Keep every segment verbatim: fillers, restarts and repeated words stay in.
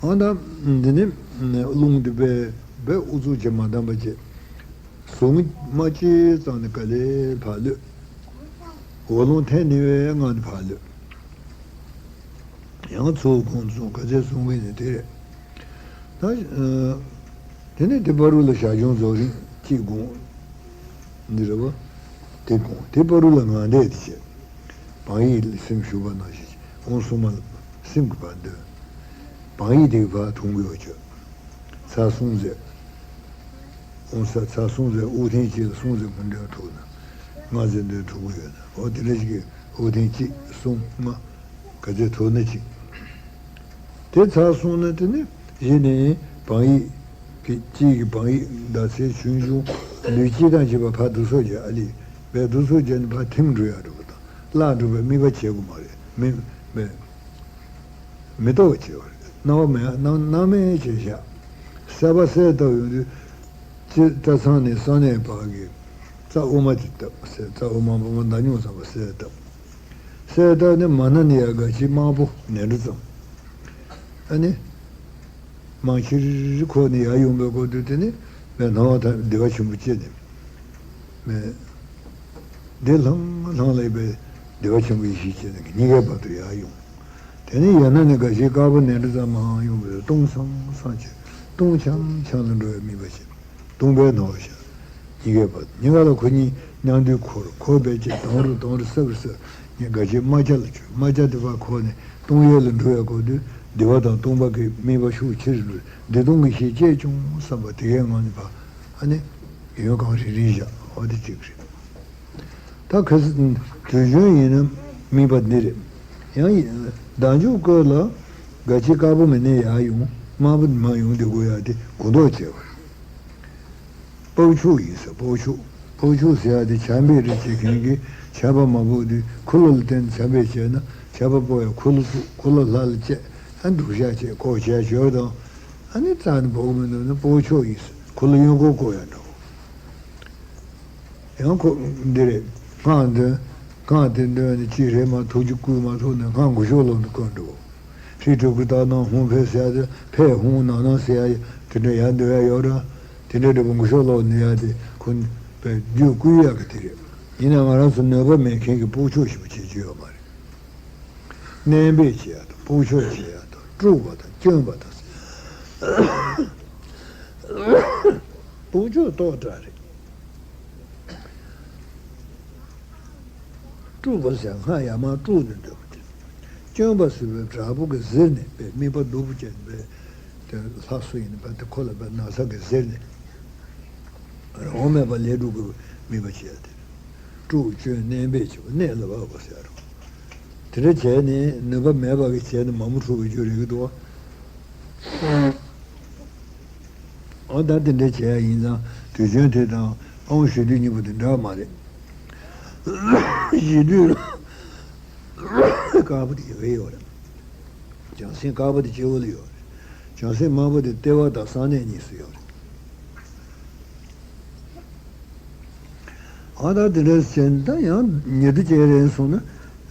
ཨ་ད་འདི་ནི་རླུང་འདི་བས་བས་ཨུ་ཚུགས་བྱེད་མ་བཏང་པ་བྱེད། ཟུངས་མ་བཅད་ཙང་ནས་ག་ལེར་ཕར་གློད། འོ་རླུང་འཐེན་ནས་བས་ངང་ནས་ཕར་གློད། ཡང་ཚུར་གོང་དུ་སོང་ག་ཚད་སོང་གི་ནི་དེ་རེད། ད་དེ་ནས་དེ་བར་དུ་ལ་ཞར་བྱུང་རྫོགས་རིམ་གཅིག་དགོངས། འདི་རེད་བ། དེ་དགོངས་དེ་བར་དུ་ལ་ངང་འདས་དེ་བྱས། བག་ཡིད་ལ་སེམས་ཞུགས་པ་ནང་བཞིན་དབང་སོ་མ་ལ་སེམས་ཀྱི་བར་འདོན། བག་ཡིད་དེ་གི་བར་ཐུང་གི་ཡོད་ཀྱི། ཚར་གསུམ་ཟེར། ཨོ་ས་ཚར་གསུམ་ཟེར་ཨོ་ཐེངས་གཅིག་ལ་གསུམ་ཟེར་མི་འདོན་ཐུབ་ན། ལྔ་ཟེར་འདོན་ཐུབ་ཀྱི་ཡོད་ན་ཨོ་དེ་འདྲ་ཞིག་གི་ཨོ་ཐེངས་གཅིག་གསུམ་ལྔ་ག་ཚོད་ཐུབ་ན་གཅིག་དེ་ཚར་སོང་ན་དེ་ནི་གཞི་ནས་བག་ཡིད་ཀྱི་གཅིག་གི་བག་ཡིད་ཟླ་ཚེས་ཆུང་ཆུང་ལུས་སྤྱི་དང་བཅས་པ་ཕར་བསྡུ་གསོག་བྱས་ཨ་ལི་བས་བསྡུ་གསོག་བྱས་ནས་ཕར་ཐིམ་འགྲོ་ཡག་འགྲོ་བ་དང་བརླག་འགྲོ་བའི་དམིགས་པ་བྱེད་དགོས་མ་རེད་མི་མི། མི་རྟོག་པ་བྱེད་པ་རེད། སྣང་བ་མེད་སྣང་སྣང་མེད་བྱས་བཞག་གསལ་པ་གསལ་བཏབ་ཡོང་དུས། སྤྱིར་སྐྲ་ཚང་ནས་གསང་གནས་བར་གྱི་རྩ་དབུ་མ་དེ་བཏབ་གསལ་རྩ་དབུ་མ་པ་མ་མདའ་སྨྱུག་ཚང་བ་གསལ་བཏབ། གསལ་བཏབ་ནས་མ་ན་ནི་ཡ་ག་ཅི་དམར་པོ་ནས་འདྲ་ཙམ། ཨ་ནི། མང་ཆེ་རི་ཁོག་ནས་ཡར་ཡོང་པའི་སྐོར་དུ་དེ་ནི་མེ་སྣང་བ་དང་བདེ་བ་ཆེན་པོ་སྐྱེས་ནས། མེ། འདི་ལྷང་ལྷང་ལས་པའི་བདེ་བ་ཆེན་པོ་ཡེ་ཤེས་སྐྱེས་ནས་གཉིས་ཀའི་བར་དུ་ཡར་ཡོང་། དེ་ནས་ཡང་ན་ནི་དགའ་བཞི་དཀར་པོ་ནས་འདྲ་ཙམ་མང་ཡོང་བའི་སྟོང་སང་སང་བྱས་སྟོང་འཆང་འཆང་ལ་འགྲོ་བའི་དམིགས་པ་བྱས། སྟོང་པའི་ནོར་བྱས། གཉིས་ཀའི་བར་དུ་གཉིས་ཀ་ལ་ཁོ་གཉིས་མཉམ་དུ་འཁོར་འཁོར་བས་ཀྱི་དང་རུ་དང་རུ་སྲབ་རུ་སྲབ་ངས་དགའ་བཞི་དམར་སྐྱ་ལ་བཅོས་དམར་སྐྱ་དེ་བར་འཁོར་ནས་སྟོང་ཡོད་ལ་འགྲོ་བའི་སྐོར་དུ་བདེ་བ་དང་སྟོང་པ་གི་དམིགས་པ་ཤུགས་ཆེ་རུ་འགྲོ་བདེ་སྟོང་གི་ཤེས་བསྐྱེད་ཀྱང་བསམ་པ་དེ་གའི་ངང་ནས་བར་ཨ་ནི་ཡོན་གང་རིང་རིང་བཞག་འོ་དེ་གཅིག་རེད། ད་ཁ་སི་དུས་རྒྱུན་ཡིན་ན་དམིགས་པ་འདི་རེད། ཡང་ཡིན་བདག་འཇུག་སྐོར་ལ་དགའ་བཞི་དཀར་པོ་མེ་ནས་ཡར་ཡོང་དམར་པོ་མར་ཡོང་དེ་དགོས་ཡག་དེ་གོ་ལྡོག་བྱས་པ་རེད། སྤོགས་ཆོག་ཡིན་ཟེར་སྤོགས་ཆོག་སྤོགས་ཆོག་ཟེར་ཡག་དེ་ཆར་འབེབས་རེ་བྱེད་མཁན་གྱིས་ཆར་པ་མ་ཕོག་དུས་འཁོར་ལོ་ལ་བརྟེན་ནས་ཆར་འབེབས་བྱས་ན་ཆར་པ་ཕོག་ཡག་འཁོར་ལོ་ཚུགས་འཁོར་ལོ་ལྷ་ལ་བཅད་ཨ་འདུག་བཞག་བྱས་ལྐོག་བྱས་ཞོར་དང་ཨ་ནི་རྩ་ནས་ཕོག་གི་མི་འདུག་ན་སྤོགས་ཆོག་ཡིན་ཟེར་འཁོར་ལོ་གཡོན་སྐོར་བསྐོར་ཡག་འདྲ་བོ། ཡང་ཁོ་འདི་རེད། སྔགས་འདོན། སྔགས་དེ་འདོན་ནས་ཅི་རེད་མ་ཐུགས་རྒྱུད་བསྐུལ་མ་ཐུབ་ནས་སྔགས་མགོ་ཤོག་ལོག་ནས་བཀོད་འགྲོ། ཧྲི་ཀྲུ་ཀུ་ཏ་ནང་ཧུང་ཕེ་ཟེར་ཡ་དེ་ཕེ་ཧུང་ནང་ནང་ཟེར་ཡ་དེ་འདྲ་ཡར་འདོན་ཡ་ཡོད་ར། དེ་འདྲ་འདྲ་པོ་མགོ་ཤོག་ལོག་ནས་ཡ་དེ་ཁོ་པའི་རྒྱུད་བསྐུལ་ཡ་གི་དེ་རེད། ཡིན་ན་ང་རང་ཚོ་ནུས་པ་མེད་མཁན་གྱི་སྤོགས་ཆོག་ཞིག་པ་བྱེད་རྒྱུ་ཡོད་མ་རེད། མནན་པས་བྱེད་ཡ་དང་སྤོགས་ཆོག་བྱེད་ཡ་དང་དཀྲུགས་པ་དང་བསྐྱོན་པ་དང་། སྤོགས་ཆོག་ཏོག་དྲག་རེད། དཀྲུགས་པ་ཟེར་སྔགས་ཡར་མར་དཀྲུགས་ནས་འདོན་པ་དེ། བསྐྱོན་པ་ཟེར་བའི་དྲག་པོ་གིས་གཟིར་ནས་པའི་དམིགས་པ་སྡུག་པོ་ཅན་པའི་དེ་ལྷ་སུ་ཡིན་པ་དེ་ཁོ་ལ་པའི་ན་ཚ་གིས་གཟིར་ནས། རང་དབང་མེད་པ་ལས་སྒྲུབ་ཀྱི་དམིགས་པ་བྱེད་ཡ་དེ། དཀྲུགས་བསྐྱོན་མནན་པས་བྱེད་པ་མནན་ལ་བབས་པ་ཟེར་རོ། དེ་འདྲ་བྱས་ནས་ནུས་པ་མེད་པ་གིས་བྱས་ནས་མ་མོ་འཁྲུགས་པའི་རྒྱུ་རེད་གི་འདུག་བ། ཨོ་ད་དེ་འདྲ་བྱས་ཡ་ཡིན་ཙང་དུས་རྒྱུན་དེ་དང་ཨང་ཞུ་དུས་གཉིས་པོ་དེ་འདྲ་མ་རེད། ཞི་དུས་དཀར་པོ་དེ་ཡོད་ཡོད་རེད། བྱང་སེམས་དཀར་པོ་དེ་སྤྱི་བོ་ལ་ཡོད་རེད། བྱང་སེམས་དམར་པོ་དེ་ལྟེ་བ་དང་གསང་གནས་གཉིས་སུ་ཡོད་རེད། ཨ་ད་དེ་འདྲ་བྱས་ད་ཡང་ཉེ་དུ་བྱས་རན་སོང་ན་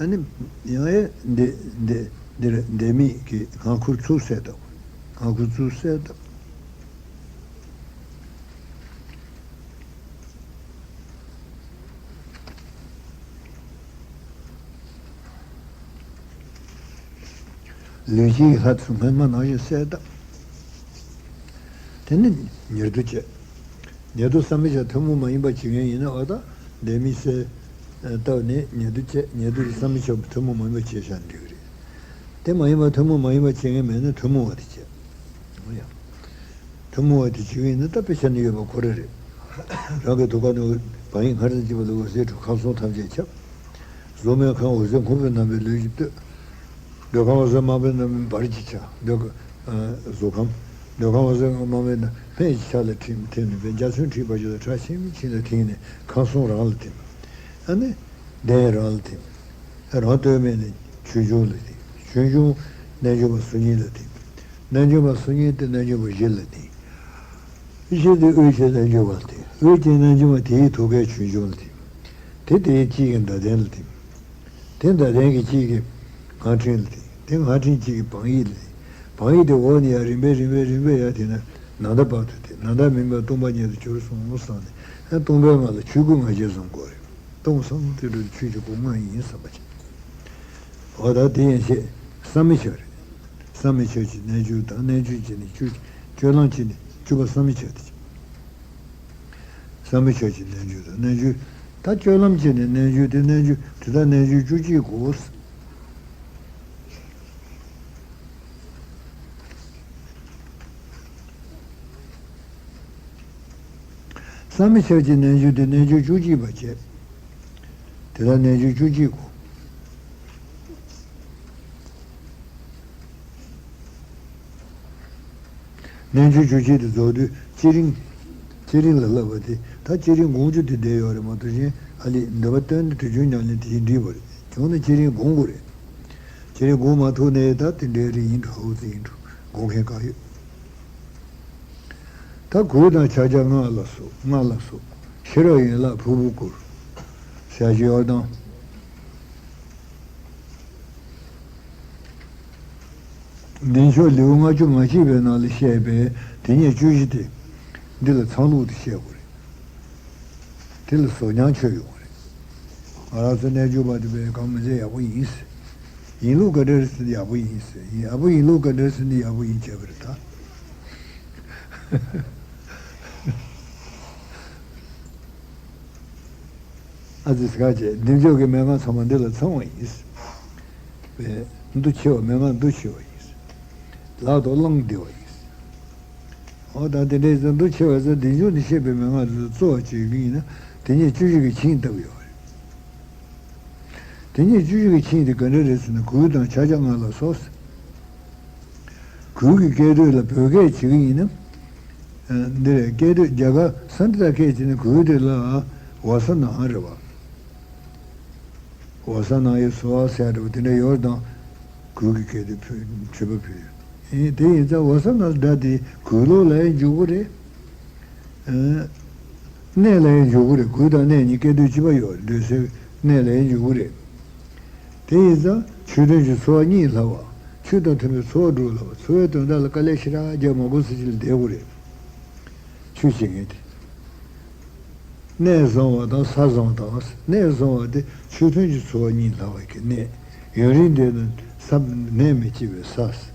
ཨ་ནི་ཡང་ཨེ་འདི་འདི་འདི་རེད་འདི་མིག་གི་ངང་ཁུར་ཚུར་གསལ་བཏབ། ངང་ཁུར་ཚུར་གསལ་བཏབ། ལུས་ཀྱི་ལྷ་ཚོགས་སྔོན་མ་ནང་བཞིན་གསལ་བཏབ། དེ་ནི་ཉེར་བསྡུ་བྱས། ཉེར་བསྡུ་བསམ་མི་བྱ་ཐུན་མོང་མ་ཡིན་པ་བྱེད་མཁན་ཡིན་ན་འོ་ད་ལྡན་མིན་གསལ་བཏབ་ནས་ཉེར་བསྡུ་བྱས་ཉེར་བསྡུ་བསམ་མི་བྱ་ཐུན་མོང་མ་ཡིན་པ་བྱས་བཞག་འགྲིག་གི་རེད། དེ་མ་ཡིན་པ་ཐུན་མོང་མ་ཡིན་པ་བྱེད་མཁན་མེད་ན་ཐུན་མོང་བ་དེ་བྱས། འོ་ཡ། ཐུན་མོང་བ་དེ་བྱེད་ཀྱི་ཡིན་ན་ད་དཔེ་ཆ་ནི་ཡོད་པ་ཁོ་རང་རེད། རང་གི་ཐུགས་ཀ་ནས་བག་ཡིག་སྔར་ལས་འཇིགས་པ་ལ་འོད་ཟེར་འཕྲོ་ཁམས་གསུམ་ཐམས་ཅད་ཁྱབ། གཟུགས་མེད་ཁམས་འོད་གསལ་འཁོར་བའི་རྣམ་པའི་ལུས་ཀྱིས་བཏུད། འདོད་ཁམས་འོད་གསལ་དམར་པོའི་རྣམ་པའི་འབར་གྱིས་ཁྱབ། འདོད་གཟུགས་ཁམས། འདོད་ཁམས་འོད་གསལ་དམར་པོའི་རྣམ་སྨན་གྱི་ཆ་ལ་ཐིམ་ཐིམ་ནས་འཇའ་ཚོན་འཁྲིགས་པ་བཞིན་དུ་ཁྲག་ཆེན་པོའི་ཆིངས་ལ་ཐིམ་ནས་ཁམས་གསུམ་རང་ལ་ཐིམ། ཨ་ནི། གདན་རང་ལ་ཐིམ། རང་སྟོད་སྨད་ནས་ཆོས་འབྱུང་ལ་ཐིམ། ཆོས་འབྱུང་རྣལ་འབྱོར་པ་གསུམ་གཉིས་ལ་ཐིམ། རྣལ་འབྱོར་པ་གསུམ་གཉིས་དེ་རྣལ་འབྱོར་པ་བཞི་ལ་ཐིམ། བཞི་དེ་དབུས་ཀྱི་རྣལ་འབྱོར་པ་ལ་ཐིམ། དབུས་ཀྱི་རྣལ་འབྱོར་པ་དེའི་ཐུགས་ཀའི་ཆོས་འབྱུང་ལ་ཐིམ། དེ་དེའི་དཀྱིལ་གྱི་བརྡ་ལྡན་ལ་ཐིམ། དེ་བརྡ་ལྡན་གྱི་དཀྱིལ་གྱི་སྔགས་ཕྲེང་ལ་ཐིམ། དེ་སྔགས་ཕྲེང་དཀྱིལ་གྱི་བག་ཡིག་ལ་ཐིམ། བག་ཡིག་དེ་འོག་ནས་ཡར་རིམ་པས་རིམ་པས་རིམ་པས་ཡར་དེ་ན་ན་ད་བར་དུ་དེ་ན་ད་མིན་པར་སྟོང་པ་ཉིད་དུ་གྱུར་སོང་བསམ་ནས། ཨ་སྟོང་པའི་ངང་ལ་ཆོས་སྐུ་ང་རྒྱལ་བཟུང་དགོས་རེད། སྟོང་བསམ་དེ་འདྲ་ཆོས་ཀྱི་སྐུ་ལྔ་ཡིན་བསམ་པ་བྱེད། འོ་ད་དེ་ཡན་ཆད་བསམ་མི་ཁྱབ་རེད། བསམ་མི་ཁྱབ་ཀྱི་རྣལ་འབྱོར་དང་། རྣལ་འབྱོར་བྱས་ནས་བཅུ། སྤྱོད་ལམ་བྱས་ནས་བཅུ་པ་བསམ་མི་ཁྱབ་དེ། བསམ་མི་ཁྱབ་ཀྱི་རྣལ་འབྱོར་དང་། རྣལ་འབྱོར་ད་སྤྱོད་ལམ་བྱས་ནས་རྣལ་འབྱོར་དེ། རྣལ་འབྱོར་དེ་དག་རྣལ་འབྱོར་བཅུ་གཅིག་གོ། བསམ་མི་ཁྱབ་ཀྱི་རྣལ་འབྱོར་དེ་རྣལ་འབྱོར་བཅུ་གཅིག་པ་བྱས། དེ་དག་རྣལ་འབྱོར་བཅུ་གཅིག་གོ། རྣལ་འབྱོར་བཅུ་གཅིག་དེ་རྫོགས་དུས་སྤྱི་རིང་། སྤྱི་རིང་ལ་བསླབ་པ་དེ་ད་སྤྱི་རིང་དགོངས་རྒྱུ་དེ་བསྡད་ཡོད་རེད་མ་གཏོགས། གཞན་ཨ་ལས་འདོད་པ་བཏོན་ནས་དུས་རྒྱུན་ཉམས་ལེན་དེ་བཞིན་འགྲིག་པ་རེད། བྱུང་ན་སྤྱི་རིང་དགོངས་དགོས་རེད། སྤྱི་རིང་དགོངས་མ་ཐུབ་ནའི་ད་དེ་འདྲའི་རིགས་ཡིན་འགྲོ། ཧོ་ཙི་ཡིན་འགྲོ། དགོངས་མཁན་གང་ཡོད། ད་གོས་དང་ཕྱག་རྒྱ་སྔགས་ལ་སོགས། སྔགས་ལ་སོགས་ཤེས་རབ་ཡན་ལག་ཕུར་བུས་བསྐོར། ཞལ་བཞི་ཡོར་དང་། བདེ་མཆོག་ལེའུ་ལྔ་བཅུ་ང་གཅིག་པའི་ནང་ལ་བཤད་པའི་དེ་ཉིད་བཅུ་བཞི་དེ་འདི་ལ་ཚང་ལུགས་དེ་བཤད་དགོས་རེད། དེ་ལ་བཟོ་སྙིང་འདོད་ཡོང་བ་རེད། ང་རང་ཚོ་རྣལ་འབྱོར་པ་དེ་བས་གང་མི་ཚེ་ཡག་པོ་ཡིན་ཟེར། ཡིན་ལུགས་ག་འདྲ་རེད་ཟེར་ན་ཡག་པོ་ཡིན་ཟེར། ཡིན་ཨ་པོ་ཡིན་ལུགས་ག་འདྲ་ཟེར་ན་ཡག་པོ་ཡིན་བྱས་པ་རེད་ད། ཨ་ཙི་ཟེར་ཁ་བྱས། བདེ་མཆོག་གི་མན་ངག་ཚང་མ་འདི་ལ་ཚང་བ་ཡིན། བས་འདུ་ཆེ་བ་མན་ངག་འདུ་ཆེ་བ་ཡིན། ལག་ཏུ་བླངས་བདེ་བ་ཡིན། འོ་ད་དེ་འདྲའི་ཚོ་འདུ་ཆེ་བ་ཚོ་བདེ་མཆོག་ནས་བཤད་པའི་མན་ངག་དེ་ཚོ་གཙོ་བོ་བྱེད་ཀྱི་ཡིན་ན། དེ་ཉིད་བཅུ་བཞི་གི་ཆིངས་བཏབ་ཡོད་རེད། དེ་ཉིད་བཅུ་བཞི་གི་ཆིངས་དེ་ག་འདྲ་རེད་ཟེར་ན། གོས་དང་ཕྱག་རྒྱ་སྔགས་ལ་སོགས། གོས་ཀྱི་སྐད་དོད་ལ་བོད་སྐད་བྱེད་ཀྱི་ཡིན་ན། ཨ་འདི་རེད། སྐད་དོད་རྒྱ་གར་སཾ་སྐྲྀ་ཏ་སྐད་བྱས་ན་གོས་དེ་ལ་བ་ས་ན་རེད་བ། བ་ས་ན་ཡི་སོ་བ་ཟེར་རེད་བ། དེ་འདྲ་ཡོད་དང་། གོས་ཀྱི་སྐད་དོད་ཕུད་མཆོད་པ་ཕུལ། ཨེ་དེ་ཡིན་ཙང་བ་ས་ན་སྒྲ་དེ་གོས་ལོག་ལ་ཡང་འཇུག་གི་རེད། ཨ་གནས་ལ་ཡང་འཇུག་གི་རེད། གོས་དང་གནས་གཉིས་སྐད་དོད་གཅིག་པ་ཡོད་རེད། འདོད་སའི་གནས་ལ་ཡང་འཇུག་གི་རེད། དེ་ཡིན་ཙང་ཆོས་མཐུན་གྱི་འཚོ་བ་གཉིས་ལྷག་པ། ཆོས་དང་མཐུན་པའི་འཚོ་བ་སྒྲུབ་ལ་བ། འཚོ་བའི་དོན་དག་ལ་དཀའ་ལས་ཞེ་དྲག་རྒྱག་མ་དགོས་ས་ཅིག་ལ་བསྡད་དགོས་རེད། ཆོས་བྱེད་མཁན་དེ། གནས་བཟང་བ་དང་ས་བཟང་དང་། གནས་བཟང་བ་དེ་ཆོས་མཐུན་གྱི་འཚོ་བ་གཉིས་ལྷག་པ་གི་གནས། ཡུན་རིང་བསྡད་ན་ས་ནད་མི་སྐྱེ་བའི་ས།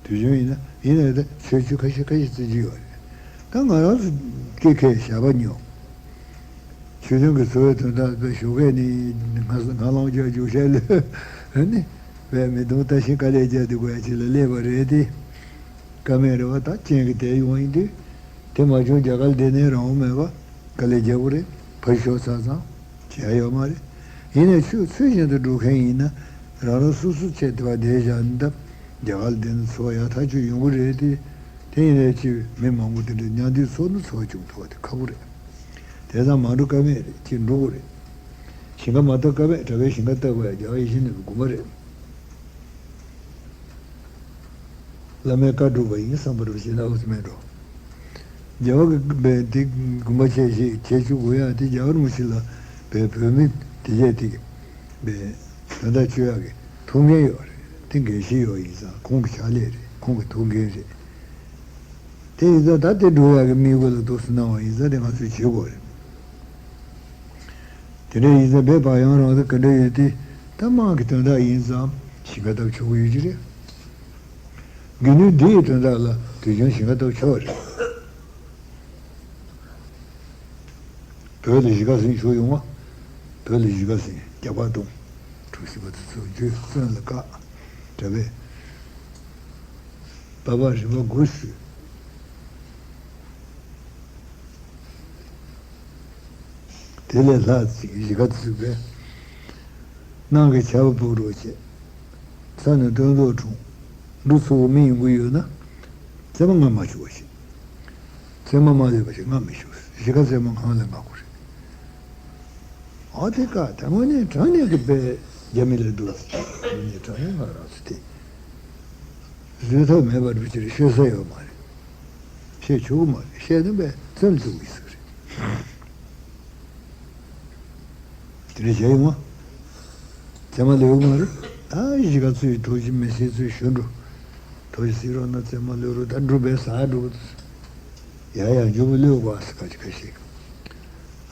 དུས་རྒྱུན་ཡིན་ན་ཡིན་ན་ད་ཆོས་ཆོས་ཁ་ཤས་ཁ་ཤས་བརྩི་རྒྱུ་ཡོད་རེད། ད་ང་རང་ཚོ་སྐྱེ་ཁའི་ཞགས་པ་ཉོ། ཆོས་མཐུན་གྱི་འཚོ་བའི་དོན་དག་གི་ཞོགས་ཀས་ནི་ང་ང་རང་ཅག་རྒྱུགས་ཤར་ལོས་ནི་བས་མི་དུང་ལྟ་ཞིང་དཀའ་ལས་རྒྱག་དུས་གོ་ཡ་ཅིག་ལ་སླེབས་པ་རེད་དེ། ཀ་མེད་རེད་བ། ད་རྐྱེན་གྱིས་དེ་ཡོང་ཡིན་དུས། དེ་མ་བྱུང་རྒྱ་གར་བསྡད་ནའི་རང་དབང་མེད་པ། དཀའ་ལས་རྒྱག་དགོས་རེད། ཕར་ཞོག་ཚར་ཙང་བྱེད་ཡ་ཡོད་མ་རེད། ཡིན་ནའི་ཆོས་ཚུལ་བཞིན་དུ་འགྲོ་མཁན་ཡིན་ན། རང་རང་སོ་སོ་ཆེད་དུ་བ་བསྡད་བཞག་ན་ད་རྒྱ་གར་བསྡད་ན་འཚོ་བ་ཡག་ཐག་ཆོད་ཡོང་གི་རེད་དེ། དེ་ཡིན་ནའི་ཅི་མི་མང་པོ་དེ་འདྲ་མཉམ་དུ་འཚོ་ན་འཚོ་བ་བྱུང་ཐུབ་པ་དེ་ཁག་པོ་རེད། དེ་ཙང་མ་འགྲོ་ཀ་མེད་རེད། ཅིག་འགྲོ་དགོས་རེད། ཞིང་ཁ་མ་བཏབ་ཀ་མེད། གྲྭ་པའི་ཞིང་ཁ་བཏབ་དགོས་ཡ་རྒྱ་གར་ཡེ་ཤེས་གླིང་གི་དགོན་པ་རེད། བླ་མའི་བཀའ་སྒྲུབ་པ་ཡིན་བསམ་པ་རུ་བྱས་ན་འོ་ཙམ་མེད་འགྲོ། རྒྱལ་བ་གི་བས་དེ་དགོངས་པ་ཆེ་ཞིག་བྱེད་བཅུག་དགོས་ཡ་དེ། རྒྱལ་བ་རིན་པོ་ཆེ་ལ་བས་བོད་མི་དེ་རྒྱས་དེ་བས་དོན་དག་བཅོ་ཡག་གི་ཐུགས་འགན་ཡོད་རེད། དེ་འགན་བཞེས་ཡོད་ཡིན་ཙང་ཁོང་གི་ཕྱག་ལས་རེད། ཁོང་གི་ཐུགས་འགན་རེད། དེ་ཡིན་ཙང་ད་དེ་འགྲོ་ཡག་གི་དམིགས་ཡུལ་ལ་འདུག་སེ་གནང་བ་ཡིན་ཙང་དེ་ང་ཚོས་བྱེད་དགོས་རེད། དེ་འདྲ་ཡིན་ཙང་བོད་པ་ཡང་རང་དང་ག་འདྲ་ཡོད་དེ། ད་དམངས་ཀྱི་དོན་དག་ཡིན་ཙང་ཞིང་ཁ་བཏབ་ཆོག་གི་ཡོད་ཀྱི་རེད། དགེ་འདུན་སྡེ་ཡི་དོན་དག་ལ་དུས་རྒྱུན་ཞིང་ཁ་བཏབ་ཆོག་རེད། བོད་ལ་གཞིས་ཀ་རྩེ་ཞུགས་ཡོང་བ། བོད་ལ་གཞིས་ཀ་རྩེ་རྒྱག་པ་གཏོང་། གྲོ་བཞིན་པ་དེ་ཚོ་འཇུས་བཙོན་ལ་བཀག་གྲྭ་པས། པ་ཕ་རི་མ་དགུ་ཞུས། དེ་ལས་ལྷག་ཅིག་གཞིས་ཀ་རྩེ་བས། ནང་གི་ཆར་པ་ཕོག་རོགས་བྱས། ས་ནས་སྟོན་ཐོག་འཁྲུངས། འབྲུ་ཚོ་བོ་མི་ཡོང་གི་ཡོད་ན། བཙས་མ་མངགས་མ་བཅུག་པ་ཞིག་བཙས་མ་མ་སླེབས་པ་ཞིག་མངགས་མི་བཅུག་གཞིས་ཀ་རྩེ་མ་གང་ལས་མངགས་དགོས་རེད། ཨ་དེ་ཀ་དེ་དངོས་གནས་དྲང་གནས་ཀྱི་དཔེ་རྒྱ་མི་ལས་སྡུག་དངོས་གནས་དྲང་གནས་ང་རང་ཚོ་དེ། བཟོད་ཐབས་མེད་པར་རུ་ཅིར་བཤད་ས་ཡོད་མ་རེད། བཤད་ཆོག་གི་མ་རེད། བཤད་ན་བས་བཙོན་བཅུག་གི་ཟེར་གི་རེད། དེ་འདྲ་བྱས་ཡོང་ང་། བཙས་མ་ལེགས་མ་རེད། ད་གཞིས་ཀ་རྩེའི་ཐུགས་རྗེ་མི་སྲིད་ཚོས་ཞུ་འགྲོ། བ་ཞིག་སྲིད་རོགས་ན་རྩེད་མོ་ལོས་རོགས་ད་འགྲུབ་པའི་ཟ་འགྲུབ། ཡ་ཡ་འཇུ་བ་ལོས་གོ་ཨ་སི་ཁ་ཅིག་ཁ་ཤས།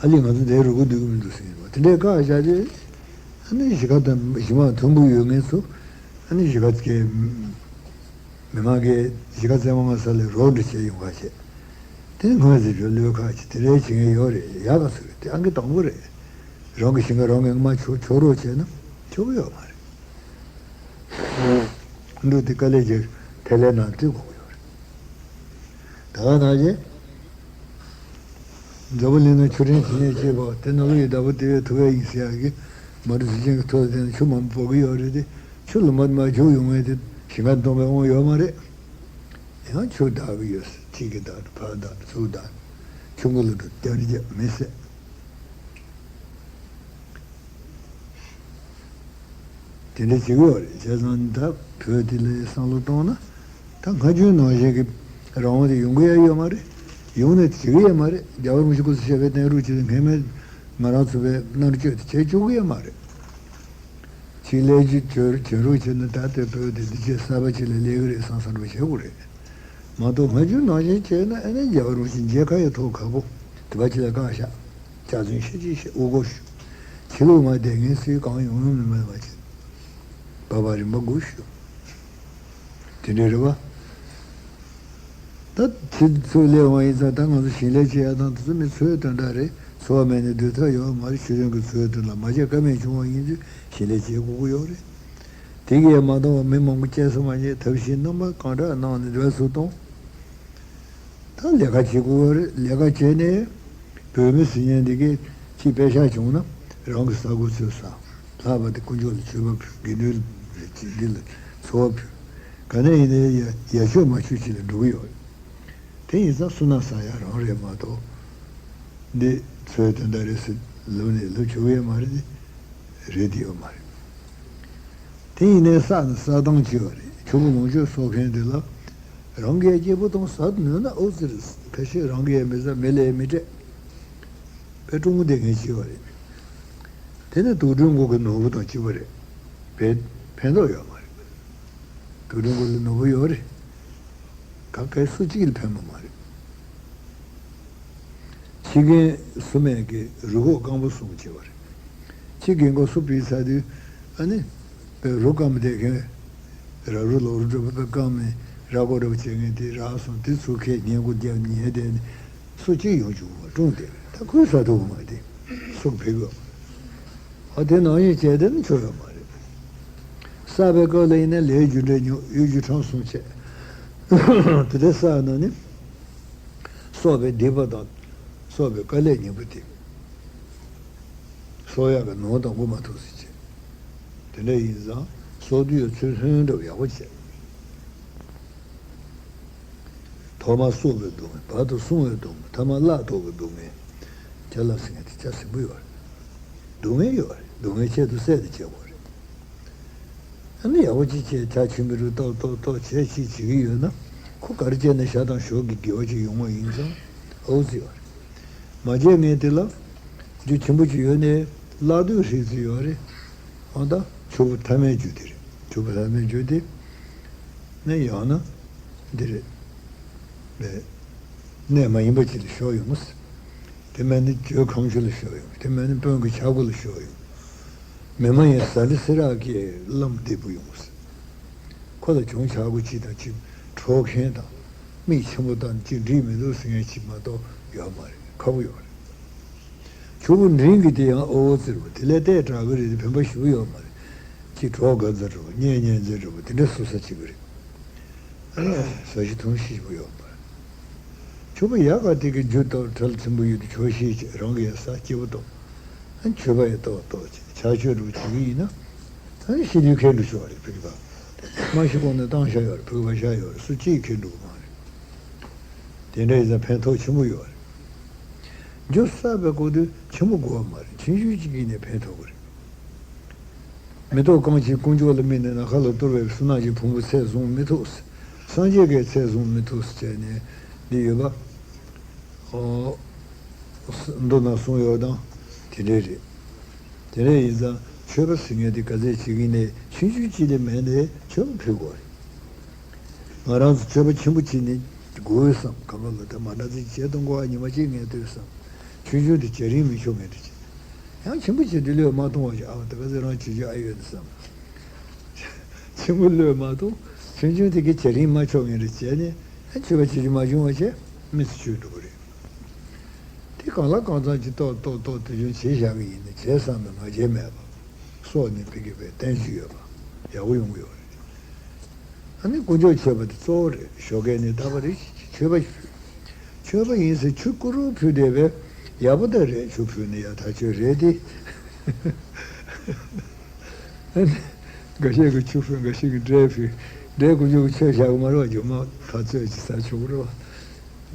ཨ་ལི་ང་ཚོ་འདིར་རུ་གུ་འདུག་གི་མི་འདུག་ཟེར་གྱི་འདུག་དེ་འདྲའི་བཀའ་བཞག་རྗེས། ཨ་ནི་གཞིས་ཀ་དང་གཞིས་མ་མཐོན་པོ་ཡོད་མཁན་ཚོ། ཨ་ནི་གཞིས་ཀ་གི་མི་མང་གིས་གཞིས་ཀ་རྩེད་མོ་ང་ས་ལས་རོགས་འདྲི་བྱས་ཡོང་ཁ་བྱས། དེ་ནི་ངོས་ཟིན་བྱོས་ལོས་ཁ་བྱས་དེ་འདྲའི་བྱེད་མཁན་ཡོད་རེད། ཡག་ག་ཚོད་རེད། དེ་ཨང་ཀི་དང་པོ་རེད། རང་གི་ཞིང་ཁ་རང་གིས་མ་ཆོག་ཆོག་རོགས་བྱས་ན་ཆོག་གི་ཡོད་མ་རེད། འགྲོ་དེ་དཀའ་ལས་རྒྱག་ཐལ་ལའི་ནང་བཏུས་དགོས་ཀྱི་ཡོད་རེད། ད་ག་ནང་བཞིན། འཛམ་བུ་གླིང་ན་ཆུ་ཕྲན་ཇི་སྙེད་སྐྱེས་པ་དེ་ནང་ལོ་ཡི་བདག་པོ་དེ་བས་ཐུ་བས་ཡིན་ཟེར་ཡག་གི་མ་རུ་སི་ཅན་གྱི་ཐོག་དེ་ན་ཆུ་མང་པོ་སྤོ་གི་ཡོད་རེད་དེ། ཆུ་ལ་མ་མ་བྱུག་ཡོང་བས་དེ་ཞིང་ཁ་སྟོང་པའི་དབང་ཡོད་མ་རེད། ཡང་ཆུ་བདག་གི་ཡོད་ཟེར་ཁྱི་གི་བདག་ཕ་བདག་ཚུར་བདག་ཆུ་མགོ་ལ་འགྲོ་རྒྱ་རི་རྒྱ་མི་ཟེར། དེ་འདྲ་བྱེད་ཀྱི་ཡོད་རེད། བྱས་ཙང་ད་བོད་དེ་ལ་བསམ་བློ་བཏང་ན། ད་སྔ་རྒྱུན་ནང་བཞིན་གྱི་རང་དབང་དེ་ཡོང་གི་ཡ་ཡོད་མ་རེད། ཡོང་ནས་བྱེད་ཀྱི་ཡོད་མ་རེད། རྒྱལ་བ་རིན་པོ་ཆེ་སྐུ་ཚེ་ཞབས་པད་བརྟན་རུ་བྱས་ཏེ་སྔན་མའི་ང་རང་ཚོ་བས་མནར་གཅོད་དེ་བྱེད་བཅུག་གི་ཡོད་མ་རེད། ཕྱི་ལས་ཀྱི་བྱོས་བྱོས་རོགས་བྱས་ན་ད་ལྟའི་བོད་དེ་འདི་ཆེས་གསར་པ་ཅིག་ལ་སླེབས་ཀྱི་རེད་བསམ་བསམ་རོགས་བྱེད་དགོས་རེད། མ་གཏོགས་སྔ་རྒྱུན་ནང་བཞིན་བྱས་ན་ཨ་ནི་རྒྱལ་བ་རིན་པོ་ཆེ་མཇལ་ཁ་ཡི་ཐོག་ཁ་པོ་དེ་བ་ཅི་ལ་བཀག་བཞག་ཅག་ཚུན་ཤེས་ཀྱིས་ཤེས་དབུ་སྐོར་ཞུ། ཕྱི་ལུགས་མ་བསྡད་མཁན་སུས་གང་ཡོང་ཡོང་མི་མེད་པ་ཅིག་བ་བ་རིམ་པ་དགུ་ཞུ། དེ་འདྲའི་རེད་བ། ད་ཕྱི་ཚུལ་ལས་འོང་ཡིན་ཙང་ད་ང་ཚོ་ཞིང་ལས་བྱེད་ཡ་དང་དེ་ཚོ་མི་འཚོའི་དོན་དག་རེད། འཚོ་བ་མེད་ནས་སྡོད་ཐབས་ཡོད་མ་རེད། ཆུ་ཆུན་གྱི་འཚོའི་དོན་ལ་མ་བྱས་ཀ་མེད་བྱུང་བ་ཡིན་ཚུལ་ཞིང་ལས་བྱེད་དགོས་ཀྱི་ཡོད་རེད། དེ་གས་མ་གཏོགས་མི་མང་པོ་སྐྱེལ་ས་མ་རྙེད་ཐབས་ཤེས་རྣམ་པ་གང་དྲག་གནང་ནས་འདྲ་ཚུལ་གཏོང་། ད་ལས་ཀ་བྱེད་དགོས་རེད། ལས་ཀ་བྱས་ནས་བོད་མི་ཟེར་མཁན་འདི་གས་ཅིག་པད་ཤག་བྱུང་ན་རང་གི་ས་ཁུལ་ཚོས་ས་ལྷག་པ་དེ་དཀོན་མཆོག་ལ་མཆོད་པ་ཕུལ། དགེ་འདུན་རེ་ཅིག་འདི་ལ་འཚོ་བ་ཕུལ། ག་ནས་ཡིན་ནའི་ཡ་ཡ་ཆོས་མ་ཆོས་ཅིག་ལ་འགྲོ་གི་ཡོད་རེད། དེ་ཡིན་ཙང་སུ་ན་ས་ཡ་རང་རེད་མ་གཏོགས། འདི་ཚོའི་དོན་དག་རེད་ཟེར་ལབ་ནས་ལབ་ཆོག་གི་ཡོད་མ་རེད་དེ། རེད་དེ་ཡོད་མ་རེད། དེ་ཡིན་ནའི་བསགས་ན་བསགས་སྟངས་ཅིག་ཡོད་རེད། ཆུ་བོ་ལོངས་སྤྱོད་གསོག་མཁན་དེ་ལ་རང་གིས་སྐྱིད་པོ་དང་ཟ་ནུས་ན་ཨོ་ཙི་རེད། ཁ་ཤས་རང་གིས་མི་ཟ་མི་ལས་མི་སྤྲད་པའི་ཀྲུང་གོ་བསྡད་མཁན་ཅིག་ཡོད་རེད། དེ་ནི་དུག་སྦྲུལ་མགོ་གི་ནོར་བུ་དང་གཅིག་པ་རེད། ཕན་ཕན་ཐོགས་ཡོད་མ་རེད། དུག་སྦྲུལ་མགོ་ལ་ནོར་བུ་ཡོད་རེད། ག་གེ་སུ་གཅིག་ལ་ཕན་པ་མ་རེད། ཁྱི་རྒན་སུ་མེད་ཀྱི་རུ་ཁོག་སྐམ་པོ་སོང་བྱས་པ་རེད། ཁྱི་རྒན་གོ་སུ་བྲིས་ཚར་དུས་ཨ་ནི་པའི་རུ་སྐམ་བསྡད་མཁན། ར་རུ་ལོ་རུ་འགྲོ་བ་པའི་སྐམ་ནས་ར་གོ་ར་བ་བྱེད་མཁན་དེ་རག་སོང་། དེ་ཚུར་ཁས་ཉན་དགོས་རྒྱབ་ཉན་བསྡད་ནས་སུ་གཅིག་ཡོང་བཅུག་པ་ཀྲུང་དེ་ད་ཁོས་ཟ་ཐུབ་མ་དེ་སུ་ཕེབས་ཡོད། ཨ་དེ་ནང་བཞིན་བྱས་དེ་ནི་ཆོ་ཡོད་མ་རེད། བསགས་པའི་སྐབས་ལ་ཡིན་ན་ལས་རྒྱུ་འབྲས་ཉོ་གཡོ་སྒྱུ་ཁྲམ་གསུམ་བྱས། དེ་དེ་བསགས་ན་ནི། གསོག་པའི་སྡིག་པ་དང་། གསོག་པའི་དཀའ་ལས་ཉེ་པོ་དེ། གསོག་ཡག་གི་ནོར་དང་པོ་མ་ཐུག་ཟེར་བྱས། དེ་འདྲ་ཡིན་ཙང་གསོག་དུས་ཚུལ་ལྷོད་འགྲོ་ཡག་པོ་བྱས། ཐོག་མར་གསོག་པའི་སྡུག་བསྔལ། བར་དུ་བསྲུང་བའི་སྡུག་བསྔལ། ཐ་མར་བརླག་ཐོབ་པའི་སྡུག་བསྔལ། བྱ་ལ་ཟེར་མཁན་དེ་བྱ་ཟིན་པོ་ཡོད་རེད། སྡུག་བསྔལ་ཡོད་རེད། སྡུག་བསྔལ་ཆེད་དུ་སེལ་ཏེ་བྱེད་དགོས་རེད། ཨ་ནི་ཡག་པོ་ཅིག་བྱས་ཆ་ཆེན་པོའི་རུ་ཏོག་ཏོག་ཏོག་བྱས་ཅིག་བྱེད་ཀྱི་ཡོད་ན་ཁོ་ག་རེ་བྱས་ན་ཞག་དང་ཞོགས་ཀྱི་དགེ་བ་ཅིག་ཡོང་བ་ཡིན་ཙང་ཨོ་ཙི་ཡོད་རེད། མ་བྱས་ངས་དེ་ལ་རྒྱུ་ཆེན་པོ་ཅིག་ཡོད་ནས་བརླག་དུས་ཧྲིག་ཙི་ཡོད་རེད། ཨོ་ད་ཆུ་བོ་ཐ་མའི་རྒྱུ་དེ་རེད། ཆུ་བོ་ཐ་མའི་རྒྱུ་དེ་ནས་ཡང་ན་འདི་རེད། གནས་མ་ཡིན་པ་ཅིག་ལ་ཤོར་ཡོང་། དེ་མིན་ནི་འགྱོད་ཁམ་ཆུ་ལ་ཤོར་ཡོང་། དེ་མིན་ནི་དཔོན་གྱི་ཆག་སྒོ་ལ་ཤོར་ཡོང་། མི་མ་ཡིན་ཟ་འདྲེ་སེ་རག་གི་བླམ་སྡིག་པོ་ཡོང་། ཁོ་ལ་གྱོང་ཆག་སྒོ་ཅིག་དང་ཅིག་འཕྲོག་མཁན་དང་། མིག་ཆེན་པོ་དང་ཅིག་འགྲིག་མི་འདུག་ཟེར་མཁན་ཅིག་མ་གཏོགས་ཡོད་མ་རེད། ཁག་པོ་ཡོད་རེད། ཆུ་བོ་འབྲིང་གི་དེ་ཡང་ཨོ་ཨོ་ཟེར་བ་དེ་ལས་ཏེ་དྲག་གི་རེད། དེ་ཕན་པ་ཞེ་པོ་ཡོད་མ་རེད། ཅིག་གྲོགས་དགའ་ཚོར་འགྲོ་བ་གཉེན་ཉེ་ཚན་འགྲོ་བ་དེ་འདྲ་སོ་ས་ཅིག་གི་རེད། ཨ་ནི་ཟ་ཞིང་འཐུང་ཞིང་ཞིག་ཡོད་པ། ཆུ་བོ་ཡག་ག་དེ་གི་རྒྱུ་དང་གྲལ་ཆེན་པོ་ཡོད་དུ་ཆོག་ཤེས་ཀྱི་རང་གི་ཡ་ས་སྐྱིད་པོ་དང་། ཨ་ནི་མཆོད་པ་ཡི་ཏོག་ཏོག་ཅིག་ཆག་ཆོས་འགྲོ་བྱེད་ཀྱི་ཡིན་ན། ཨ་ནི་ཤི་དུས་ཁེལ་འགྲོ་ཆོག་རེད། ཕུག་པ་མ་ཤི་གོང་ནས་བཏང་བཞག་ཡོད་རེད། ཕུག་པ་བཞག་ཡོད་རེད། སུ་གཅིག་ཁེལ་འགྲོ་གི་མ་རེད། དེ་འདྲ་ཡིན་ཙང་ཕན་ཐོགས་ཆེན་པོ་ཡོད་རེད། རྒྱུ་བསགས་པའི་སྐོར་དུ་ཆེན་པོ་དགོས་པ་མ་རེད། ཆུང་ཆུང་གཅིག་ཡིན་ནའི་ཕན་ཐོགས་ཀྱི་རེད། མེ་ཏོག་རྐང་ཆེན་དཀོན་མཆོག་ལ་སྨིན་ནས་ནམ་མཁའ་ལ་གཏོར་བའི་བསོད་ནམས་ཀྱི་ཕུང་པོ་ཚད་བཟུང་མི་ཐུབ། སངས་རྒྱས་ཀྱི་ཚད་བཟུང་མི་ཐུབ་ཟེར་ནས་འདི་ཡོད་པ། ཨོ། མདོ་ན་གསུངས་ཡོད་དང་དེ་འདྲའི་རེད། དེ་འདྲ་ཡིན་ཙང་མཆོད་པ་ཟེར་མཁན་དེ་ག་ཚད་བྱེད་ཀྱི་ནས་ཆུང་ཆུང་གཅིག་ལས་མེད་ནས་མཆོད་པ་ཕུལ་དགོས་རེད། ང་རང་ཚོ་ཆོས་པ་ཆེན་པོ་བྱེད་ནས་དགོས་བསམ། གང་ག་ལ་ད་མ་འདྲ་ཚིག་བྱེད་དང་གོ་བ་ཉི་མ་གཅིག་ངས་ལྟོས་བསམ། ཆུང་ཆུང་དེ་བྱ་རིན་མི་ཆོག་ངས་དེ་བྱེད། ཡང་ཆེན་པོ་བྱེད་དུས་བློས་མ་གཏོང་བ་ཞིག་ཨ་ད་ག་ཚོད་རང་བྱེད་རྒྱུ་ཨ་ཡོད་ནི་བསམ། ཆེན་པོ་བློས་མ་གཏོང་། ཆུང་ཆུང་དེ་གི་བྱ་རིན་མ་ཆོག་ངས་རེ་བྱས་ནས་ཨ་ཆོས་པ་བྱེད་རྒྱུ་མ་བྱུང་བ་བྱས་མི་ཚེ་ཆོས་འགྲུབ་པ་རེད། དེ་གང་ལ་གང་འཚམ་གྱིས་ཏོག་ཏོག་ཏོག་དེ་བཞིན་བྱེད་བཞག་གི་ཡིན་ནི་བྱས་བསམ་ན་ང་རྒྱལ་མེད་པ། སྲོག་ནི་ཕ་གི་བས་བརྟན་ཤོས་ཡོད་པ། ཡག་པོ་ཡོང་གི་ཡོད་རེད། ཨ་ནི་དཀོན་མཆོག་མཆོད་པ་དེ་གཙོ་བོ་རེད། ཞོགས་ཀས་ནས་བཏབ་པ་རེད། མཆོད་པ་ཞུ། མཆོད་པ་ཡིན་ཟེར་ཆུ་བསྐུར་རོགས་ཕུལ་བསྡད་པས་ཡག་པོ་ད་རེད། ཆུ་ཕུལ་ནི་ཡག་ཐག་ཆོད་རེད་དེ། ཨ་ནི་འགའ་ཤས་ཀྱིས་ཆུ་ཕུལ། འགའ་ཤས་ཀྱིས་འབྲས་ཕུལ། འབྲས་དཀོན་མཆོག་གིས་མཆོད་བཞག་གི་མ་རེད་པ། རྒྱུ་མ་ཕར་བཙོས་ཀྱི་ཟ་ཆོག་གི་རེད་པ།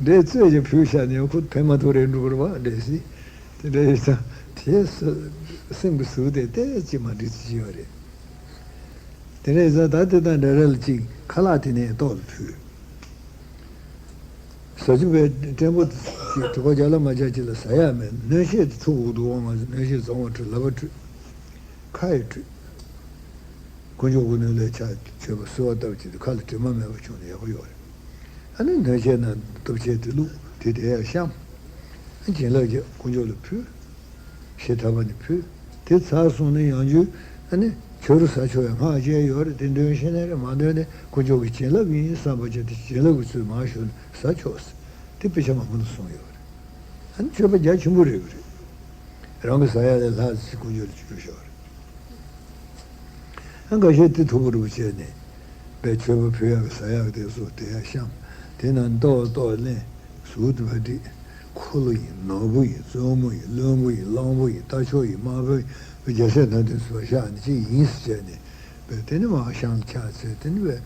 འདྲེ་བཙོས་ཀྱི་ཕུལ་བཞག་ནས་ཁོ་ཕན་མ་ཐོགས་རེད་འགྲོ་གི་རེད་པ། འདྲེ་སྲིད། དེ་འདྲ་ཡིན་ཙང་དེ་སེམས་ཀྱི་ཟུག་དེ་ཏོག་ཙམ་མ་འགྲིག་ཙམ་ཅིག་ཡོད་རེད། དེ་འདྲ་ཡིན་ཙང་ད་དེ་དང་འདྲ་རེད་ལ་ཅིག་ཁ་ལག་དེ་ནས་ཏོག་ཙམ་ཕུལ། ཟ་རྒྱུ་བས་བྲན་པོ་ཅིག་གྲོད་ཁོག་རྒྱགས་ལ་མ་རྒྱགས་ཅིག་ལ་ཟ་ཡག་མེད། གནོད་བྱེད་དེ་ཚུར་འུ་ཐུག་འོང་མ་ཟད་གནོད་བྱེད་གཙང་མ་བྲུས། ལག་པ་བྲུས། ཁ་ཡི་བྲུས། དཀོན་མཆོག་གི་ནུས་ལས་ཕྱག་མཆོད་པ་གསོལ་བ་བཏབ་ཅིག་དེ་ཁ་ལ་དྲི་མ་མེད་པ་བྱུང་ན་ཡག་པོ་ཡོད་རེད། ཨ་ནི་གནོད་བྱེད་ན་སྟོབས་ཆེ་དེ་བླུགས། དེ་དེ་ཡར་བཤམས། ཨ་བྱིན་རླབས་ཀྱིས་དཀོན་མཆོག་ལ་ཕུལ། ཞེ་ཐག་པ་ནས་ཕུལ། དེ་ཚར་སོང་ན་ཡང་རྒྱུ་ཨ་ནི་ཕྱི་རུ་ཟ་ཆོག་ཡ་སྔགས་བཅས་ཡོད་རེད། དེ་འདོན་ཤེས་ན་རེད། མ་འདོན་ནས་དཀོན་མཆོག་གི་བྱིན་རླབས་ཡིན་བསམ་པ་བྱས་ཏེ་བྱིན་རླབས་ཀྱི་ཚུལ་མར་ཞུ་ནས་ཟ་ཆོག་ཟེར། དེ་དཔེ་ཆ་མང་པོ་ནས་གསུངས་ཡོད་རེད། ཨ་ནི་མཆོད་པ་རྒྱ་ཆེན་པོ་རེད་གི་རེད། རང་གི་ཟ་ཡ་ལས་ལྷག་ཅིག་དཀོན་མཆོག་ལ་ཅིག་ཞུ་ཤོག་རེད། ཨ་འགའ་ཤས་དེ་ཐུབ་པ་རུ་བྱས་ནས་པའི་མཆོད་པ་ཕུལ་ཡག་གི་ཟ་ཡག་གི་དེ་ཚོ་དེ་ཡར་བཤམས། དེ་ན་ཏོག་ཏོག་ལེན། ཟུར་དུ་བ་སྒྲིག། འཁོར་ལོ་ཡིན། ནོར་བུ་ཡིན། བཙུན་མོ་ཡིན། བློན་པོ་ཡིན། གླང་པོ་ཡིན། རྟ་མཆོག་ཡིན། དམག་དཔོན་ཡིན། རྒྱལ་སྲས་ནང་དོན་ཚུལ་བ་བཞག་ནས་ཅི་ཡིན་ཟེར་བྱས་ནས་པའི་དེ་ནི་མར་བཤམས་ཕྱག་འཚལ། དེ་ནི་པའི་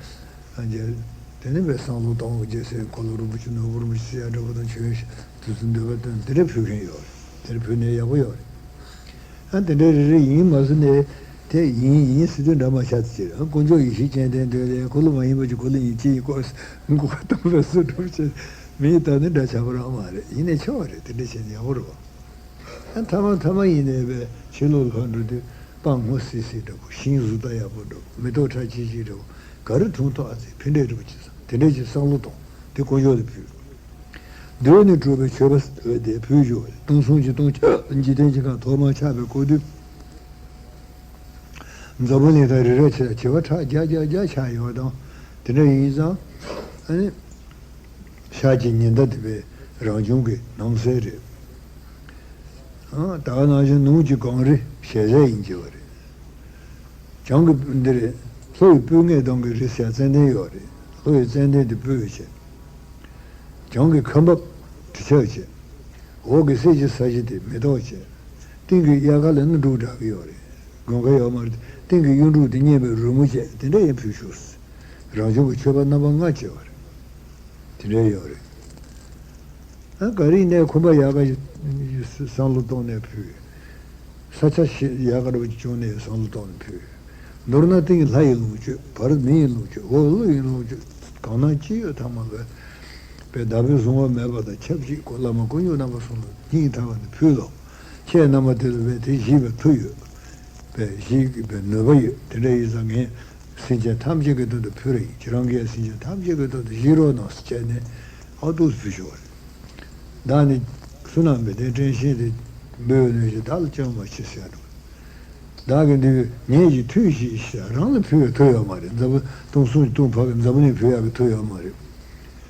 ཨ་རྒྱལ། དེ་ནི་པའི་བསང་ལོ་གཏོང་བ། རྒྱལ་སྲས་འཁོར་ལོ་རིན་པོ་ཆེ། ནོར་བུ་རིན་པོ་ཆེ། ཚེ་ཡང་འབྲས་བུ་དང་ཆོས་དབྱིངས་དུས་གསུམ་འདོད་པ་དོན་དེ་འདྲ་ཕུལ་མཁན་ཡོད་རེད། དེ་འདྲ་ཕུལ་ནས་ཡག་པོ་ཡོད་རེད། ཨ་དེ་འདྲའི་རེ་རེ་ཡིན་མ་ཟེར་ནས་དེ་ཡིན་ཡིན་ཟེར་དུས་འདྲ་མ་ཆགས་ཚེ་ཨ་དཀོན་མཆོག་ཡེ་ཤེས་སྤྱན་ལྡན་འདོད་ལས་འཁོར་ལོ་མ་ཡིན་པ་ཅིག་འཁོར་ལོ་ཡིན་ཅི་ཡིན་སྐོར་མགོ་བ་གཏོང་བའི་བཟོ་སྒྲུབ་བྱེད་མིན་ད་ནི་འདྲ་ཆགས་པ་རང་མ་རེད། ཡིན་ནས་ཆོག་པ་རེད། དེ་འདྲ་བྱས་ནས་ཡག་པོ་རེད་པ། ཨ་མཐའ་མ་མཐའ་མ་ཡིན་ནས་པའི་ཕྱི་ལོགས་ལ་ཕར་འགྲོ་དུས་སྤང་སྔོ་སིལ་སིལ་འདྲ་པོ། ཤིང་གཟུགས་ད་ཡག་པོ་འདྲ་པོ། མེ་ཏོག་ཁྲ་ཆིལ་ཆིལ་འདྲ་པོ། ག་རེ་འཐུང་ཐུབ་ཨ་ཙི་ཕན་འབྲས་འདྲ་པོ་ཅིག་བསམ། དེ་འདྲ་ཅིག་བསམ་བློ་གཏོང་། དེ་དཀོན་མཆོག་ལ་ཕུལ། འདོད་ནས་གྲུབ་པའི་མཆོད་པ་དེ་ཕུལ་ཞུ་བ་རེད། སྟོང་གསུམ་གྱི་སྟོང་ཆ་འཇིག་རྟེན་གྱི་ཁམས་ཐོག་མར་ཆགས་པའི་སྐབས་དུས། འཛམ་བུ་གླིང་དང་རི་རབ་ཆེ་ལ་བྱེ་བ་ཕྲག་བརྒྱ་བརྒྱ་བརྒྱ་ཆགས་ཡོད་དང་། དེ་འདྲ་ཡིན་ཙང་ཨ་ནི་ཤར་གྱི་ཉི་ཟླ་དེ་བས་རང་བྱུང་གི་ནང་གསལ་རེད། ཨ་ད་ག་ནང་བཞིན་ནུབ་ཀྱི་གངས་རི་ཞལ་ཟས་ཡིན་གྱི་བ་རེད། བྱང་གི་འདི་རེད། ལྷོ་ཡི་སྤོས་ངད་གདོང་གི་རི་ཟེར་ཙན་དན་ཡོད་རེད། ལྷོ་ཡི་ཙན་དན་དེ་སྤོས་བྱས། བྱང་གི་ཁ་འབབ་དྲི་ཆབ་བྱས། འོག་གི་གསེར་གྱི་ས་གཞི་དེ་མེ་ཏོག་བྱས། སྟེང་གི་དབྱར་ཁ་ལ་ནི་འབྲུག་འགྲོ་གི་ཡོད་རེད། དགུན་ཁ་ཡོད་མ་རེད། སྟེང་གི་གཡུ་འབྲུག་དེ་མཉེན་པའི་རོལ་མོ་བྱས། དེ་འདྲ་ཡང་ཕུལ་ཞུ། རང་བྱུང་གི་མཆོད་པ་རྣམ་པ་ལྔ་བྱས་པ་རེད། དེ་འདྲ་ཡོད་རེད། ཨ་ག་རེ་ཡིན་ནའི་ཁོམ་པ་ཡག་ག་བསམ་བློ་གཏོང་ནས་ཕུལ། ས་ཆ་ཞིག་ཡག་ག་རེ་བྱུང་ནས་བསམ་བློ་གཏོང་ནས་ཕུལ། མདོར་ན་སྟེང་གི་ལྷ་ཡི་ལོངས་སྤྱོད། བར་མི་ཡི་ལོངས་སྤྱོད། འོག་ཀླུ་ཡི་ལོངས་སྤྱོད། གང་ན་ཅི་ཡོད་ཚང་མ་ལ་པའི་བདག་པོས་བཟུང་བ་མེད་པ་དང་ཆབས་ཅིག་གོ་བླ་མ་དཀོན་མཆོག་རྣམ་པ་གསུམ་ལ་སྙིང་ཐག་པ་ནས་ཕུལ་ལོ། ཁྱེད་རྣམ་པ་དེ་ལ་བས་དེ་བཞེས་པའི་མཐུ་ཡོད། པས་བཞེས་པའི་ནུས་པ་ཡོད། དེ་འདྲ་ཡིན་ཙང་ངས་སེམས་ཅན་ཐམས་ཅད་ཀྱི་དོན་དུ་ཕུལ་རེ་ཡིན། ཁྱེད་རང་གིས་སེམས་ཅན་ཐམས་ཅད་ཀྱི་དོན་དུ་བཞེས་རོགས་གནང་ཟེར་བྱས་ནས་ཨ་ཏུ་ཕུལ་ཞུ་བ་རེད། བདག་ནི་བསོད་ནམས་མེད་དེ་བཀྲེན་ཤིང་དེ་འབུལ་བའི་ནུས་ཀྱིས་བདག་ལ་ཅང་མ་མཆིས་ཟེར་འདུག་བདག་གིས་འདི་ངེད་ཀྱི་མཐུ་ཞིག་ཟེར་རང་ལ་ཕུལ་བའི་མཐུ་ཡོད་མ་རེད། འཛམ་བུ་སྟོང་གསུམ་གྱི་སྟོང་ཕ་གི་འཛམ་བུ་གླིང་ཕུལ་ཡག་གི་མཐུ་ཡོད་མ་རེད།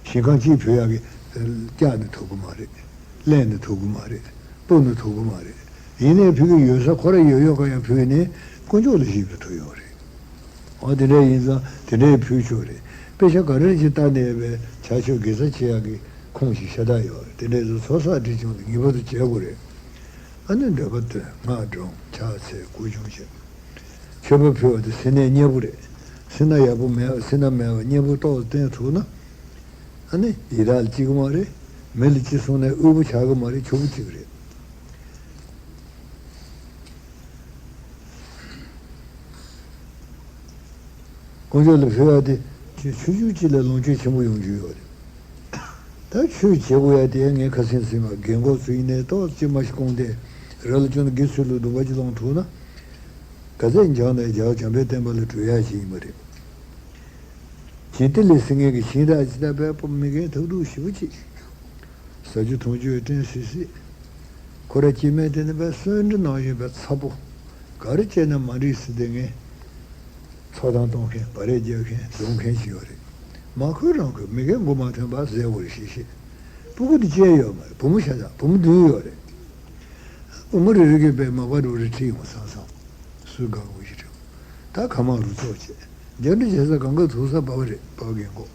ཞིང་ཁམས་གཅིག་ཕུལ་ཡག་གི་བཀྱག་ནི་ཐུབ་གི་མ་རེད། ལེན་ནི་ཐུབ་གི་མ་རེད། སྤུབ་ནི་ཐུབ་གི་མ་རེད། ཡིན་ནའི་ཕུལ་གི་ཡོད་ས་ཁོ་ར་ཡོད་ཡོད་ག་ཡང་ཕུལ་ནས་དཀོན་མཆོག་ལ་བཞེས་པའི་མཐུ་ཡོད་རེད། འོ་དེ་འདྲ་ཡིན་ཙང་དེ་འདྲའི་ཕུལ་ཆོག་རེད། དཔེ་ཆ་ག་རེ་ཅིག་ལྟ་ནས་པའི་ཕྱག་མཆོད་དགེ་རྩ་བྱེད་ཡག་གི་ཁུངས་ཤིག་ཤ་སྟག་ཡོད་རེད། དེ་འདྲའི་ཚོ་ཚོགས་བསགས་སྒྲིབ་སྦྱོང་དེ་ངེས་པར་དུ་བྱེད་དགོས་རེད། ཨ་ནི་འདོད་པ་དོན་སྔགས་སྒྲུབ་ཕྱག་འཚལ་སྐུ་གཞུང་བཤམས། མཆོད་པ་ཕུལ་བ་དེ་སེམས་ནད་མཉེས་པོ་རེད། སེམས་ནད་ཡག་པོ་མེད་པ་སེམས་ནད་མེད་པ་མཉེས་པོ་ཏོག་ཙམ་བསྟེན་ཐུབ་ན། ཨ་ནི་ཡི་དྭགས་ལ་སྐྱིད་གི་མ་རེད། མི་ལ་སྐྱིད་སོང་ནས་དབུལ་པོ་ཆགས་གི་མ་རེད། ཕྱུག་པོ་སྐྱིད་གི་རེད། དཀོན་མཆོག་ལ་ཕུལ་བ་དེ་ཆུ་ཆུ་ཆུ་གཅིག་ལ་ལོངས་སྤྱོད་ཆེན་པོ་ཡོང་རྒྱུ་ཡོད་རེད། ད་ཆོས་བྱེད་དགོས་ཡ་དེ་ངས་ཁ་སེང་སེང་བ་རྒན་གོག་ཚོ་ཡིན་ནའི་ཏོག་ཙམ་མ་ཞིག་སྐོང་སྟེ་ར་ལ་བཅོལ་ན་དགེ་ཚུལ་ལ་སྡུག་པ་ཅིག་སློང་ཐུབ་ན། ག་ཚད་འཇང་ནས་རྒྱལ་བ་བྱམས་པའི་བསྟན་པ་ལ་གྲོས་ཡ་ཞིག་ཡིན་པ་རེད། ཞིང་ཏི་ལི་ཟེར་མཁན་གྱི་ཞིང་དག་ཅིག་ད་བས་པོ་མི་རྒན་ཐུག་ཐུག་ཞེ་པོ་ཅིག་ཟ་རྒྱུ་འཐུང་རྒྱུ་ཡོད་དྲན་སྲིད་སྲིད། ཁོ་ར་སྐྱེ་དམན་དེ་ནི་བས་གསོན་འདྲི་ནང་བཞིན་བས་ཚ་པོ། ག་རེ་བྱས་ན་མ་འགྲིག་ཟེར་དེ་ངས། ཚོགས་གཏམ་གཏོང་མཁན་བ་རེ་རྒྱག་མཁན་རྫོང་མཁན་ཞིག་ཡོད་རེད། མ་ཁོས་རང་ཁོས་མི་རྒན་མགོ་མ་ཐོན་པ་ཟས་བོར་ཤེས་ཤེས། སྤུ་གུ་དེ་སྐྱེས་ཡོད་མ་རེད། བུ་མོ་ཤ་ཚ་བུ་མོ་བདུན་ཡོད་རེད། བུ་མོ་རེ་རེ་གིས་པའི་མག་པ་རུ་རེ་ཁྲིད་ཡོང་བསམ་བསམ། སུས་དགའ་བོ་ཞིག་རེད། ད་ཁ་མང་རུ་ཚོགས་བྱས། རྒྱ་འདྲི་བྱེད་ས་གང་ག་ཐུག་ས་པ་བ་རེད་པ་རྒན་གོ།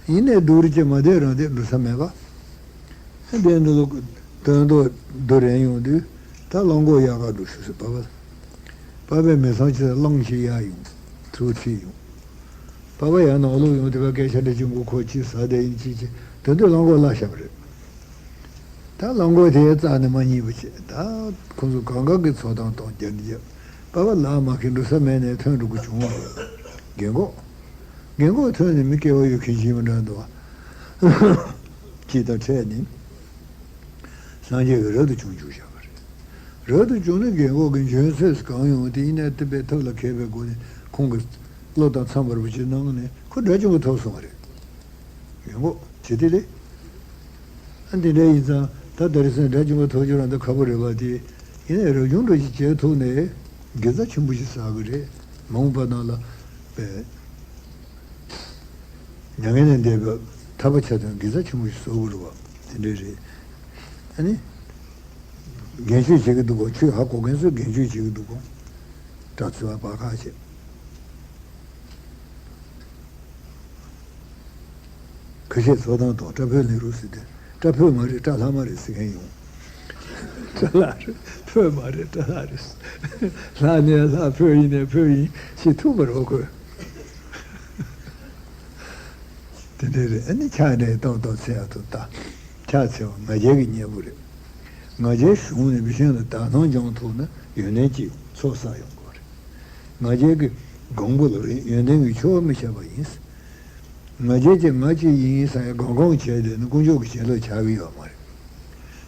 ཡིན་ནའི་སྡུག་རུ་ཅེ་མ་བསྡད་རང་བསྡད་འགྲོ་ས་མེད་པ། དེ་འདི་ལོ་དོན་དོ་རྡོ་རན་ཡོང་དུས་ད་གླང་གོག་གཡག་ག་འགྲོ་ཤོག་ཟེར་པ་བ། པ་བས་མི་ཚང་ཅི་གླང་ཞིག་གཡར་ཡོང་། ཚུར་ཁྲིད་ཡོང་། པ་བ་ཡར་ནང་ལོག་ཡོང་དུས་པ་སྐད་ཆ་འདྲི་ཅིག་མགོ་ཁོག་ཅིག་ཟ་བསྡད་ཡིན་ཅིག་ཅིག་དེ་དུས་གླང་གོག་གླ་ཤབ་རེད། ད་གླང་གོག་དེ་རྩ་ནས་མ་རྙེད་པ་བྱས། ད་ཁོ་ཚོ་གང་ག་གི་ཚོགས་གཏམ་གཏོང་རྒྱབ་རྒྱབ། པ་བ་ལག་མ་ཁེལ་འགྲོ་ས་མེད་ནས་ཐོན་འགྲོ་དགོས་བྱུང་བ་རེད། རྒན་གོག་རྒན་གོག་ཐོན་ནས་མི་སྐལ་བ་ཡོད་མཁན་ཞིག་མི་འདྲ་འདུག་བ། ཅིག་དང་འཕྲད་ནས། སངས་རྒྱས་ཀྱིས་རབ་ཏུ་བྱུང་བྱུང་བཞག་པ་རེད། རབ་ཏུ་བྱུང་ནས་རྒན་གོག་གི་འཇོན་ཚོད་གང་ཡོང་དེ་ཡིན་ན་བསྟན་པའི་ཐབས་ལ་མཁས་པའི་སྒོ་ནས་ཁོང་གི་བློ་དང་འཚམས་པར་བུ་ཅིག་གནང་ནས་ཁོ་དགྲ་བཅོམ་པ་ཐོབ་སོང་བ་རེད། ཡོང་གོ་ཇི་ཏི་ལི། ཨ་འདི་འདྲ་ཡིན་ཙང་ད་ད་རེས་སེམས་དགྲ་བཅོམ་པ་ཐོབ་རྒྱུ་རང་ད་ཁག་པོ་རེད་པ་དེ། ཡིན་ནའི་རབ་བྱུང་འགྲོ་ཞིག་བྱེད་ཐུབ་ནས་དགེ་རྩ་ཆེན་པོ་ཞིག་བསགས་གི་རེད། མ་འོངས་པ་ནང་ལ་པའི་མྱ་ངན་ལས་འདས་པའི་ཐར་པ་ཆ་ཚང་དགེ་རྩ་ཆེན་པོ་ཞིག་བཟོ་དགོས་རེད་པ་དེ་འདྲ་རེད། ཨ་ནི། རྒན་ཆོས་བྱེད་ཀྱི་འདུག་གོ། ཆོས་ཧ་གོ་མཁན་ཚོས་རྒན་ཆོས་བྱེད་ཀྱི་འདུག་གོ། དྲག་ཚུལ་བ་བར་ཁ་བྱེད། ཁ་ཤས་ཚོགས་གཏམ་དང་སྐྲ་ཕོད་ལེན་རོགས་ཟེར་ཏེ། སྐྲ་ཕོད་མ་རེད་སྐྲ་ལྷག་མ་རེད་ཟེར་མཁན་ཡོང་། སྐྲ་ལྷག་རེད་ཕོད་མ་རེད་སྐྲ་ལྷག་རེད། ལྷག་ནས་ལྷག་ཕོད་ཡིན་ནས་ཕོད་ཡིན་ཞེས་ཐུག་པར་འོ་དགོས། དེ་འདྲ་རེད། ཨ་ནི་ཕྱག་འདྲེན་ཏོག་ཏོག་འཚལ་ཡག་ཏུ་ལྟ། ཕྱག་འཚལ་བ་ང་རྒྱལ་གྱི་གཉེན་པོ་རེད། ང་རྒྱལ་གཞུང་ནས་མི་གཞན་ལ་དག་སྣང་སྦྱོང་ཐུབ་ན་ཡོན་ཏན་གྱི་ཚོགས་བསགས་ཡོང་དགོས་རེད། ང་རྒྱལ་གྱི་གང་པོ་ལ་ཡོན་ཏན་གྱི་ཆོ་བ་མི་ཁྱབ་པ་ཡིན། ང་རྒྱལ་གྱི་ང་གཅིག་ཡིན་ཡིན་ས་ཡ་གང་གང་བྱས་ཏེ་ནི་དཀོན་མཆོག་གི་བྱིན་རླབས་ཆགས་ཀྱི་ཡོད་མ་རེད།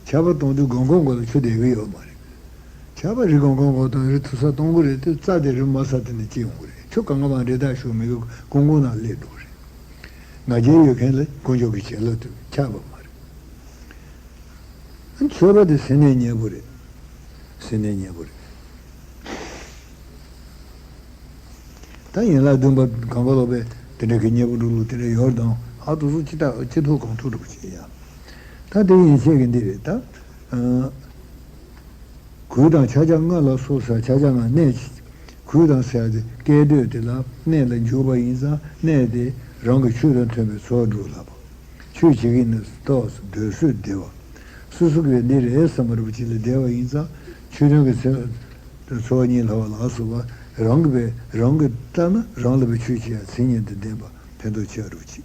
ཆར་པ་གཏོང་དུས་གང་གང་གོ་ལ་ཆུ་བསྡད་ཀྱི་ཡོད་མ་རེད། ཆར་པ་རི་གང་གང་གོ་དང་རི་ཐུ་ས་གཏོང་གི་རེད་དེ་རྩྭ་དེ་རི་མ་ས་དེ་ནས་སྐྱེ་ཡོང་གི་རེད། ཆུ་གང་ག་བང་འདྲེ་དག་ཤོག་མི་གི་ཀུང་ཀུང་ནང་སླེབས་འགྲོ་གི་རེད། ང་རྒྱལ་ཡོད་མཁན་ལ་དཀོན་མཆོག་གི་བྱིན་རླབས་དེ་ཆགས་པ་མ་རེད། ཆོས་པ་དེ་སེམས་ནད་གཉེན་པོ་རེད། སེམས་ནད་གཉེན་པོ་རེད། ད་ཡན་ལག་བདུན་པ་གང་ག་ལོག་པའི་དེ་འདྲ་གི་གཉེན་པོ་འགྲོ་ལུགས་དེ་འདྲ་ཡོད་དང་ཨ་ཏུ་སུ་ཅི་ལྟ་ཅི་ཐུག་གང་ཐུག་འགྲོ་བྱེད་ཡ། ད་དེ་ཡན་ཆད་ཀྱི་འདི་རེད་ད། གོས་དང་ཕྱག་རྒྱ་ལྔ་ལ་སོགས་ཟེར་ཕྱག་རྒྱ་ལྔ་གནས་ཀྱི་གོས་དང་ཟེར་ཏེ་སྐད་དོད་དེ་ལ་གནས་ལ་འཇུག་པ་ཡིན་ཙང་གནས་དེ་རང་གི་ཆོས་དང་མཐུན་པའི་ཚོགས་སྒྲུབ་ལ་བབ། ཆོས་བྱེད་ཀྱི་ནི་ཏོག་ཙམ་སྡོད་སྲོལ་བདེ་བ། སོ་སོ་གིས་འདི་རེད་བསམ་པ་རུ་ཅིག་ལ་བདེ་བ་ཡིན་ཙང་ཆོས་དོན་གྱི་ཚེ་ཚོགས་གཉིས་ལྷ་བ་ལ་སོགས་པ་རང་གི་བས་རང་གི་ལྟ་ན་རང་ལ་བའི་ཆོས་བྱེད་ཡ་མཚན་ཉིད་དུ་ལྡན་པ་ཕན་ཐོགས་ཆེ་རུ་ཅིག་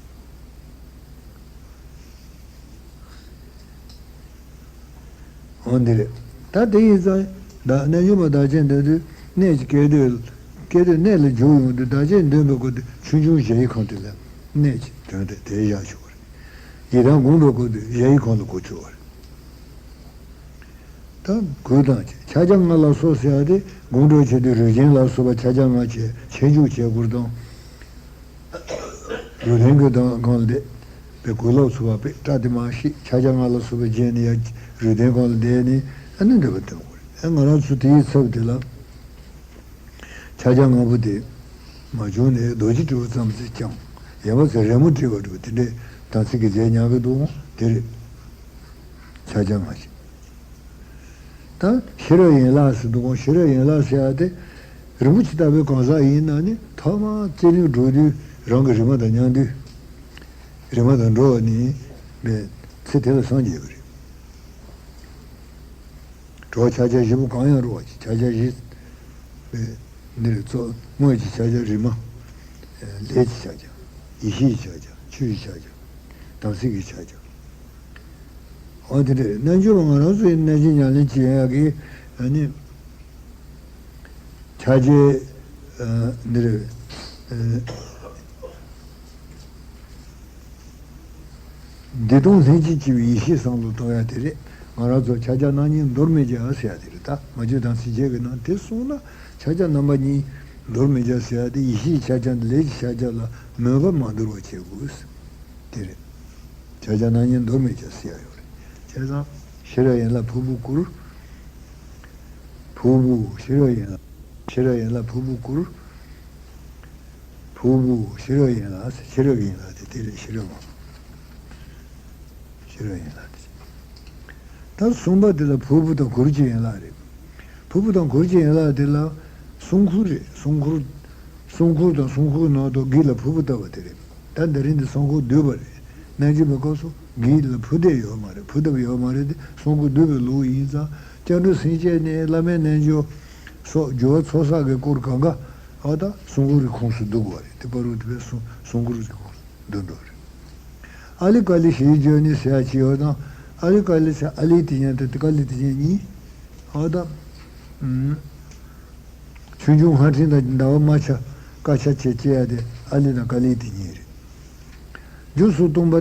འོ་འདི་རེད། ད་དེ་ཡིན་ཙང་བདག་རྣལ་འབྱོར་པ་བདག་ཅན་འདོན་དུས་གནས་ཀྱི་སྐད་དོད་སྐད་དོད་གནས་ལ་འཇུག་ཡོང་དུས་བདག་ཅན་འདོན་པའི་སྐོར་དུ་ཆུང་ཆུང་གཞལ་ཡས་ཁང་དེ་ལ་གནས་ཀྱི་དོན་དེ་དེ་བཞག་ཆོག་པ་རེད། ཡི་དམ་དགོངས་པའི་སྐོར་དུ་གཞལ་ཡས་ཁང་ལ་གོ་ཆོག་པ་རེད། ད་གོས་དང་ཕྱག་རྒྱ་ལྔ་ལ་སོགས་ཟེར་ཡ་དེ་དགོངས་གྲོལ་བྱེད་དུས་རིགས་ཅན་ལ་སོགས་པ་ཕྱག་རྒྱ་ལྔ་བྱས་ཆེད་འཇུག་བྱེད་དགོས་དང་། རུས་ལྡན་གྱི་དང་སྒང་ལ་བསྡད་པའི་གོས་ལོག་ཚུ་བ་པའི་སྐྲ་དེ་མ་ཤེས་ཕྱག་རྒྱ་ལྔ་ལ་སོགས་པའི་རྗེས་ནས་ཡ་རུས་ལྡན་སྒང་ལ་བསྡད་ནས་ཨ་ནི་འདོད་པ་སྟོན་དགོས་རེད། ཨ་ང་རང་ཚོ་དེའི་ཚབ་དེ་ལ་ཕྱག་རྒྱ་ལྔ་པོ་དེ་མ་བྱུང་ནས་རྡོ་རྗེ་དྲིལ་བུ་ཙམ་ཞིག་བརྐྱངས། ཡང་པ་ཚོས་རི་མོ་བྲིས་པ་འདྲ་བོ་དེ་འདྲའི་དམ་ཚིག་གི་རྫས་ཉར་གི་འདུག་དེ་རེད། ཕྱག་རྒྱ་ལྔ་ཞིག་ད་ཤེས་རབ་ཡན་ལག་ཟེར་འདུག་གོ། ཤེས་རབ་ཡན་ལག་ཟེར་ཡ་དེ་རིན་པོ་ཆེ་ལྟ་བུའི་གང་ཟག་ཡིན་ན་ནི་ཐོག་མར་རྩེ་གླིང་འགྲོ་དུས་རང་གི་རི་མ་དང་མཉམ་དུས། རི་མ་དང་འགྲོ་བ་ནི་མེད་ཚེ་དེ་ལ་སངས་རྒྱས་པ་རེད། གྲོགས་ཕྱག་རྒྱ་བཞི་པོ་གང་ཡང་རུང་བ་ཅིག་ཕྱག་རྒྱ་བཞི་མེད་འདིར་གཙོ་དངོས་ཀྱི་ཕྱག་རྒྱ་རི་མ། ལས་ཀྱི་ཕྱག་རྒྱ། ཡེ་ཤེས་ཀྱི་ཕྱག་རྒྱ། ཆོས་ཀྱི་ཕྱག་རྒྱ། དམ་ཚིག་གི་ཕྱག་རྒྱ། འོ་དེ་འདྲ་རྣལ་འབྱོར་པ་ང་རང་ཚོ་ཡི་གནས་ཆེན་ཉམས་ལེན་བྱེད་ཡག་གི་ཨ་ནི། ཕྱག་རྒྱའི་འདིར་བདེ་སྟོང་ལྷན་ཅིག་སྐྱེས་པའི་ཡེ་ཤེས་བསམ་བློ་གཏོང་ཡག་དེ་རེད། ང་རང་ཚོ་ཕྱག་རྒྱ་རྣམ་གཉིས་འདོར་མི་བྱ་ཟེར་ཡག་དེ་རེད། ད་མ་བཅོས་དམ་ཚིག་བརྒྱད་ཀྱི་ནང་དེ་གསུངས་ན་ཕྱག་རྒྱ་རྣམ་པ་གཉིས་ འདོར་མི་བྱ་ཟེར་ཡ་དེ་ཡེ་ཤེས་ཕྱག་རྒྱ་དང་ལས་ཀྱི་ཕྱག་རྒྱ་ལ་མོས་པ་མ་འདོར་བ་བྱེད་དགོས། དེ་རེད། ཕྱག་རྒྱ་སྣང་བརྙན་འདོར་མི་བྱ་ཟེར་ཡ་ཡོད་རེད། བྱས་ཙང་ཤེས་རབ་ཡན་ལག་ཕུར་བུ་བསྐུར། ཕུར་བུ་ཤེས་རབ་ཡན་ལག་ཤེས་རབ་ཡན་ལག་ཕུར་བུ་བསྐུར། ཕུར་བུ་ཤེས་རབ་ཡན་ལག་ཟེར། ཤེས་རབ་ཡན་ལག་དེ་དེ་རེད། ཤེས་རབ། ཤེས་རབ་ཡན་ལག་དེ། ད་གསུམ་པ་དེ་ལ་ཕུར་བུ་དང་གུར་གྱི་ཡན་ལག་རེད། ཕུར་བུ་དང་གུར་གྱི་ཡན་ལག་དེ་ལ་སྲུང་འཁོར་རེད། སྲུང་འཁོར། སྲུང་འཁོར་དང་སྲུང་འཁོར་ནང་དུ་བགེགས་ལ་ཕུར་བུ་བཏབ་པ་དེ་རེད། ད་འདི་རིང་འདི་སྲུང་འཁོར་བསྡུས་པ་རེད། རྣལ་འབྱོར་པའི་སྐབས་སུ་བགེགས་ལ་ཕུར་བསྡད་ཡོད་མ་རེད། ཕུར་བཏབ་ཡོད་མ་རེད་དེ། སྲུང་འཁོར་བསྡུས་པའི་ལུགས་ཡིན་ཙང་། སྐྱབས་འགྲོ་སེམས་བསྐྱེད་ནས་བླ་མའི་རྣལ་འབྱོར་སོགས་སྦྱོར་བ་ཚོགས་བསགས་ཀྱི་སྐོར་གང་ག་ཨ་ད་སྲུང་འཁོར་གྱི་ཁོངས་སུ་བསྡུ་དགོས་རེད། དེ་བར་དུ་དེ་བས་སྲུང་སྲུང་འཁོར་གྱི་ཁོངས་སུ་བསྡུ་འགྲོ་རེད། ཨ་ལི་ཀ་ལི་ཞེས་བརྗོད་ནས་ཟེར་ཡ་ཅིག་ཡོད་དང་། ཨ་ལི་ཀ་ལི་ཟེར། ཨ་ལི་དེ་ཉིད་དང་ཀ་ལི་དེ་ཉིད་གཉིས། ཨ་ད། ཨུམ། ཆོས་འབྱུང་ལྷ་ཕྲན་དང་ཟླ་བ་རྨ་བྱ་ཀ་ཆ་བྱེད་ཅེས་ཡ་དེ་ཨ་ལི་དང་ཀ་ལི་དེ་གཉིས་རེད། རྒྱུ་སོགས་སྟོང་པ་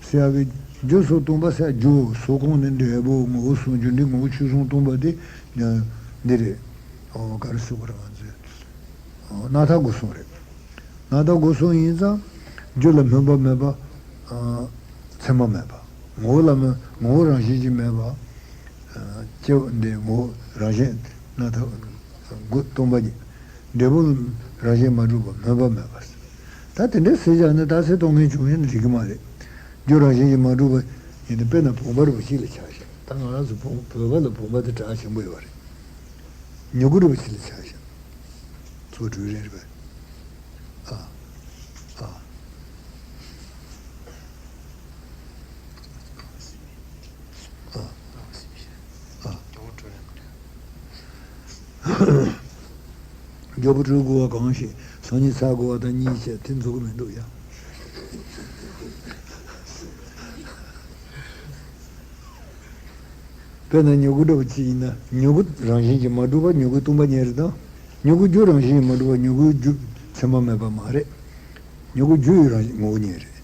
ཟེར་ཡ་གི། རྒྱུ་སོགས་སྟོང་པ་ཟེར་ཡ། རྒྱུ་སོགས་གོང་ནས་འབྲས་བུ། ངོ་བོ་གསུམ། རྒྱུ་འབྲས་ངོ་བོ་ཆོས་གསུམ་སྟོང་པ་དེ་འདི་རེད། ཨོ་ག་རེ་ཟེར་དགོས་རེད་ང་ཚོས། ཨོ་རྣམ་ཐར་སྒོ་གསུམ་རེད། རྣམ་ཐར་སྒོ་གསུམ་ཡིན་ཙང་། རྒྱུ་ལ་སྨོན་པ་མེད་པ། ཨ་མཚན་མ་མེད་པ། ངོ་བོ་ལ་སྨོན། ངོ་བོ་རང་བཞིན་གྱིས་མེད་པ། ཨ་སྐྱེ་བ་འདི་ངོ་བོ་རང་བཞིན། རྣམ་ཐར་སྒོ་སྟོང་པ་ཉིད། འབྲས་བུ་རང་བཞིན་མ་གྲུབ་པ། སྨོན་པ་མེད་པ། ད་དེ་འདྲ་ཟེར་བཞག་ན་རྟགས་གསལ་གཏོང་མཁན་བྱུང་ཡིན་ན་འགྲིག་གི་མ་རེད། རྒྱུ་རང་བཞིན་གྱིས་མ་གྲུབ་པ་ཡིན་ན། དཔེར་ན་བུམ་པ་རུ་གཅིག་ལ་ཆ་བཞག་ད་ང་རང་ཚོ་བོད་པ་ལ་བུམ་པ་དེ་གྲགས་ཆེན་པོ་ཡོད་རེད། མྱུ་གུ་རུ་གཅིག་ལ་ཆ་བཞག་ཚོ་དྲུག་རེ་རེ་བས། ཨ། ཨ། ཨ། ཨ། མགྱོགས་པོ་འགྲོ་དགོས་པ་གང་ཞིག་སང་ཉིན་ཚར་དགོས་པ་དང་གཉིས་བྱས་དེ་འཛུགས་མི་འདུག་ཡ། དཔེར་ན་མྱུ་གུ་འདྲ་བོ་གཅིག་ཡིན་ན། མྱུ་གུ་རང་བཞིན་གྱིས་མ་གྲུབ་པ་མྱུ་གུ་སྟོང་པ་ཉིད་རེད་དང་། མྱུ་གུ་རྒྱུ་རང་བཞིན་གྱིས་མ་གྲུབ་པ་མྱུ་གུ་རྒྱུ་མཚན་མ་མེད་པ་མ་རེད། མྱུ་གུ་རྒྱུ་ཡི་རང་བཞིན་ངོ་བོ་ཉིད་རེད།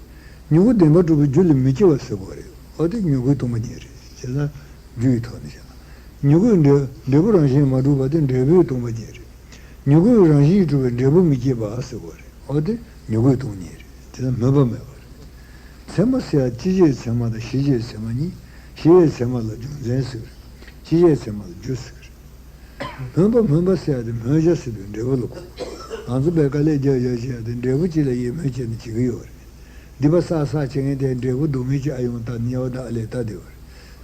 མྱུ་གུ་བདེན་པར་གྲུབ་པའི་རྒྱུ་ལས་མི་སྐྱེ་བ་ཟེར་དགོས་རེད། འོ་དེ་མྱུ་གུ་སྟོང་པ་ཉིད་རེད། བྱས་ཙང་རྒྱུ་ཡི་ཐོག་ནས་བཤད་ན། མྱུ་གུ་འབྲས་འབྲས་བུ་རང་བཞིན་མ་གྲུབ་པ་དེ་འབྲས་བུ་སྟོང་པ་ཉིད་རེད། མྱུ་གུ་རང་བཞིན་གྱིས་གྲུབ་པའི་འབྲས་བུ་མི་སྐྱེ་བ་ཟེར་དགོས་རེད། འོ་དེ་མྱུ་གུ་སྟོང་ཉིད་རེད། དེ་ལ་སྨོན་པ་མེད་པ་རེད། ཚད་མ་ཟེར་ཡ་སྐྱེད་བྱེད་ཚད་མ་དང་ཞི་བྱེད་ཚད་མ་གཉིས། ཞི་བའི་ཚད་མ་ལ་རྒྱུ་མཚན་ཟེར། སྐྱེད་བྱེད་ཚད་མ་ལ་རྒྱུ་ཟེར། སྨོན་པ། སྨོན་པ་ཟེར་ཡ་དེ་སྨོན་བྱ་ཟེར་དུས་འབྲས་བུ་ལ་གོ། ང་ཚོ་བས་དཀའ་ལས་རྒྱག་རྒྱག་བྱེད་ཡ་དེ་འབྲས་བུ་གཅིག་ལ་ཡིད་སྨོན་བྱས་ནས་བྱེད་ཀྱི་ཡོད་རེད། སྡིག་པ་བསགས་བསགས་བྱེད་མཁན་དེ་འབྲས་བུ་སྡུག་བསྔལ་གྱི་ཨ་ཡོང་ལྟ། དམྱལ་བ་དང་ཨ་ལས་ལྟ་བསྡད་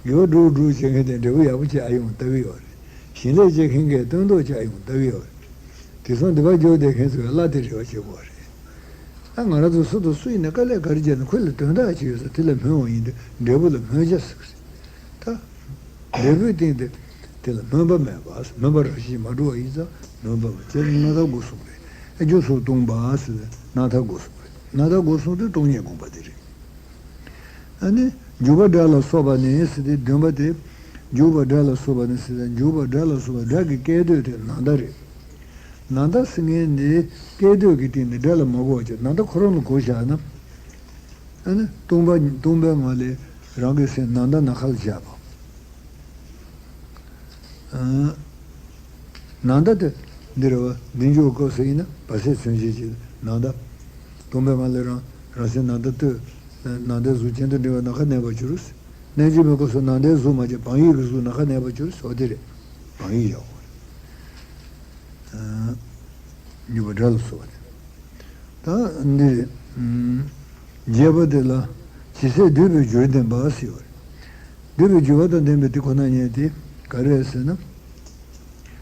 ཡོད་རེད། དགེ་བ་སྒྲུབ་སྒྲུབ་བྱེད་མཁན་དེ་འབྲས་བུ་ཡག་པོ་གྱི་ཨ་ཡོང་ལྟ་གི་ཡོད་རེད། ཞིང་ལས་བྱེད་མཁན་གྱིས་སྟོན་ཐོག་གི་ཨ་ཡོང་ལྟ་གི་ཡོད་རེད། དེང་སང་སྡིག་པ་རྒྱབ་བསྡད་མཁན་ཚོས་བླ་དེ་རེ་བ་བྱེད་དགོས་རེད། ད་ང་རང་ཚོ་སུ་དང་སུ་ཡིན་ན་དཀའ་ལས་ག་རེ་བརྒྱབ་ན་ཁོ་ལ་དོན་དག་ཅིག་ཡོད་ས་དེ་ལ་སྨོན་བ་ཡིན་དུས་འབྲས་བུ་ལ་སྨོན་བྱ་ཟེར་གི་རེད། ད་འབྲས་བུའི་སྟེང་དེ་དེ་ལ་སྨོན་པ་མེད་པ། སྨོན་པ་རང་བཞིན་མ་གྲུབ་པ་ཡིན་ཙང་སྨོན་པ་མེད། དེ་རྣམ་ཐར་སྒོ་གསུམ་རེད། ཨ་རྒྱུ་སོགས་སྟོང་པ་ཟེར་རྣམ་ཐར་སྒོ་གསུམ་རེད། རྣམ་ཐར་སྒོ་གསུམ་དེ་སྟོང་ཉིད་དགོངས་པ་དེ་རེད། ཨ་ནི་འཇུག་པ་སྒྲ་ལ་སོགས་པ་ནི་ཟེར་དེ་བདུན་པ་དེ། འཇུག་པ་སྒྲ་ལ་སོགས་པ་ནི་ཟེར་དེ། འཇུག་པ་སྒྲ་ལ་སོགས་པ་སྒྲ་གི་སྐད་དོད་དེ་ནང་ཟླ་རེད། ནང་ཟླ་ཟེར་མཁན་འདི་སྐད་དོད་ཀྱི་སྟེང་ནས་སྒྲ་ལ་མ་གོ་བ་བྱས། ནང་ཟླ་ཁོ་རང་ལ་གོ་བཞག་ན། ཨ་ནི་སྟོང་པ་སྟོང་པའི་ངང་ལས་རང་གི་སེམས་ནང་ཟླ་ནམ་མཁའ་ལ་བཞག་པ། ཨ། ནང་ཟླ་དེ་འདི་རེད་བ། འདི་འཇུག་སྐབས་སུ་ཡིན་ན་བར་སྲིད་མཚོན་བྱེད་ཀྱི་ནང་ཟླ། སྟོང་པའི་ངང་ལས་རང་རང་སེམས་ནང་ཟླ་ལྟོས། ནང་ཟླའི་གཟུགས་གྱེན་དུ་འགྲེང་བ་ནམ་མཁའ་གནས་པར་འགྱུར། རྣལ་འབྱོར་པའི་སྐབས་སུ་ནང་ཟླའི་གཟུགས་མ་སྐྱེས། བག་ཡོད་ཀྱི་གཟུགས་ནམ་མཁའ་གནས་པར་འགྱུར། འོ་དེ་རེད། བག་ཡོད་བཞག་པ་རེད། ཨ། འཇུག་པ་སྒྲ་ལ་སོགས་པ་དེ། ད་འདི་རེད། ཨམ། རྒྱས་པ་དེ་ལ་ཇི་སྲིད་འདུས་པའི་རྒྱུར་ལྡན་པ་ཟེར་བ་རེད། འདུས་པའི་རྒྱུ་བ་དང་ལྡན་པའི་དེ་ཁོ་ན་ཉིད་དེ་ག་རེ་རེད་ཟེར་ན།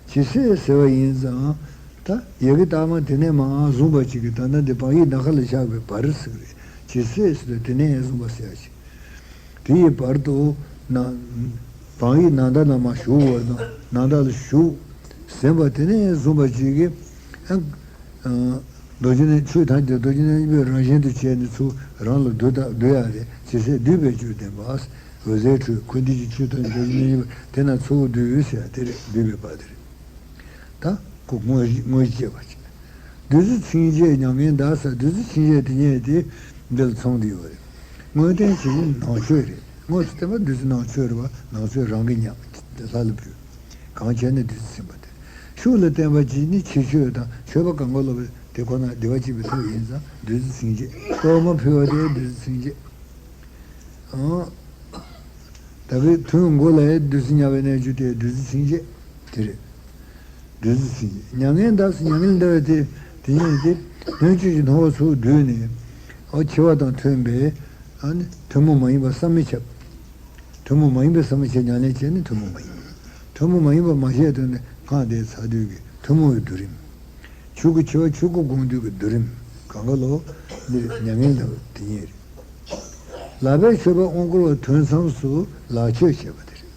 ཇི་སྲིད་ཟེར་བ་ཡིན་ཙང་། ད་ཡ་གི་རྟགས་མ་དེ་ནས་མར་བཟུང་བ་ཅིག་གིས་ད་ལྟ་འདི་བག་ཡིག་ནམ་མཁའ་ལ་བཞག་པའི་བར་ཟེར་གི་རེད། ཇི་སྲིད་ཟེར་དུས་དེ་ནས་བཟུང་བ་ཟེར་ཡ་ཅིག་དེ་ཡི་བར་དུ་ན། བག་ཡིག་ནང་ཟླ་ན་མ་ཞུགས་པར་དང་ནང་ཟླ་ལ་ཞུགས་ཟིན་པ་དེ་ནས་བཟུང་བ་ཅིག་གིས། ཨ། རྡོ་རྗེ་རྣལ། ཆོས་ཐམས་ཅད་རྡོ་རྗེ་རྣལ་འབྱོར་པའི་རང་བཞིན་དུ་བྱས་ནས་ཚུར་རང་ལ་བསྡུ་ད་བསྡུ་ཡ་རེད། ཇི་སྲིད་འདུས་པའི་རྒྱུར་ལྡན་པ། འོད་གསལ་འཕྲོས། འཁོར་འདས་ཀྱི་ཆོས་ཐམས་ཅད་རྡོ་རྗེ་རྣལ་འབྱོར་པ་དེ་ན་ཚུར་བསྡུས་ཟེར་ཡ་དེ་རེད། འདུས་པའི་བར་དེ་རེད། ད་ཁོ་དངོས་དངོས་གཞི་བྱས་པ་ཅིག་བདུད་རྩི་འཆིང་བྱེད་མྱ་ངན་འདའ་ཟེར། བདུད་རྩི་འཆིང་བྱེད་དེ་ཉིད་དེ་འདི་ལ་ཚང་བསྡད་ཡོད་རེད། དངོས་བསྟན་བྱེད་ཀྱི་ནང་མཆོད་རེད། དངོས་སུ་བསྟན་པ་བདུད་རྩི་ནང་མཆོད་རེད་བ། ནང་མཆོད་རང་གིས་མྱངས་ལྷ་ལ་ཕུལ། གང་བྱས་ནས་བདུད་རྩི་འཆིང་བ་དེ། ཕྱུགས་ལ་བརྟེན་པ་གཅིག་ནི་ཕྱིར་ཆོས་དང་མཆོད་པ་གང་ག་ལོ་བའི་དེ་ཁོ་ན་བདེ་བ་སྐྱེད་པའི་ཐབས་ཡིན་ཙང་བདུད་རྩི་སེང་གེ། གཏོར་མ་ཕུལ་བ་དེ་བདུད་རྩི་སེང་གེ། ཨང་། ད་གི་ཐུན་མགོ་ལ་ཡང་བདུད་རྩི་ཉར་བའི་རྣལ་འབྱོར་དེ་བདུད་རྩི་སེང་གེ་དེ་རེད། བདུད་རྩི་སེང་གེ། མྱ་ངན་འདའ་ཟེར་མྱ་ངན་འདའ་བའི་དེ་དེ་ཉིད་དེ་ལྷུན་གྱིས་ཀྱི་སྣང་བ་ཚུར་བསྡུས་ནས། ཨོ་འཆི་བ་དང་མཐུན་པའི་ཨ་ནི་ཐུན་མོང་མ་ཡིན་པ་བསམ་མི་ཁྱབ། ཐུན་མོང་མ་ཡིན་པའི་བསམ་པ་བྱས་ཉམས་ལེན་བྱས་ནས་ཐུན་མོང་མ་ཡིན། ཐུན་མོང་མ་ཡིན་པ་མ་བྱས་དོན་ནི་སྔགས་དེའི་ཚ་དུས་ཀྱི་ཐུན་མོང་བའི་བསྡུ་རིམ། ཆོས་སྐུ་འཆི་བ་ཆོས་སྐུ་དགོངས་དུས་ཀྱི་བསྡུ་རིམ་གང་ག་ལོ་འདིར་མྱ་ངན་ལ་དེ་ཉིད་རེད། ལག་པས་མཆོད་པ་དབང་བསྐུར་བ་དོན་མཚམས་སུ་ལག་མཆོད་བྱེད་པ་དེ་རེད།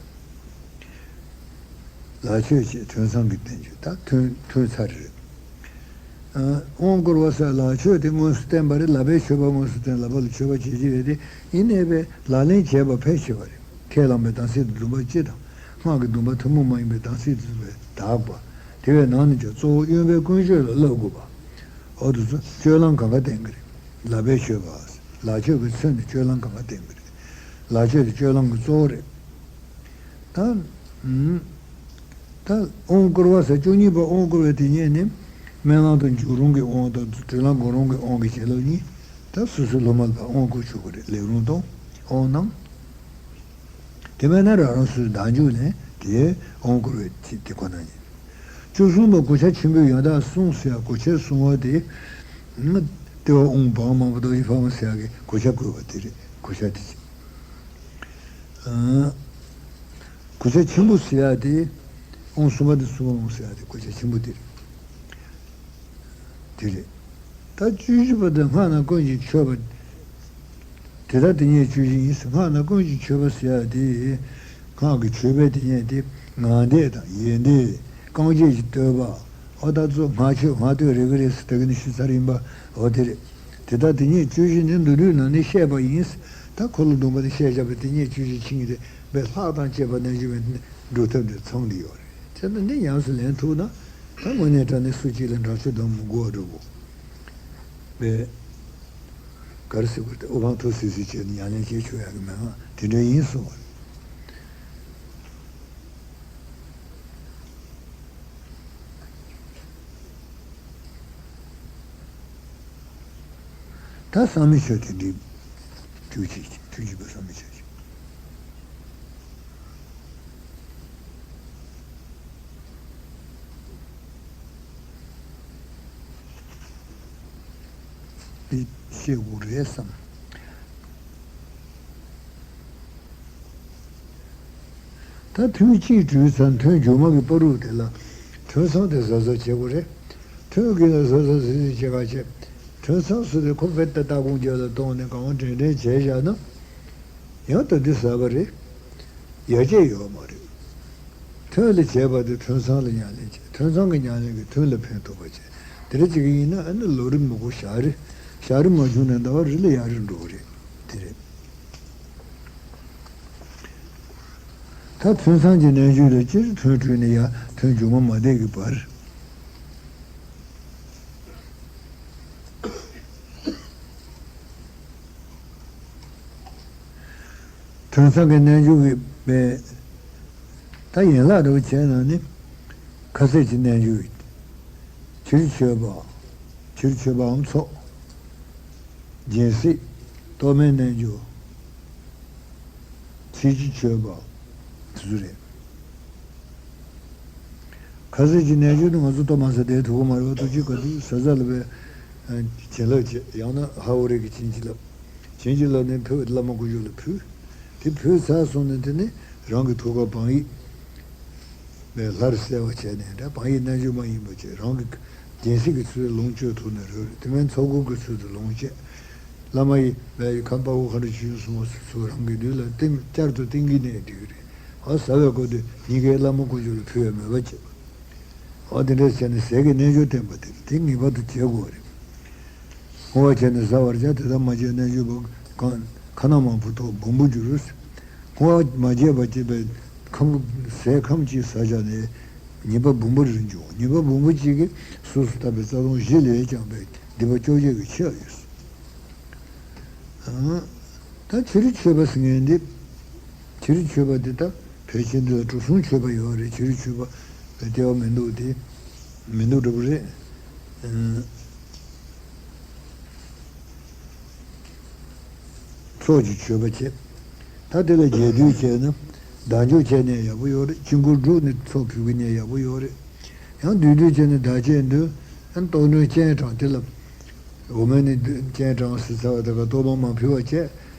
ལག་མཆོད་བྱེད་དོན་མཚམས་ཀྱི་བསྟན་བཅོས་ད་ཐོན་ཐོན་ཚར་རེད། དབང་བསྐུར་བ་སོགས་ལག་མཆོད་དེ་དངོས་སུ་བསྟན་པ་རེད། ལག་པས་མཆོད་པ་དངོས་སུ་བསྟན། ལག་པ་ལ་མཆོད་པ་བྱེད་ཀྱི་ཡོད་དེ་ཡིན་ནའི་པས་ལག་ལེན་བྱས་པ་ཕལ་ཆེ་བ་རེད། ཁས་བླངས་པའི་དམ་ཚིག་ཏུ་འདུན་པ་སྤྱི་དང་སྔགས་ཀྱི་འདུན་པ་ཐུན་མོང་མ་ཡིན་པའི་དམ་ཚིག་ཏུ་འདུན་པའི་དག་པ། དེ་བས་ནང་ནས་ཀྱང་གཙོ་བོ་གཡོན་པས་ཀུན་སྤྱོད་ལ་བསླབ་དགོས་པ། འོ་དུ་ཚོ་སྤྱོད་ལམ་གང་ག་བསྟན་གྱི་རེད། ལག་པས་མཆོད་པ། ལག་མཆོད་ཀྱི་ཚུལ་ནི་སྤྱོད་ལམ་གང་ག་བསྟན་གྱི་རེད། ལག་མཆོད་དེ་སྤྱོད་ལམ་གྱི་གཙོ་བོ་རེད། ད། ད་དབང་བསྐུར་བ་ཟེར་བཅུ་གཉིས་པ་དབང་བསྐུར་བའི་དེ་ཉིད་ནི། སྨོན་ལམ་དང་འཇུག་རུང་གི་དབང་དང་སྒྲིག་ལམ་སྒོམ་རུང་གི་དབང་གི་བྱིན་རླབས་གཉིས། ད་སོ་སོའི་སློབ་མ་ལ་དབང་བསྐུར་ཆོག་གི་རེད། ལེགས་རུང་དང་དབང་རྣམས། དེ་མེད་ན་རང་རང་སོ་སོའི་བདག་འཇུག་ལེན་དེ་དབང་བསྐུར་བའི་ཚིག་དེ་ཁོ་ན་ཡིན། བཅུ་གསུམ་པ་གུས་ཕྱག་ཆེན་པོའི་ཡང་དག་གསུང་ཟེར་ཡ་གུས་ཕྱག་གསུང་བ་དེ། ལྟེ་བ་དབང་བང་མང་པོ་དང་ཡི་ཕ་མ་ཟེར་ཡ་གི་གུས་ཕྱག་བསྐུལ་བ་དེ་རེད། གུས་ཕྱག་དེ་ཅི། གུས་ཕྱག་ཆེན་པོ་ཟེར་ཡ་དེ། དབང་གསུམ་པ་དེ་གསུམ་པ་དབང་ཟེར་ཡ་དེ་གུས་ཕྱག་ཆེན་པོ་དེ་རེད། དེ་རེད། ད་བཅུ་བཞི་པ་དེ་སྔགས་རྣམས་ཀུན་གྱི་མཆོད་པ། དེ་ལྟར་དེ་ཉིད་བཅུ་བཞི་ཡིན། སྔགས་རྣམས་ཀུན་གྱི་མཆོད་པ་ཟེར་ཡ་དེ། སྔགས་ཀྱི་མཆོད་པའི་དེ་ཉིད་དེ་ངག་བཟླས་དང་ཡིད་བཟླས། རྐང་རྗེས་ཀྱི་བསྟོད་པ། ཨོ་ད་ཚོ་སྔགས་མཆོད་སྔགས་བསྟོད་རེ་གི་རེད་ཟེར་ད་གི་ནི་ཞུ་ཚར་ཡིན་པ་འོ་དེ་རེད། དེ་ལྟར་དེ་ཉིད་བཅུ་བཞི་ནི་མདོ་ལུགས་ནང་ནས་བཤད་པ་ཡིན། ད་འཁོར་ལོ་སྡོམ་པ་ནས་བཤད་བཞག་པའི་དེ་ཉིད་བཅུ་བཞི་ཆིངས་དེ་དཔེ་ལྷག་དང་བཅས་པ་རྣལ་འབྱོར་པའི་སྒྲུབ་ཐབས་འདིར་ཚང་གི་ཡོད་རེད། བྱས་ན་འདི་ཉམས་སུ་ལེན་ཐུབ་ན་ད་དངོས་གནས་དྲང་གནས་སུ་གཅིག་ལ་འདྲ་ཆོས་སྡོམ་མི་དགོས་པ་འགྲོ་དགོས་པས། ག་རེ་ཟེར་དགོས་རེད། དབུ་འཕང་མཐོ་སིང་སིང་བྱས་ནས་ཉམས་ལེན་བྱེད་ཆོག་ཡག་གི་མེད་ང་དེ་འདྲ་ཡིན་གསུངས་པ་རེད། ད་བསམ་མི་ཆོས་དེ་འདི་བཅུ་གཅིག་བཅུ་གཅིག་པ་བསམ་མི་ཆོས་ཅིག་འདི་བཤད་དགོས་རེད་བསམ། ད་ཐུན་གཅིག་གྲོལ་ཚར་ཐུན་མཇུག་མ་གི་བར་དུ་དེ་ལ་ཐུན་མཚམས་དེ་གཟབ་གཟབ་བྱེད་དགོས་རེད། ཐུན་གྱི་ལ་གཟབ་གཟབ་གཟབ་གཟབ་བྱེད་ག་བྱེད། ཐུན་མཚམས་སུ་དེ་ཁོ་བེད་ད་ལྟ་དགོངས་རྒྱབ་ལ་གཏོང་ནས་གང་དྲན་དྲན་བྱས་བཞག་ན། ཡང་ད་འདི་ཟབ་པ་རེད། ཡར་རྒྱས་ཡོད་མ་རེད། ཐུན་ལ་བྱས་པ་དེ་ཐུན་མཚམས་ལ་ཉམས་ལེན་བྱེད། ཐུན་མཚམས་ཀྱི་ཉམས་ལེན་གྱིས་ཐུན་ལ་ཕན་ཐོགས་པ་བྱེད། དེ་འདྲ་ཅིག་ཡིན་ན་ཨ་ནི་ལོ་རིམ་མི་དགོས་ཞག་རེ། ཞག་རེ་མ་བྱུང་ན་ཟླ་བ་རེ་ལ་ཡར་རེ་འགྲོ་གི་རེད། དེ་རེད། ད་ཐུན་མཚམས་ཀྱི་རྣལ་འབྱོར་ལ་སྤྱིར་ཐུན་གྲོལ་ནས་ཡར་ཐུན་མཇུག་མ་མ་བསྡད་ཀྱི་བར། ཐུན་མཚམས་ཀྱི་རྣལ་འབྱོར་གྱི་པའི་ད་ཡན་ལག་འདྲ་བོ་བྱས་ན་ནི། ཁ་ཟས་ཀྱི་རྣལ་འབྱོར། ཕྱིར་མཆོད་པ། ཕྱིར་མཆོད་པའམ་ཚོགས། སྦྱིན་སྲེག་གཏོར་མའི་རྣལ་འབྱོར། ཕྱིར་ཕྱིར་མཆོད་པ། དེ་ཚོ་རེད། ཁ་ཟས་ཀྱི་རྣལ་འབྱོར་ནི་ང་ཚོ་གཏོར་མ་ཟ་དེའི་ཐུགས་ཁུར་མ་རེད་པ། ཐུགས་རྗེ་བཀའ་དྲིན་བཟའ་ཟླ་ལ་བའི་བྱིན་རླབས་བྱེད། ཡང་ན་ཧ་འོ་རེ་གི་བྱིན་གྱིས་བརླབས། བྱིན་གྱིས་བརླབས་ནས་ཕུལ་བླ་མ་དཀོན་མཆོག་ལ་ཕུལ། དེ་ཕུལ་ཚར་སོང་ནས་དེ་ནི་རང་གི་ཐུགས་ཀར་བང་ཡིག་ལས་སླར་གསལ་བ་བྱས་ནས་འདྲ། བང་ཡིག་རྣལ་འབྱོར་མ་ཡིན་པ་བྱས། རང་གི་སྦྱིན་སྲེག་གི་ཚུལ་ལོངས་སྤྱོད་ཐུབ་ན་རེད། དེ་མིན་ཚོགས་འཁོར་གྱི་ཚུལ་དུ་ལོངས་སྤྱད། བླ་མ་ཡི་བའི་ཁམས་དཔའ་བོ་མཁའ་འགྲོ་ཆོས་སྐྱོང་སྲུང་མ་སོགས་རང་གི་མདུན་ལ་བསྟིམ་བསྐྱར་དུ་བསྟིམ་གྱི་ནས་འགྲིག་གི་རེད། ཨ་ཟ་བའི་སྐབས་དུ་ཉིན་འགའི་བླ་མ་དཀོན་མཆོག་ལ་ཕུལ་བའི་མོས་པ་བྱེད་པ། ཨ་དེ་འདྲ་བྱས་ནས་ཟས་ཀྱི་རྣལ་འབྱོར་བསྟན་པ་དེ་དེ་ངེས་པར་དུ་བྱེད་དགོས་རེད། བསྔོ་བ་བྱས་ནས་བཟའ་བར་བྱ། དེ་ལྟར་མ་བྱས་རྣལ་འབྱོར་པ་གང་། ཁ་ན་མ་བུ་ཐོག་སྦོམ་པོ་འགྱུར། བསྔོ་བ་མ་བྱས་པ་བྱས་པའི་ཁམ་ཟས་ཁམ་གཅིག་ཟ་བྱས་ནས་ཉེས་པ་འབུམ་པ་རེ་འབྱུང་། ཉེས་པ་འབུམ་པ་གཅིག་གིས་སོ་སོ་ཐར་པའི་རྩ་ལྟུང་བཞི་ལས་ཀྱང་བའི་སྡིག་པ་བཅོ་བརྒྱད་ཀྱི་ཆེ་བ་ཡོད། ད་ཕྱི་རོལ་མཆོད་པ་ཟེར་མཁན་འདི། ཕྱི་རོལ་མཆོད་པ་འདི་ད་ཕལ་ཆེར་འདི་ལ་གྲུ་གསུམ་མཆོད་པ་ཡོད་རེད། ཕྱི་རོལ་མཆོད་པ་ལ་ལྟེ་བ་མི་འདུག་སྟེ། མི་འདུག་འགྲོ་གི་རེད། ཨ། ཚོགས་ཀྱི་མཆོད་པ་བྱས། ད་དེ་ལ་རྒྱས་བསྡུས་བྱས་ན། བདག་འཇུག་བྱས་ནས་ཡག་པོ་ཡོད་རེད། དཀྱིལ་འཁོར་བསྒྲུགས་ནས་ཚོགས་ཕུལ་གྱི་ནས་ཡག་པོ་ཡོད་རེད། ཡང་བསྡུས་བསྡུས་བྱས་ནས་བདག་བསྐྱེད་འདོན། ཡང་རྟོགས་འདོན་སྤྱན་དྲངས། དེ་ལ་འོ་མ་ནི་སྤྱན་དྲངས་ཟེར་ཚར་བ་དེ་ག་གཏོར་མ་མ་ཕུལ་བ་བྱས།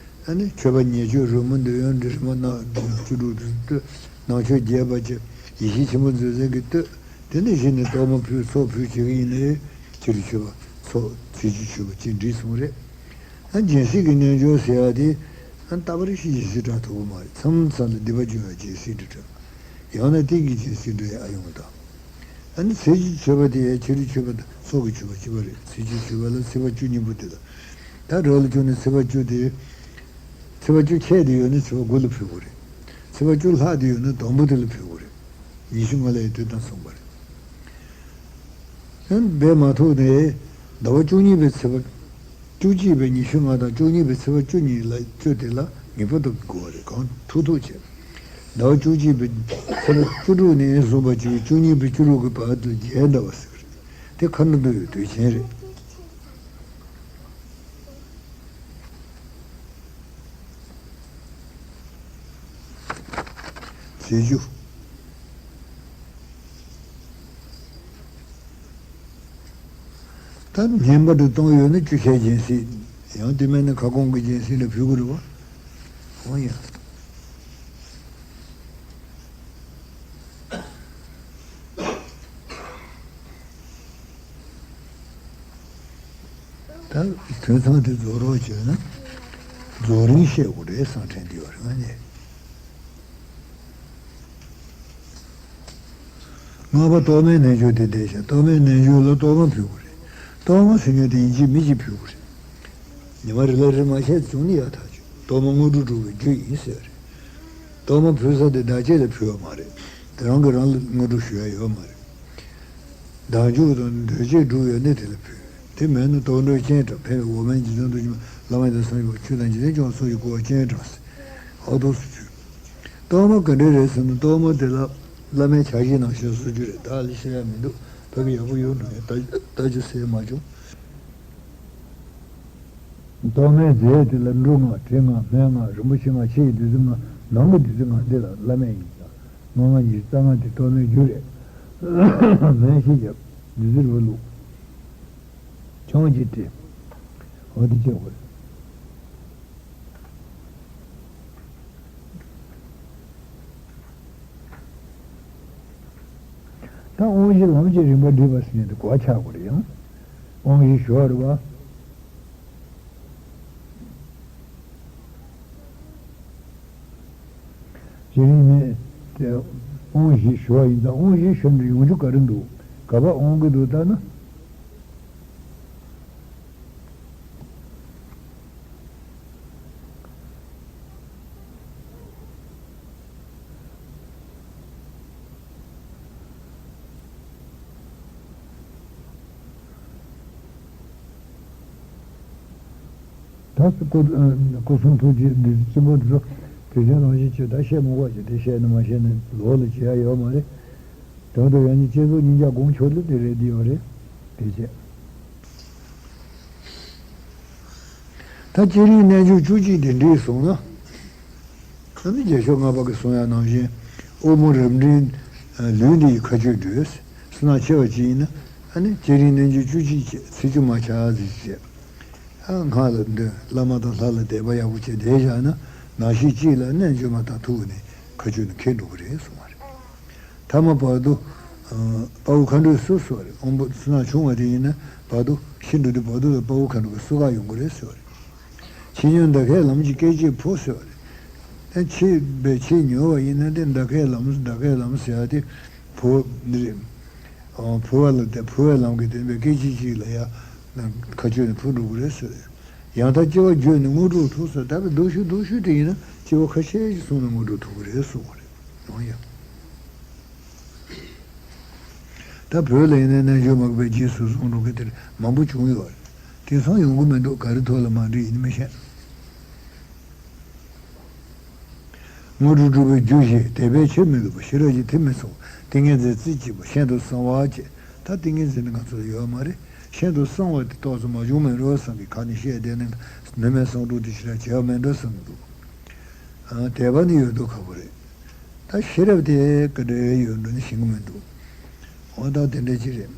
ཨ་ནི་མཆོད་པ་ཉེར་སྤྱོད་རོལ་མོ་འདོན་ཡོན་འབྲི་མ་གནང་བཅུ་དྲུག་ཏུ་བསྟོད། ནང་མཆོད་རྒྱས་པ་བྱས། ཡེ་ཤེས་ཆེན་པོ་མཛོད་འཛིན་གྱིས་བསྟོད། དེ་ནས་གཞི་ནས་གཏོར་མ་ཕུལ་ཚོགས་ཕུལ་བྱེད་ཀྱི་ཡིན་ནའི། ཕྱི་རུ་མཆོད་པ་ཚོགས་ཕྱི་རྒྱུད་མཆོད་པ་ཅེས་འདྲིས་སོང་རེད། ཨ། སྦྱིན་སྲེག་གི་རྣལ་འབྱོར་ཟེར་ཡ་དེ། ཨ། རྟག་པར་ཤི་སྦྱིན་སྲེག་དྲག་ཐུབ་པ་མ་རེད། མཚམས་མཚམས་ལ་སྡིག་པ་སྦྱོང་ཡ་སྦྱིན་སྲེག་འདྲ་འདྲ། ཡང་ན་གཏན་གྱི་སྦྱིན་སྲེག་འདྲ་ཡ་ཨ་ཡོང་དང་། ཨ་ནི་ཚེས་བཅུའི་མཆོད་པ་དེ་ཡང་ཕྱི་རུ་མཆོད་པ་དང་ཚོགས་ཀྱི་མཆོད་པ་གཅིག་པ་རེད། ཚེས་བཅུའི་མཆོད་པ་ལ་ཚེས་པ་བཅུ་གཉིས་པོ་དེ་ལ། ད་རོལ་ལ་བཅུག་ནས་ཚེས་པ་བཅུ་དེ། ཚེས་པ་བཅུ་ཆད་དེ་ཡོད་ན་ཚེས་པ་དགུ་ལ་ཕུལ་དགོས་རེད། ཚེས་པ་བཅུ་ལྷག་དེ་ཡོད་ན་དང་པོ་དེ་ལ་ཕུལ་དགོས་རེད། ཉི་ཤུ་ལྔ་ལ་ཡི་དུས་དང་མཚུངས་པ་རེད། ཡང་འབད་མ་ཐུབ་ནས། ཟླ་བ་བཅུ་གཉིས་པའི་ཚེས་པ། བཅུ་གཅིག་པའི་ཉི་ཤུ་ལྔ་དང་བཅུ་གཉིས་པའི་ཚེས་པ་བཅུ་གཉིས་ལ་བཅུ་དེ་ལ་ངེས་པར་དུ་དགོས་པ་རེད། གང་ཐུབ་ཐུབ་བྱས། ཟླ་བ་བཅུ་གཅིག་པའི་ཚེས་པ་བཅུ་དྲུག་ནས་བཟུང་བ་བཅུ་བཅུ་གཉིས་པའི་བཅུ་དྲུག་གི་བར་དུ་རྒྱལ་ཟླ་བ་ཟེར་གི་རེད། དེ་མཁའ་འགྲོ་འདུ་བའི་དུས་ཆེན་རེད། ཚེས་བཅུ། ད་བསྙེན་པ་དེ་གཏོང་ཡོད་ན་བཅུ་ཆའི་སྦྱིན་སྲེག། ཡང་དེ་མིན་ན་ཁ་སྐོང་གི་སྦྱིན་སྲེག་ལ་ཕུལ་དགོས་རེད་བ། འོ་ཡ། ད་དོན་ཚང་དེ་རྫོགས་རོགས་བྱས་ན། རྫོགས་རིམ་བཤད་དགོས་རེད། གསང་འཕྲིན་འདི་བར་ང་ནས། ལྔ་པ་གཏོར་མའི་རྣལ་འབྱོར་དེ་བསྟན་ཤག་གཏོར་མའི་རྣལ་འབྱོར་ལ་གཏོར་མ་ཕུལ་དགོས་རེད། གཏོར་མ་ཟེར་མཁན་དེ་ཡིན་གཅིག་མིན་གཅིག་ཕུལ་དགོས་རེད། ཉི་མ་རེ་ལ་རེ་མ་བྱས་བྱུང་ནི་ཡག་ཐག་ཆོད། གཏོར་མ་དངོས་གྲུབ་སྒྲུབ་པའི་རྒྱུ་ཡིན་ཟེར་རེད། གཏོར་མ་ཕུལ་ས་དེ་བདག་བསྐྱེད་ལ་ཕུལ་བ་མ་རེད། དེ་རང་གིས་རང་ལ་དངོས་གྲུབ་ཞུ་ཡ་ཡོད་མ་རེད། བདག་འཇུག་དང་འདོད་བྱེད་སྒྲུབ་ཡོད་ནི་དེ་ལ་ཕུལ། དེ་མེད་ན་གཏོར་མགྲོན་སྤྱན་དྲངས། ཕན་འོ་མའི་འཇིག་རྟེན་དུ་བྱུང་བ་བླ་མ་དང་སངས་རྒྱས་པ་ཆོས་དང་འཇིག་རྟེན་སྐྱོང་བ་སོགས་ཀྱིས་བསྐོར་བ་སྤྱན་དྲངས་ཟེར། ཨོ་ཐུགས་སུ་ཆུད། གཏོར་མ་ག་འདྲ་རེད་ཟེར་ན། གཏོར་མ་དེ་ལ་བླ་མའི་ཕྱག་བཞེས་ནང་བཞིན་བཟོ་རྒྱུ་རེད། བདག་ལ་བཤད་ཡ་མི་འདུག་ཕ་གི་ཡག་པོ་ཡོད་འགྲོ་ཡ། ལྟ་ལྟ་རྒྱུ་ཟེར་མ་བྱུང་། གཏོར་མའི་རྫས་དེ་ལ་འབྲུ་ལྔ། དྲི་ལྔ། སྨན་ལྔ། རིན་པོ་ཆེ་ལྔ། ཕྱི་ཡི་བདུད་རྩི་ལྔ། ནང་གི་བདུད་རྩི་ལྔ་འདི་ལ་བླ་མེད་ཡིན་ཙང་། ལྔ་ལྔ་ཉི་ཤུ་རྩ་ལྔ་དེ་གཏོར་མའི་རྒྱུ་རེད། སྨན་ཕྱེ་བརྒྱབ། བདུད་རྩི་རུལ་བླུགས། ཆང་གཅིག་སྤྲད། འོ་དེ་བྱེད་དགོས་རེད། ད་དབང་བཞི་ལམ་གྱི་རིམ་པ་སྒྲིག་པ་ཟེར་མཁན་དེ་གོ་ཆག་དགོས་རེད། ཡང་དབང་བཞི་ཞུ་བ་རེད་བ། དེ་རིང་ནས་དེ་དབང་བཞི་ཞུ་བ་ཡིན་ཙང་། དབང་བཞི་ཞུ་འདི་ཡོང་རྒྱུ་ག་རེ་འདུག་ག་པར་དབང་གི་འདུག་ལྟ་ན། ད་སྐུ་སྐུ་གསུང་ཐུགས་ཀྱི་འདི་གཅེན་པོ་འདི་ཚོ་དུས་ཆེན་རང་བཞིན་གྱིས་ད་བཤད་མི་དགོས་ཀྱི། དེ་བཤད་ན་མ་བཤད་ན་ལོག་ལ་བྱེད་ཡ་ཡོད་མ་རེད། དོན་དུ་ཡང་ནི་བསྐྱེད་རྫོགས་གཉིས་ཆར་དགོངས་ཆོག་ལེ་དེ་རེད། འདི་ཡོད་རེད། དེ་བྱས། ད་བསྐྱེད་རིམ་རྣལ་འབྱོར་བཅུ་གཅིག་དེ་འདྲ་སོང་ན། ཨ་ནི་རྒྱལ་མཆོག་ལྔ་པ་གིས་གསུང་ཡ་ནང་བཞིན། དབུལ་མོ་རབ་འབྲིང་ལུས་འདི་ཡི་མཁའ་སྤྱོད་བགྲོད། བསོད་ནམས་ཆེ་བ་ཅིག་ཡིན་ན། ཨ་ནི་བསྐྱེད་རིམ་རྣལ་འབྱོར་བཅུ་གཅིག་བྱས། ཚེས་བཅུ་མ་ཆགས་ཟིག་བྱས། ཨ། སྔགས་ལ་འདོན། བླ་མ་དང་ལྷ་ལ་དད་པ་ཡག་པོ་བྱས་བསྡད་བཞག་ན། ནང་ཤུལ་གཅིག་ལ་རྣལ་འབྱོར་མ་དང་ཐུག་ནས་མཁའ་སྤྱོད་ནས་འཁྱེར་འགྲོ་གི་རེད་གསུངས་པ་རེད། ཐ་མ་བར་དུ། ཨ། དཔའ་བོ་མཁའ་འགྲོའི་བསུ་ཟེར་བ་རེད། དབང་པོ་བསོད་ནམས་ཆུང་བ་དེ་ཡིན་ན་བར་དུ་ཤི་འགྲོ་དུས་བར་དུ་ལ་དཔའ་བོ་མཁའ་འགྲོ་གི་བསུ་ག་ཡོང་གི་རེད་ཟེར་བ་རེད། ཕྱི་ཉོན་འདའ་ཁའི་ལམ་གྱི་སྐད་ཅིག་ཕོ་ཟེར་བ་རེད། ཨ། ཕྱི་བས་ཕྱི་ཉོ་བ་ཡིན་ན་དེ་འདའ་ཁའི་ལམ། འདའ་ཁའི་ལམ་ཟེར་བ་དེ་ཕོ་འདི་རེད། ཨ། ཕོ་བ་ལ་དེ་ཕོ་བའི་ལམ་གྱི་བསྟན་པའི་སྐད་ཅིག་གཅིག་ལ་ཡ། མཁའ་སྤྱོད་ནས་འཕུར་འགྲོ་གི་རེད་ཟེར། ཡང་དག་སྐྱེ་བ་བརྗོད་ནས་དངོས་གྲུབ་ཐོབ་ཟེར། ད་གི་སྡུག་ཤོས་སྡུག་ཤོས་དེ་ཡིན་ན་སྐྱེ་བ་ཁ་ཤས་ཤིག་སོང་ན་དངོས་གྲུབ་ཐོབ་ཀྱི་རེད་གསུངས་པ་རེད། ཡོང་ཡ། ད་བོད་ལ་ཡིན་ན་རྣལ་འབྱོར་མ་པའི་རྗེས་སུ་བཟུང་འགྲོ་མཁན་དེ་མང་པོ་བྱུང་ཡོད་རེད། དེང་སང་ཡོང་གི་མི་འདུག་ག་རེ་ཐོག་ལ་མ་འདྲེས་ཡིན་མི་ཤེས། དངོས་གྲུབ་སྒྲུབ་པའི་རྒྱུ་བཞི། དད་པས་ཆོས་མི་འགལ་བ། ཤེས་རབ་ཀྱིས་དེ་མི་ཚོར་བ། ཏིང་ངེ་འཛིན་རྩེ་གཅིག་པ། གཞན་དུ་གསང་བ་བཅས། ད་ཏིང་ངེ་འཛིན་ནི་ང་ཚོ་ལ་ཡོད་མ་རེད། ཤིན་ཏུ་གསང་བ་དེ་ཏོག་ཙམ་མ་བྱུང་མེད་རོ་བསམ་གྱི་ཁ་ནས་བཤད་བསྡད་ནས་ནུས་མེད་གསང་སྒྲུབ་དེ་ཞེ་དྲག་བྱས་པ་མེད་འགྲོ་བསམ་གྱི་འདུག་ཨ། དད་པ་ནི་ཡོད་མདོག་ཁ་པོ་རེད། ད་ཤེས་རབ་དེ་ག་འདྲ་ཡོད་འགྲོ་ནི་ཤེས་ཀྱི་མི་འདུག་འོ་ད་དེ་འདྲ་ཅིག་རེད།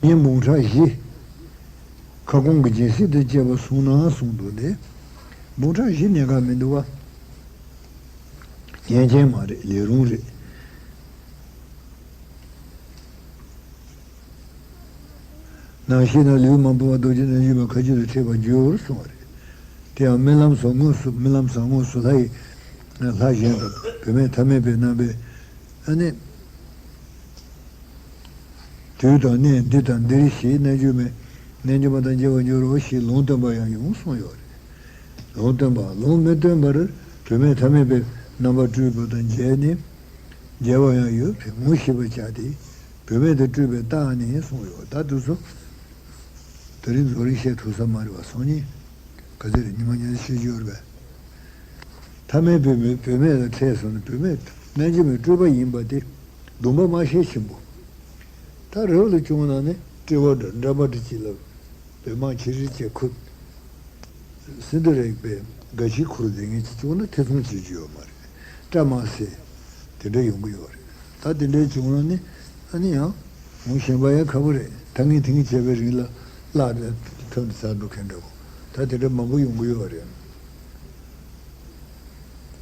ཉིན་འབུམ་ཕྲག་བཞི། ཁ་སྐོང་གི་སྦྱིན་སྲེག་དང་བཅས་པ་སོང་ན་གསུངས་འདུག་སྟེ། འབུམ་ཕྲག་བཞི་ཉན་ག་མི་འདུག་བ། ཉན་མཁན་མ་རེད། ལས་རུང་རེད། ནང་ཤེས་ན་ལུས་མ་བུ་བ་རྡོ་རྗེ་རྣལ་འབྱོར་མ་ཁ་ཆུ་ལ་ཁྲིད་པར་འགྱུར་གསུངས་པ་རེད། དེ་ཡང་རྨི་ལམ་སོགས་དངོས་སུ་རྨི་ལམ་སོགས་དངོས་སུ་ལྷ་ཡི་ལྷ་གཞན་དང་བུད་མེད་ཐ་མལ་པའི་རྣམ་པས་ཨ་ནི། དུས་དང་གནས་འདི་དང་འདིར་ཞེས་རྣལ་འབྱོར་མའི་རྣལ་འབྱོར་མ་དང་མཇལ་བར་འགྱུར་རོ་ཞེས་ལུང་སྟོན་པ་ཡང་ཡོང་གསུངས་ཡོད་རེད། ལུང་སྟོན་པ་ལུང་མི་སྟོན་པར་བུད་མེད་ཐ་མལ་པའི་རྣམ་པར་སྤྲུལ་པ་དང་མཇལ་ནས་མཇལ་བ་ཡང་ཡོད་པས་ངོ་ཤེས་པར་བྱ་སྟེ། བུད་མེད་དུ་སྤྲུལ་པའི་རྟགས་ནི་གསུངས་ཡོད། ད་དུས་སུ་དེ་རིང་རྫོགས་རིམ་བཤད་ཐུབ་ས་མ་རེད་བ། སང་ཉིན་ག་ཚོད་རེད། ཉི་མ་ཉི་ཤུ་རྒྱུ་རེད་པས། ཐ་མལ་པའི་མི་བུད་མེད་ལ་འཕྲད་སོང་ན་བུད་མེད་རྣལ་འབྱོར་མའི་སྤྲུལ་པ་ཡིན་པ་དེ་སྡོམ་པ་མ་ཤེས་ཆེན་པོ། ད་རེ་བ་ལ་བྱུང་ན་ནི་སྤྲེའུ་འདྲ་འདྲ་པ་འདྲ་ཅིག་ལ་བོད་དམག་ཆེ་རིལ་ཅིག་ཁུར། སིན་དུ་རིག་པའི་དགའ་ཞིག་ཁུར་བསྡད་མཁན་ཅིག་བྱུང་ན་ཐེ་ཚོམ་བྱེད་རྒྱུ་ཡོད་མ་རེད། སྐྲ་མ་སེ། དེ་འདྲ་ཡོང་གི་ཡོད་རེད། ད་དེ་འདྲའི་བྱུང་ན་ནི་ཨ་ནི་ཡང་ངོ་ཤེས་པ་ཡང་ཁག་པོ་རེད། ད་ངས་དེ་ངས་བྱས་པའི་རིང་ལ་བརླག་ནས་ཐོན་དུ་ཚར་འགྲོ་མཁན་འདྲ་པོ། ད་དེ་འདྲ་མང་པོ་ཡོང་གི་ཡོད་རེད།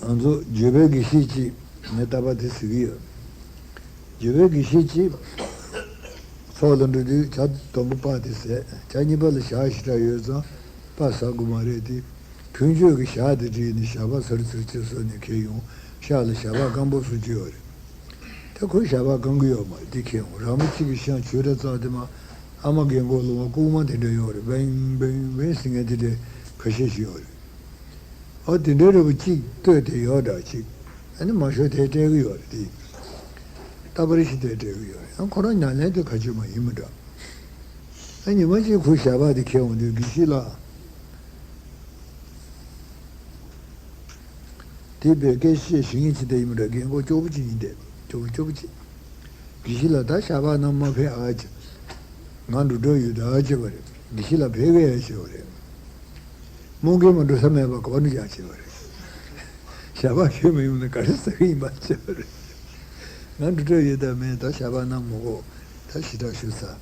ང་ཚོ་འགྱོད་པའི་དགེ་བཤེས་ཀྱིས་ངའི་ལྟ་བ་དེ་ཟེར་གྱི་ཡོད། འགྱོད་པའི་དགེ་བཤེས་ཀྱིས་ཚོགས་ལ་འགྲོ་དུས་ཇ་དུམ་བུ་པ་དེ་ཟས། ཇ་གཉིས་པ་ལ་ཞག་ཞེ་དྲག་ཡོད་ཙང་པ་ཟ་དགོས་མ་རེད་དེ། ཕུན་ཚོགས་ཀྱིས་ཞག་དེ་བསྒྲིགས་ནས་ཞག་པ་ཚར་ཚུར་ཅིག་བཟོས་ནས་ཁྱེར་ཡོང་། ཤག་ལ་ཞག་པ་སྐམ་པོ་བཟོ་གྱི་ཡོད་རེད། ད་ཁོས་ཞག་པ་སྐམ་གྱི་ཡོད་མ་རེད་དེ་ཁྱེར་ཡོང་། རང་མོ་གཅིག་གིས་ཤང་ཆུ་ར་བཙགས་དེ་མ། ཨ་མ་རྒན་གོག་ལུང་བ་ལྐུགས་མ་དེ་འདྲ་ཡོད་རེད། བེང་བེང་བེང་ཟེར་མཁན་དེ་འདྲ་ཁ་ཤས་ཤིག་ཡོད་རེད། ཨོ་དེ་འདྲའི་རེ་བ་གཅིག་ལྟོས་དེ་ཡོད་འདྲ་གཅིག་ཨ་ནི་མ་ཤོར་དེ་སྤྲད་གི་ཡོད་རེད་དེ། ལྟ་བར་ཤི་དེ་སྤྲད་གི་ཡོད་རེད། ཨ་ཁོ་རང་ཉམས་ལེན་དེ་ག་ཅུ་མ་ཡིན་མི་འདྲ། ཨ་ཉི་མ་གཅིག་ཁོའི་ཞགས་པ་དེ་ཁྱེར་འོང་དུས་དགེ་བཤེས་ལགས། དེ་བས་སྐད་ཆ་བཤད་ཤེས་མཁན་ཅིག་དེ་ཡིན་མི་འདྲ། རྒན་གོག་སྐྱོ་པོ་ཅིག་ཡིན་དེ། སྐྱོ་པོ་སྐྱོ་པོ་ཅིག་དགེ་བཤེས་ལགས་ད་ཞགས་པ་ནང་མ་ཕེབས་ཨ་ཅེ། ང་འགྲོ་འགྲོ་ཡོད་ད་ཨ་ཅེ་བ་རེད། དགེ་བཤེས་ལགས་ཕེབས་གི་ཨ་ཅེ་བ་རེད། རྨོ་མགོན་མ་འགྲོ་ས་མེད་པ་ག་པར་འགྲོ་ཡག་བྱེད་པ་རེད། ཞགས་པ་ཁྱོད་མ་ཡོང་ན་ག་རེ་ཟ་གི་ཡིན་པ་བྱེད་པ་རེད། ང་འགྲོ་འགྲོ་ཡོད་ད་མེད་ད་ཞགས་པ་ནང་མ་དགོས། ད་ཞེ་དྲག་ཞུ་ས།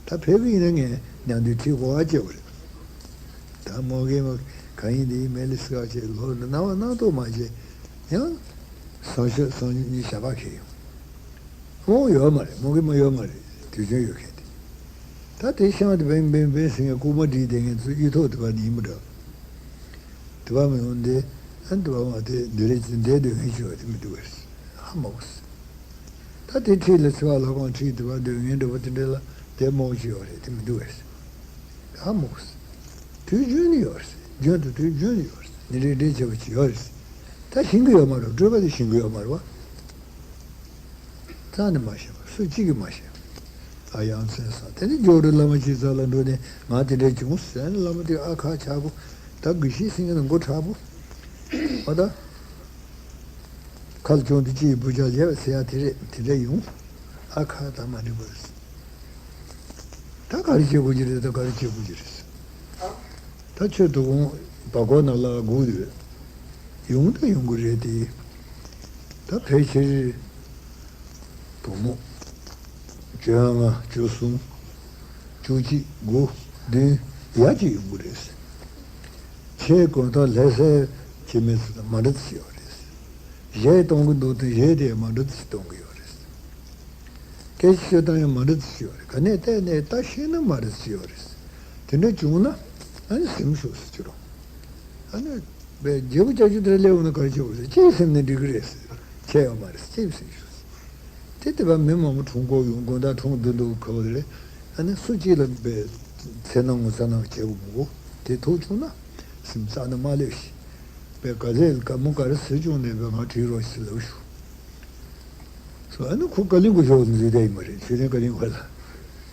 ད་ཕེབས་གི་ཡིན་ན་ངས་མཉམ་དུ་ཁྲིད་དགོས་ཨ་བྱེད་པ་རེད། ད་རྨོ་མགོན་མ་ག་ཡིན་འདི་མེད་ལི་སི་ཀ་བྱེད་ལོ་ན་སྣང་བ་སྣང་དོགས་མ་བྱེད། ཡང་། སང་ཞོགས་སང་ཉིན་ཞགས་པ་ཁྱེར་ཡོང་། རྨོ་ཡོད་མ་རེད། རྨོ་མགོན་མ་ཡོད་མ་རེད། དུས་ཆེན་ཡོད་མཁན་དེ། ད་དེ་ཤང་དེ་བེང་བེང་བེང་ཟེར་མཁན་རྐུན་མ་བསྒྲིགས་བསྡད་མཁན་ཚོ་གཡུ་ཐོག་དེ་བ་ནས་ཡིན་པ་འདྲ། དེ་བ་མི་ཡོང་དེ། ཨ་དེ་བ་མ་དེ་འདི་རེད་ཅེས་འདས་སྡོད་མཁན་ཅིག་ཡོད་དེ་མི་འདུག་བས། ཧ་མ་གོ་སི། ད་དེ་འཁྲིས་ལ་ཚེ་བ་ལྷ་ཁང་འཁྲིས་དེ་བ་སྡོད་མཁན་འདྲ་པོ་དེ་འདྲ་ལ་དེ་རྨོ་ཅིག་ཡོད་རེད་དེ་མི་འདུག་བས། ཧ་མ་གོ་སི། དུས་རྒྱུན་ནས་ཡོད་རེད། རྒྱུན་དུ་དུས་རྒྱུན་ནས་ཡོད་རེད། ནི་རེ་འདྲེ་བྱེད་པ་ཅིག་ཡོད་རེད། ད་ཤེས་ཀྱི་ཡོད་མ་རེད། སྤྲོས་པ་དེ་ཤེས་ཀྱི་ཡོད་མ་རེད་བ། རྩ་ནས་མ་ཤེས་པ་སུ་གཅིག་གིས་མ་ཤེས། ཨ་ཡ་མཚན་བསམ། དེ་ནས་མགྱོགས་རུ་བླ་མ་གཅིག་རྩ་ལ་འགྲོ་ནས་ང་དེ་འདྲ་བྱུང་ཟེར་ནས་བླ་མ་དེ་ཨ་ཁ་ཆག་པོ། ད་དགེ་བཤེས་ཟེར་མཁན་ལ་མགོ་མཁྲེགས་པོ། ཨ་ད། ཁ་ལ་ཅུང་དེ་ཅི་ཡི་བུ་ཅག་ལས་པ་ཟེར་ཡ་དེ་རེད་དེ་འདྲ་ཡོང་། ཨ་ཁ་ད་མ་འགྲིག་པ་རེད། ད་ག་རེ་བྱེད་དགོས་ཀྱི་རེད། ད་ག་རེ་བྱེད་དགོས་ཀྱི་རེད། ད་ཁྱོད་དོ་དགོང་བ་གོ་ན་ལ་སྒུག་དུས། ཡོང་ད་ཡོང་གི་རེད་དེ། ད་ཕལ་ཆེར། བུ་མོ། བཅོ་ལྔ་བཅུ་གསུམ། བཅུ་གཅིག་དགུ། བདུན། ཡར་གཅིག་ཡོང་གི་རེད། ཁྱེད་དགོང་དག་ལྷ་སའི་ཁྱིམ་མི་ཚོ་དང་མ་འདྲ་ཙམ་ཡོད་རེད། གཞས་གཏོང་གི་འདུག་དང་གཞས་དེ་མ་འདྲ་ཙམ་གཏོང་གི་ཡོད་རེད། སྐད་ཆ་བཤད་སྟངས་ཡང་མ་འདྲ་ཙམ་ཡོད་རེད། ག་ནས་བལྟས་ནས་ལྟ་ཤེས་ན་མ་འདྲ་ཙམ་ཡོད་རེད། དེ་འདྲ་བྱུང་ན་ཨ་ནི་སེམས་ཤོག་ཟེར་གྱི་རོགས། ཨ་ནི་བས་རྒྱལ་པོ་ཅ་ཅུ་དེར་སླེབས་འོང་ན་ག་རེ་བྱེད་དགོས་ཟེར། ཅེས་སེམས་ནས་འགྲིག་གི་རེད་ཟེར། ཁྱད་ཡོད་མ་རེད་ཅེས་སེམས་ཤོག་ཟེར། དེ་དེ་བ་མི་མང་པོ་གྲོངས་གོ་ཡོང་དགོང་དག་གྲོངས་འདུག་འདུག་ག་བ་དེ་རེད། ཨ་ནི་སུ་གཅིག་ལ་བས་ཚེ་ན་ངོ་ཚ་ན་བྱེད་དགོས་མི་དགོས། དེ་ཐུག་བྱུང་ན་སེམས་རྩ་ནས་མ་སླེབས་ཤིག་བས་ག་ཚད་ག་མོ་ག་རེ་ཟེར་བྱུང་ནས་བས་ང་བྲིས་རོགས་ཞེས་ལབ་ཞུ། སོ་ཨ་ནི་ཁོ་ཀ་ལིང་གོ་ཤོག་འཛུལ་བསྡད་ཡིན་པ་རེད། ཆོས་ལྡན་ཀ་ལིང་གོ་ལ།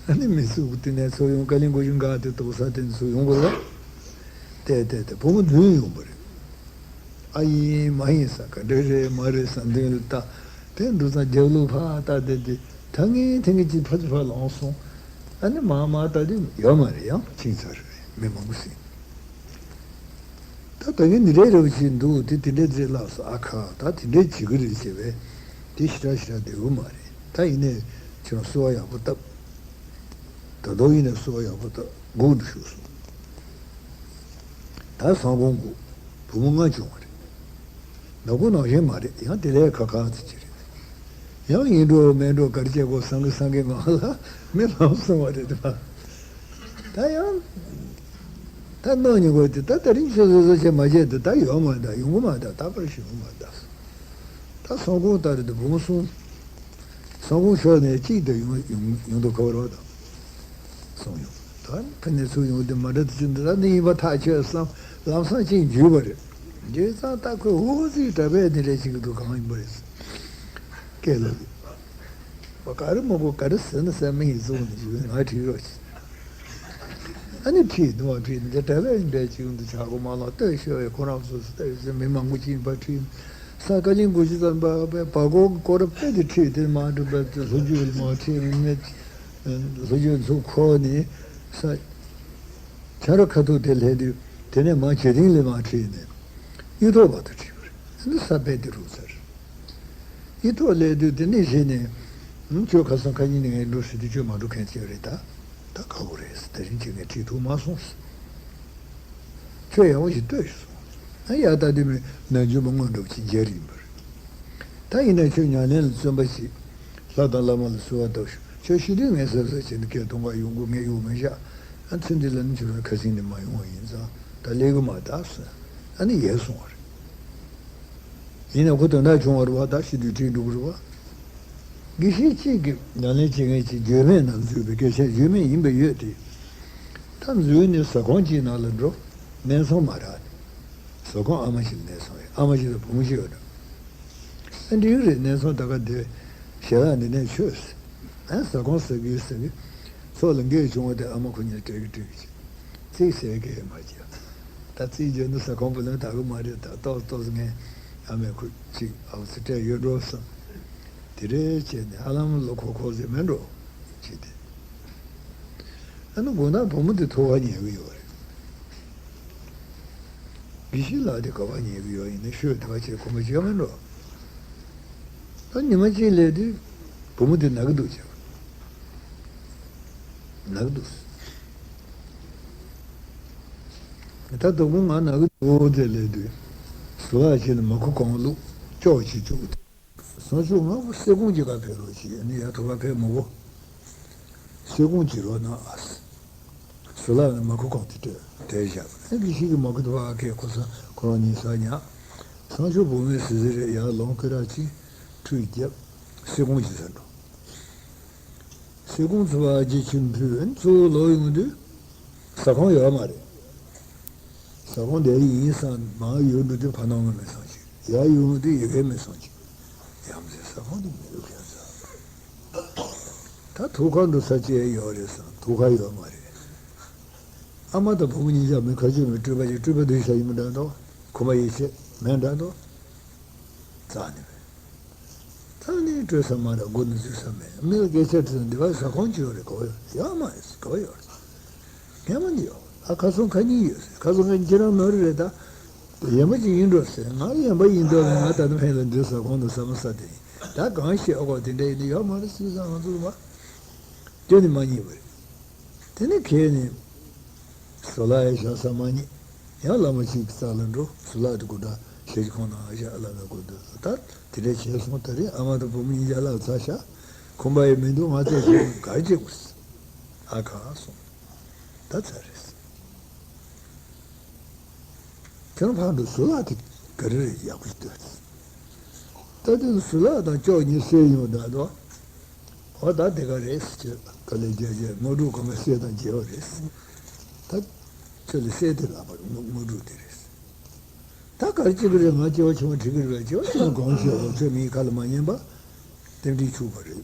ཨ་ནི་མི་ཚུགས་དེ་ནས་ཚུར་ཡོང་། ཀ་ལིང་གོ་ཞིག་འགག་དེ་དོག་ས་དེ་ཚུར་ཡོང་དགོས་ལ། བལྟས་བལྟས་བལྟས་བུ་མོ་འཛུལ་ཡོང་བ་རེད། ཨ་ཡིན་མ་ཡིན་ས་ག་འདྲ་རེད་མ་རེད་ས་མདུན་ལ་ལྟ། དེ་འདུག་ཙང་རྒྱབ་ལོགས་ཕར་ལྟ་བསྡད་དེ་ད་ངས་དེ་ངས་ཅིག་ཕར་ཚུར་ཕར་ལངས་སོང་། ཨ་ནི་མར་མར་ལྟ་དུས་ཡོད་མ་རེད། ཡང་ཕྱིན་ཚར་རེད། མི་མང་པོ་ཟིན། ད་ད་གིན་འདི་འདྲའི་རེ་བ་བྱས་འདུག་དེ་དེ་འདྲའི་རྫས་ལགས་སོ། ཨ་ཁ་ད་དེ་འདྲའི་བྱེད་ཀྱི་རེད་བྱས་པས་དེ་ཞེ་དྲག་ཞེ་དྲག་བདེ་པོ་མ་རེད། ད་ཡིན་ནའི་ཁྱོད་རང་གསོལ་བ་ཡག་པོ་བཏབ། ད་དུང་ཡིན་ནའི་གསོལ་བ་ཡག་པོ་བཏབ་སྒུག་འདུག་ཞུས་སོང་། ད་སང་དགོང་དགོས། བུ་མོ་ལྔ་བྱུང་བ་རེད། ནག་པོ་ནང་བཞིན་མ་རེད། ཡང་དེ་ལས་ཁ་ཁ་ཙི་ཅི་རེད། ཡང་ཡིན་འགྲོ་མིན་འགྲོ་གར་བྱེད་དགོས་བསམ་གི་བསམ་གི་ངང་ལ་མི་ལངས་སོང་བ་རེད་དེ། ད་ཡང་ད་གནང་ཉེ་དགོས་དེ་ད་དེ་རིང་ཆུ་བཟོ་བཟོ་བྱས་མ་བྱས་དེ་ད་ཡོང་མ་ད་ཡོང་གི་མ་ད་ད་པར་ཞིག་ཡོང་མ་ད། ད་སང་དགོང་ལྟར་དུ་བུ་མོ་གསུམ། སང་དགོང་ཞོགས་ནས་གཅིག་དེ་ཡོང་ཡོང་ཡོང་དུ་ཁ་བར་བ་དང་། སོང་ཡོང་། ད་ཕ་ནས་ཚུར་ཡོང་དུས་མ་འདྲ་དུ་ཅི་འདི་ད་འདི་ཡིན་པ་ཐག་ཆོད་བསམ། ལམ་སང་གཅིག་འཇུས་པ་རེད། འཇུས་ཙང་ད་ཁོས་འུ་ཚོའི་གྲྭ་པའི་འདི་འདྲ་ཞིག་འདུག་གང་ཡིན་པ་རེད། སྐད་ལ། བ་ག་རེ་མ་གོ་ག་རེ་ཟེར་ན་ཟེར་མི་ཡིན་གསུངས་ནས་ཞུ་ང་ཁྲིད་རོགས་བྱེད། ཨ་ནི་ཁྲིད་འདུག་བ་ཁྲིད་འདི་གྲྭ་པའི་འདྲ་ཅིག་འདུག་ཆག་སྒོ་མ་ལོག་ལྟོས་ཤོད་ཡ་ཁོ་རང་སོ་སོ་ལྟོས་ཤོད་མི་མང་པོ་ཅིག་ཡིན་པ་ཁྲིད། ས་ཀ་ལིང་གོ་ཅི་ཙམ་པ་པའི་བ་གོ་སྐོར་པས་དེ་ཁྲིད་དེ་མ་འགྲུབ་པའི་ལྷོ་རྒྱུད་ལ་མ་ཁྲིད་མི་ལྷོ་རྒྱུད་ཚུར་འཁོར་ནས་ས་ཆ་ར་ཁ་ཐུག་དེ་ལྷས་དུས་དེ་ནས་མ་བྱེ་ཐིང་ལས་མ་ཁྲིད་ནས་གཡུ་ཐོག་བར་དུ་ཁྲིད་པ་རེད། ཨ་ནི་ས་པས་དེ་རུབ་ཚར། ཡིད་ཐོག་ལས་དུས་དེ་ནས་གཞི་ནས། ཁྱོད་ཁ་སང་ཁ་ཉིན་ནས་ངས་འགྲོ་ཟེར་དུས་ཁྱོད་མ་འགྲོ་མཁན་ཅིག་རེད་ད། ད་ཁག་པོ་རེད་ཟེར། དེ་རིང་ཁྱེད་ངས་ཁྲིད་ཐུབ་མ་སོང་ཟེར། ཁྱོད་ཡག་པོ་ཞིག་ལྟོས་ཤིག་གསུངས། ཨ་ཡ་ད་དེ་མིན་ནམ་རྒྱུན་མ་དངོས་འགྲོ་ཅིག་མཇལ་ཡིན་པ་རེད། ད་ཡིན་ན་ཁྱོད་ཉམས་ལེན་ལ་བརྩོན་པ་བྱེད། ལྷ་དང་བླ་མ་ལ་གསོལ་བ་བཏབ་ཤོག་ཁྱོད་ཤི་དུས་ངས་གཟབ་གཟབ་བྱས་ནས་སྐད་གཏོང་ག་ཡོང་གི་ངས་ཡོང་མི་བཞག་ཨ་ཚེ་འདི་ལ་ནི་ཁྱོད་རང་ཁ་སང་ནས་མ་ཡོང་བ་ཡིན་ཙང་ད་སླེབས་གི་མ་ད་ཟེར། ཨ་ནི་ཡལ་སོང་བ་རེད། ཡིན་ན་ཁོ་དོན་དག་བྱུང་བ་རེད་བ། ད་ཤི་དུས་ཁྲིད་འགྲོ་གི་རེད་བ། དགེ་བཤེས་གཅིག་གིས་ཉམས་ལེན་བྱེད་མཁན་གྱི་འགྱོད་མེད་ནང་འཛུལ་བའི་སྐད་ཆ་འགྱོད་མེད་ཡིན་པ་ཡོད་དེ། ད་འཛུལ་ནས་ཟ་ཁང་གཅིག་ནང་ལ་འགྲོ། ནན་ཚང་མ་རག་ནས། ཟ་ཁང་ཨ་མ་ཞིག་ལ་ནན་ཚང་ཡོད། ཨ་མ་ཞིག་ལ་བུ་མོ་ཞིག་ཡོད་འགྲོ། ཨ་འགྲིག་གི་རེད། ནན་ཚང་ད་ག་འདི་ཞལ་ལག་འདི་ནས་མཆོད་ཟེར། ཨ་ཟ་ཁང་ཟ་གི་ཟ་གི་ཚོགས་ལ་འགས་བྱུང་བ་དེ་ཨ་མ་ཁོ་གཉིས་སྤྲད་གི་སྤྲད་གི་བྱེད། རྩིས་ཟེར་གི་མ་བྱེད། ད་རྩིས་བརྗོད་ན་ཟ་ཁང་བུ་ལོན་དག་གི་མ་རེད། ད་ཏོག་ཏོག་ངས་ཨ་མས་ཁོ་ཅིག་ཨ་བ་ཚོ་སྤྲད་ཡོད་འགྲོ་བསམ། དེ་རེད་བྱས་ནས་ཧ་ལམ་ལོ་ཁོ་ཁོ་ཟེར་མེད་འགྲོ། ཅི་སྟེ། ཨ་ནི་དགོང་དག་བུ་མོ་དེ་ཐུག་པ་ཉལ་གི་ཡོད་རེད། དགེ་བཤེས་ལགས་དེ་ག་པར་ཉལ་གི་ཡོད་ཡིན་ན་ཤོད་དེ་བ་བྱས་ཁོམ་པ་བྱས་མེད་འགྲོ། ད་ཉི་མ་གཅིག་སླེབས་དུས་བུ་མོ་དེ་ན་གི་འདུག་བྱས། ན་གི་འདུག་ད་དོ་དགོང་ང་ན་གི་འདུག་དེ་སླེབས་དུས་ཟུར་ལག་ཅིག་ལ་མ་ཁུ་གང་བླུགས་ཅོག་ཅིག་བཅུག་སྟེ། སང་ཕྱོགས་ང་སེ་ཀོང་གཅིག་ག་ཕེབས་རོགས་བྱེད། ཨ་ནི་ཡ་ཐུག་ག་ཕེབས་མི་དགོས། སེ་ཀོང་གཅིག་རོགས་གནང་ཨ་ཟེར། ཟུར་ལག་ནས་མ་ཁུ་གང་དེ་སྤྲད་དེ་བཞག་ཨ་དགེ་བཤེས་ཀྱིས་མ་ཁུ་དེ་ཕར་ཁྱེར་ཁོ་ཚོ་ཁོ་རང་གཉིས་ཟ་ཉག་སང་ཕྱོགས་བུ་མོས་ཟེར་ཟེར་རེད། ཡར་ལོང་ཀི་ར་ཅིག་ཁྲུས་བརྒྱབ། སེ་ཀོང་གཅིག་ཟ་འགྲོ། སེ་ཀོང་ཚོ་བ་རྗེ་ཆེན་ཕུལ། ཨ་ནི་གཙོ་བོ་ལོག་ཡོང་དུས་ཟ་ཁང་ཡོད་མ་རེད། ཟ་ཁང་དེ་ཡིན་བསམ་མར་ཡུལ་འགྲོ་དུས་ཕ་ནང་མི་མི་སོང་ཅིག་ཡར་ཡུལ་འགྲོ་དུས་ཡི་གེ་མི་སོང་ཅིག་ཡ་མཚན་ཟ་ཁང་དུ་མི་འགྲོ་མཁན་ཟ། ད་ཐུག་ཁང་དུ་ས་ཆ་ཡོད་རེད་བསམ། ཐུག་ཁང་ཡོད་མ་རེད། ཨ་མ་དང་བུ་མོ་གཉིས་ཆ་མི་ཁ་ཆུ་མི་སྤྲུལ་པ་ཅིག་སྤྲུལ་པ་འདུག་ཤ་ཡིན་མི་འདྲ་འདུག་ཁོ་མ་ཡིད་ཆེས་མེད་འདྲ་འདུག་རྩ་ནས་མེད། ད་ནི་སྤྲོད་ས་མ་རེད། སྒོ་ནས་འཛུལ་ས་མེད། མི་ལ་སྐད་ཆ་དྲིས་ན་འདི་བ་ཟ་ཁང་ཅི་ཡོད་རེད། ག་བ་ཡོད། ཡོད་མ་རེད། ག་བ་ཡོད་རེད། ངས་མ་འདི་ཡོད། ཨ་ཁ་སང་ཁ་ཉིན་ཡོད་ཟེར། ཁ་སང་ཁ་ཉིན་ཁྱེད་རང་ནོར་རེད་ད། ཡན་པ་ཅིག་ཡིན་འགྲོ་ཟེར། ང་ཡན་པ་ཡིན་འདོད་ལ་ང་ད་ནི་ཕན་ལ་འདི་ཟ་ཁང་དུ་ཟ་མ་ཟ་དེ་ཡིན། ད་གང་ཤེས། ཨ་ཁོ་དེ་འདྲ་ཡིན་ན་ཡོད་མ་རེད་ཟེར་ས་ང་ཚོ་ལ་མ། སྐྱོན་ནི་མ་རྙེད་པ་རེད། དེ་ནས་ཁྱེད་ནི། ཟུར་ལག་ཡང་བཞག་ས་མ་རྙེད། ཡང་བླ་མ་གཅིག་གི་རྩ་ལ་འགྲོ། ཟུར་ལག་དེ་དགོང་དག་ཞལ་གྱི་ཁོང་ནང་བཞག་བླ་མའི་སྐུ་མདུན་ལ། ད་དེ་འདྲ་བྱས་སོང་། ད་རེས་ཨ་མ་དང་བུ་མོ་གཉིས་ཀྱི་བླ་ཚ་ཤག་ཁོམ་པ་ཡང་མི་འདུག་ང་ཚོས་ཞུ་གར་བྱེད་དགོས། ཨ་ཁ་སོང་། ད་ཚར་རེད། ཁྱེད་རང་ཕར་འགྲོ། ཟུར་ལག་དེ་ག་རེ་རེད། ཡག་པོ་ཞིག་ལྟོས། ད་དེ་ཟུར་ལག་དང་ཅོག་གཉིས་བསྲེས་ཡོང་ད་དོ། འོ་ད་དེ་ག་རེད་ཟེར། ཁྱོད་དཀའ་ལས་རྒྱག་རྒྱག་དངོས་གྲུབ་གང་ག་བསད་དང་བརྗེ་བ་རེད། ད་ཁྱོད་ལ་བསད་དེ་ལབ་པ་རེད། དངོས་དངོས་གྲུབ་དེ་རེད། ད་ག་རེ་བྱེད་ཀྱི་རེད། ང་སྐྱེ་བ་ཕྱི་མ་འཁྲིད་ཀྱི་རེད་པས། སྐྱེ་བ་ཕྱི་མ་གང་ཤེས་པ། ཁྱོད་མིའི་ཁ་ལ་མ་ཉན་པ་རྟེན་འབྲེལ་འཆུགས་པ་རེད།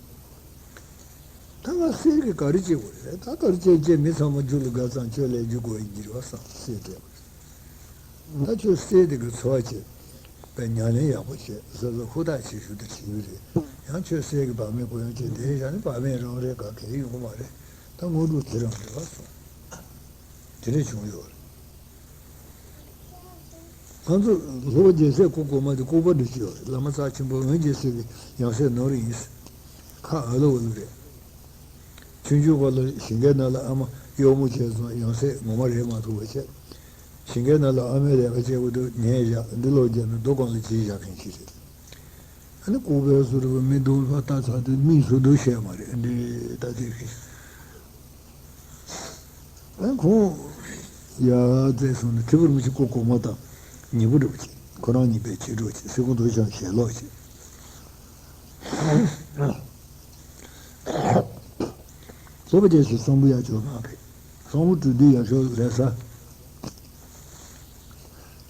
ད་ང་བསད་ཀྱི་ག་རེ་བྱེད་དགོས་རེད། ད་ག་རེ་བྱེད་བྱེད། མི་ཚང་མ་རྒྱུ་ལ་དགའ་ཙང་ཁྱོད་ལས་རྒྱུ་དགོས་ཡིན་གྱི་རེད་བསམ་བསད་བསྡད་པ་རེད། ད་ཁྱོད་སྲས་དེ་གི་འཚོ་བ་བྱེད་པའི་ཉམས་ལེན་ཡག་པོ་བྱེད་ཟེར་ཟེར་ཧུར་ཐག་བྱེད་ཞུ་དེ་བྱེད་ཀྱི་རེད། ཡང་ཁྱོད་སྲས་ཀྱི་བག་མེད་སྐུ་ཡོན་ཅན་དེ་བཞག་ནས་བག་མེད་རང་རེད་ག་གལ་ཡོང་གི་མ་རེད། ད་དངོས་གྲུབ་དེ་རང་རེད་བ་སོང་། དེ་འདྲ་བྱུང་ཡོད་རེད། ང་ཚོ་སློབ་དཔོན་རྒྱལ་སྲས་སྐུ་གོང་མ་དེ་ལྐུགས་པ་འདྲ་ཅིག་ཡོད་རེད། བླ་མ་རྩ་ཆེན་པོ་འོན་རྒྱལ་སྲས་ཀྱི་ཡང་སྲས་ནོར་ཡིན། ཁ་ཨ་ལོ་ཨ་ལོ་རེད། ཆུང་ཆུང་སྐབས་ལ་ཞིང་ཁའི་ནང་ལ་ཨ་མ་གཡོག་མོ་བྱས་སོང་། ཡང་སྲས་ངོ་མ་རེད་མ་ཐུབ་པ་བྱས། ཞིང་ཁའི་ནང་ལ་ཨ་མའི་ལས་ཀ་བྱེད་དགོས་འདུག་ཉལ་བཞག་འདི་ལོ་རྒྱབ་ནས་རྡོ་སྒང་ལ་གྱིས་བཞག་མཁན་ཞིག་རེད། ཨ་ནི་ལྐུགས་པའི་བཟོ་འདྲ་བོ་མི་གདོང་ལ་ལྟ་ཚར་དུས་མིག་ཟུར་དུ་བཤད་མ་རེད་འདི་ལྟ་དེ་གི། ཨ་ཁོང་ཡར་བཙལ་སོང་ནས་ཁྲི་པ་རིན་པོ་ཆེ་སྐུ་གོང་མ་དང་ཉེ་པོ་འདྲ་བོ་བྱས། ཁོ་རང་གཉིས་པའི་ཆེ་འགྲོ་བྱས། སེ་ཁོང་དུ་ཆང་ཞལ་ལོག་བྱས། སློབ་དཔོན་རྒྱལ་སྲས་གསང་ཕུ་ཡར་ཕྱོགས་ལ་ཕེབས། གསང་ཕུ་གྲུབ་བསྡུས་ཡར་ཕྱོགས་ལས་ས།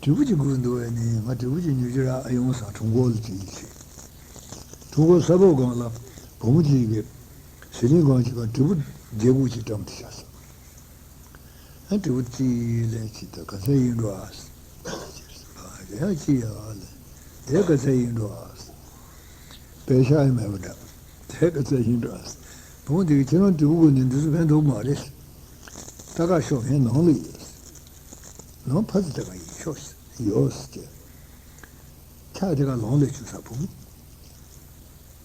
དྲིལ་བུ་གཅིག་དགོས་འདུག་པས་ནི་ང་དྲིལ་བུ་གཅིག་ཉོ་རྒྱུ་རག་ཨ་ཡོང་ས་གྲོང་ཁོག་ལ་ཅིག་ཡིན་ཞེས། གྲོང་ཁོག་ས་ཕོ་སྒང་ལ་བུ་མོ་གཅིག་གིས་ཟི་ལིང་སྒང་གཅིག་ག་དྲིལ་བུ་བརྒྱད་དགུ་ཅིག་བཀྲམ་དུ་བཞག་སོང་། ཨ་དྲིལ་བུ་གཅིག་ལེན་གཅིག་ད་ག་ཚད་ཡིན་འགྲོ་ཨ། ཡང་གཅིག་ཡ་ལེན་དེ་ག་ཚད་ཡིན་འགྲོ་ཨ། པེ་ཤག་ཡང་མེད་པ་འདྲ། དེ་ག་ཚད་ཡིན་འགྲོ་ཨ། བུ་མོ་དེ་གིས་ཁྱེད་རང་དྲིལ་བུ་དགོས་ནས་འདི་ཚོ་ཕན་ཐོགས་མ་རེད། ད་ག་ཤོག་ངའི་ནང་ལ་ཡོད། ནང་ཕ་ཚོ་དེ་ག་ཡིན་ཤོག་ཡོད་ཟེར། ཁྱག་དེ་ག་ལོང་ལས་བྱུང་ས་བུ་མོ།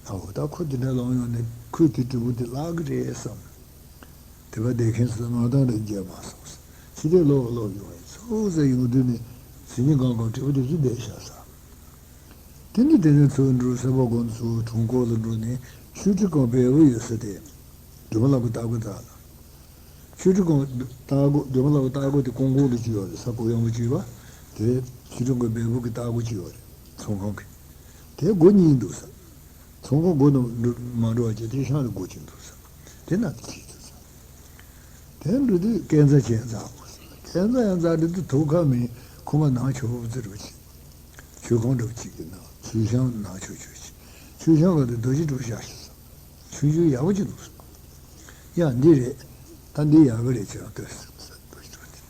ཨའོ་ད་ཁོ་དེ་འདྲ་ལོང་ཡོང་ནས་ཁོས་དེ་དྲིལ་བུ་དེ་བརླག་གི་རེད་བསམ། དེ་བ་བསྡད་མཁན་ཚོ་ང་དང་རེ་མཇལ་མ་སོང་ཟེར། ཕྱི་དེ་ལོག་ལོག་ཡོང་བས་ཚུར་ཟེར་ཡོང་དུས་ནས་ཟི་ལིང་སྒང་གང་དྲིལ་བུ་དེ་ཚོ་བསྡད་ཤག་ཟེར། དེ་ནས་དེ་ནས་ཚུར་འགྲོ་ས་ཕོ་སྒང་ཚུར་གྲོང་ཁོག་ལ་འགྲོ་ནས་ཆོས་ཁྲི་སྒང་བལ་པོ་ཡོད་ས་དེ། སྒྲོལ་མ་ལྷ་ཁུ་སྟག་གོ་དག་ལ། ཆོས་ཁྲི་སྒང་སྟག་གོ་སྒྲོལ་མ་ལྷ་ཁུ་སྟག་གོ་དེ་ཀོང་ཀོང་དུ་བཅུག་ཡོད་རེད། ས་གོ་ཡངས་པོ་བཅུག་པ། དེ་ཆོས་ཁྲི་སྒང་བལ་པོ་གི་སྟག་གོ་བཅུག་ཡོད་རེད། ཚོང་ཁང་གི། དེ་སྒོ་གཉིས་འདུག་ས། ཚོང་ཁང་སྒོ་ནང་མ་འགྲོ་བ་བྱས་དེ་ཤང་ལ་སྒོ་གཅིག་འདུག་ས། དེ་ན་དེ་གཅིག་འདུག་ས། དེ་འགྲོ་དུས་སྐས་འཛེག་ཅིག་འཛེག་དགོས་ས། སྐས་འཛེག་ཡང་འཛེག་འགྲོ་དུས་ཐུག་ཁ་མི་ཁོ་མ་ནང་ཆོས་པོ་ཙི་རུ་ཅིག་མཆོད་ཁང་འདྲ་བོ་གཅིག་གི་ནང་ཚུལ་ཤང་ནང་ཆོས་ཆོས་ཅིག་མཆོད་ཤང་ག་དུས་རྡོ་རྗེ་གྲུབ་བཞག་ཤིག་ས། ཆུང་ཆུང་ཡག་པོ་ཅིག་འདུག་ས། ཡ་འདི་རེད། ད་འདི་ཡག་གི་རེད་ཁྱེད་རང་ལྟོས་ཟེར་ས་རྡོ་རྗེ་གྲུབ་དེ།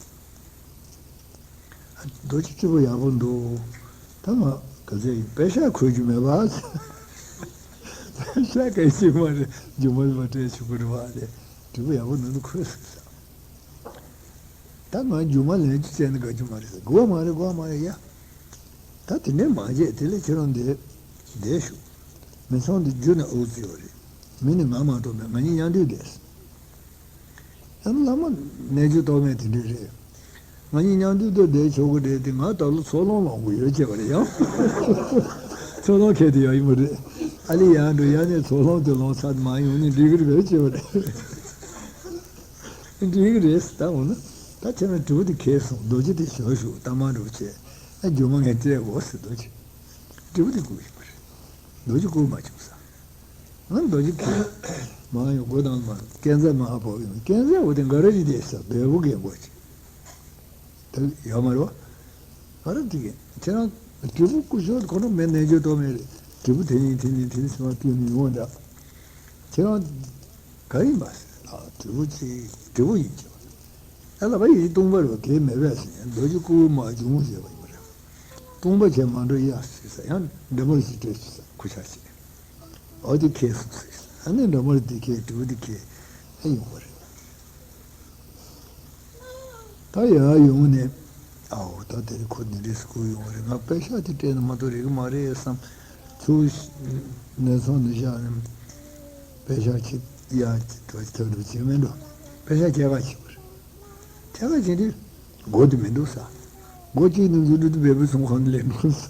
རྡོ་རྗེ་སྤྲུལ་པ་ཡག་པོ་འདུག་ད་ང་ག་ཚད་ཡིན་པེ་ཤག་གོན་རྒྱུ་མེད་པ། པེ་ཤག་ག་ཅིག་མ་རེད་རྒྱུ་མ་རེད་པ་སྤྲད་ཆོག་གི་རེད་པ་དེ་སྤྲུལ་པ་ཡག་པོ་འདུག་ན་གོན་ཟེར་ས། ད་ང་རྒྱུ་མ་ལེན་རྒྱུ་བྱས་ན་དགའ་རྒྱུ་མ་རེད་ཟེར་དགོས་པ་མ་རེད་དགོས་པ་མ་རེད་ཡ། ད་དེ་འདྲས་མ་བྱེད་དེ་ལས་ཁྱེད་རང་འདིར་བསྡད་ཤོག་མི་ཚང་འདི་རྒྱུ་ནས་ཨུ་ཚུགས་ཡོད་རེད། མི་ནི་ང་མ་གཏོགས་མེད། ང་གཉིས་མཉམ་དུ་བསྡད། ཨ་བླ་མ་རྣལ་འབྱོར་རྟོག་མེད་དེ་འདྲས་རེད། ང་གཉིས་མཉམ་དུ་ཏུ་བསྡད་ཆོག་གི་རེད་དེ་ང་ད་ལོ་ཚོགས་ལོང་ལོང་གི་ཡོད་ཅེས་པ་རེད་ཡང་། ཚོགས་ལོང་ཁྱེར་དེ་ཡག་ཡིན་པ་རེད། ཨ་ལི་ཡང་འགྲོ་ཡང་ནས་ཚོགས་ལོང་དེ་ལོང་ཚར་དུ་མ་ཡོང་ནས་འགྲིག་གི་རེད་ཅེས་པ་རེད། འགྲིག་གི་རེད་ཟེར་ད་འོ་ན། ད་ཁྱེད་རང་དྲིལ་བུ་དེ་ཁྱེར་སོང་རྡོ་རྗེ་དེ་ཞོག་ཞོག་ད་མ་འགྲོ་བྱས། ཨ་རྒྱུ་མ་ངས་སྤྲད་དགོས་ཟེར་རྡོ་རྗེ། དྲིལ་བུ་དེ་བསྐུར་ཡིན་པ་རེད། རྡོ་རྗེ་བསྐུར་མ་བྱུང་ས། ང་རྡོ་རྗེ་ཁྱེར། མ་ཡོང་སྒོ་དང་མ་སྐས་འཛེག་མ་ཕོག་ཡོང་སྐས་འཛེག་འོ་དེ་འགའ་རེ་རེ་བསྡད་ས་བལ་པོ་རྒན་པོ་ཅིག་དེ་ཡོད་མ་རེད་བ། ང་རང་དེ་གས་ཁྱེད་རང་དྲིལ་བུ་བསྐུར་ཞོར་ཁོ་རང་མེད་ནས་འཇོག་གཏོང་མེད་རེད་དྲིལ་བུ་དེ་ཡིན་དེ་ཡིན་དེ་ཡིན་ཟེར་བ་བསྐུར་ནས་ཡོང་བ་འདྲ། ཁྱེད་རང་ག་ཡིན་པ་ཟེར་ཨ་དྲིལ་བུ་ཅིག་དྲིལ་བུ་ཡིན་ཅེས་པ། ཨ་ལ་བ་ཡིན་སྟོང་པ་རེད་བ་གལ་མེད་པས་ཟེར་རྡོ་རྗེ་བསྐུར་མ་བྱུང་ཟེར་བ་ཡིན་པ་རེད། སྟོང་པ་བྱས་མ་འགྲོ་ཡ་ཟེར་ས་ཡང་འདྲེ་མོར་ཞིག་སྤྲད་ཟེར་ས་ཁུ་ཆ་ཞིག་ཨོ་དེ་ཁེལ་སོང་ཟེར་ས་ཨ་ནི་འདྲེ་མོར་དེ་ཁེལ་དྲིལ་བུ་དེ་ཁེལ་ཨེ་ཡོང་བ་རེད། ད་ཡར་ཡོང་ནས་ཨའོ་ད་དེ་རིང་ཁོ་འདི་འདྲས་སུ་ཁོ་ཡོང་བ་རེད། ང་པེ་ཤག་དེ་སྤྲད་ན་མ་གཏོགས་རེག་གི་མ་རེད་བསམ། ཚུར་གནས་ཚང་དུ་བཞག་ནས་པེ་ཤག་ཅིག་ཡར་ཐོབ་ཐོབ་འགྲོ་བྱེད་མེད་འགྲོ། པེ་ཤག་སྐྱེལ་ག་ཕྱིན་པ་རེད། ཐད་ཀར་བྱས་ཏེ་སྒོ་དེ་མི་འདུག་ས། སྒོ་གཅིག་ནས་འཛུལ་འགྲོ་དུས་བལ་པོའི་ཚོང་ཁང་དུ་སླེབས་འགྲོ་ས།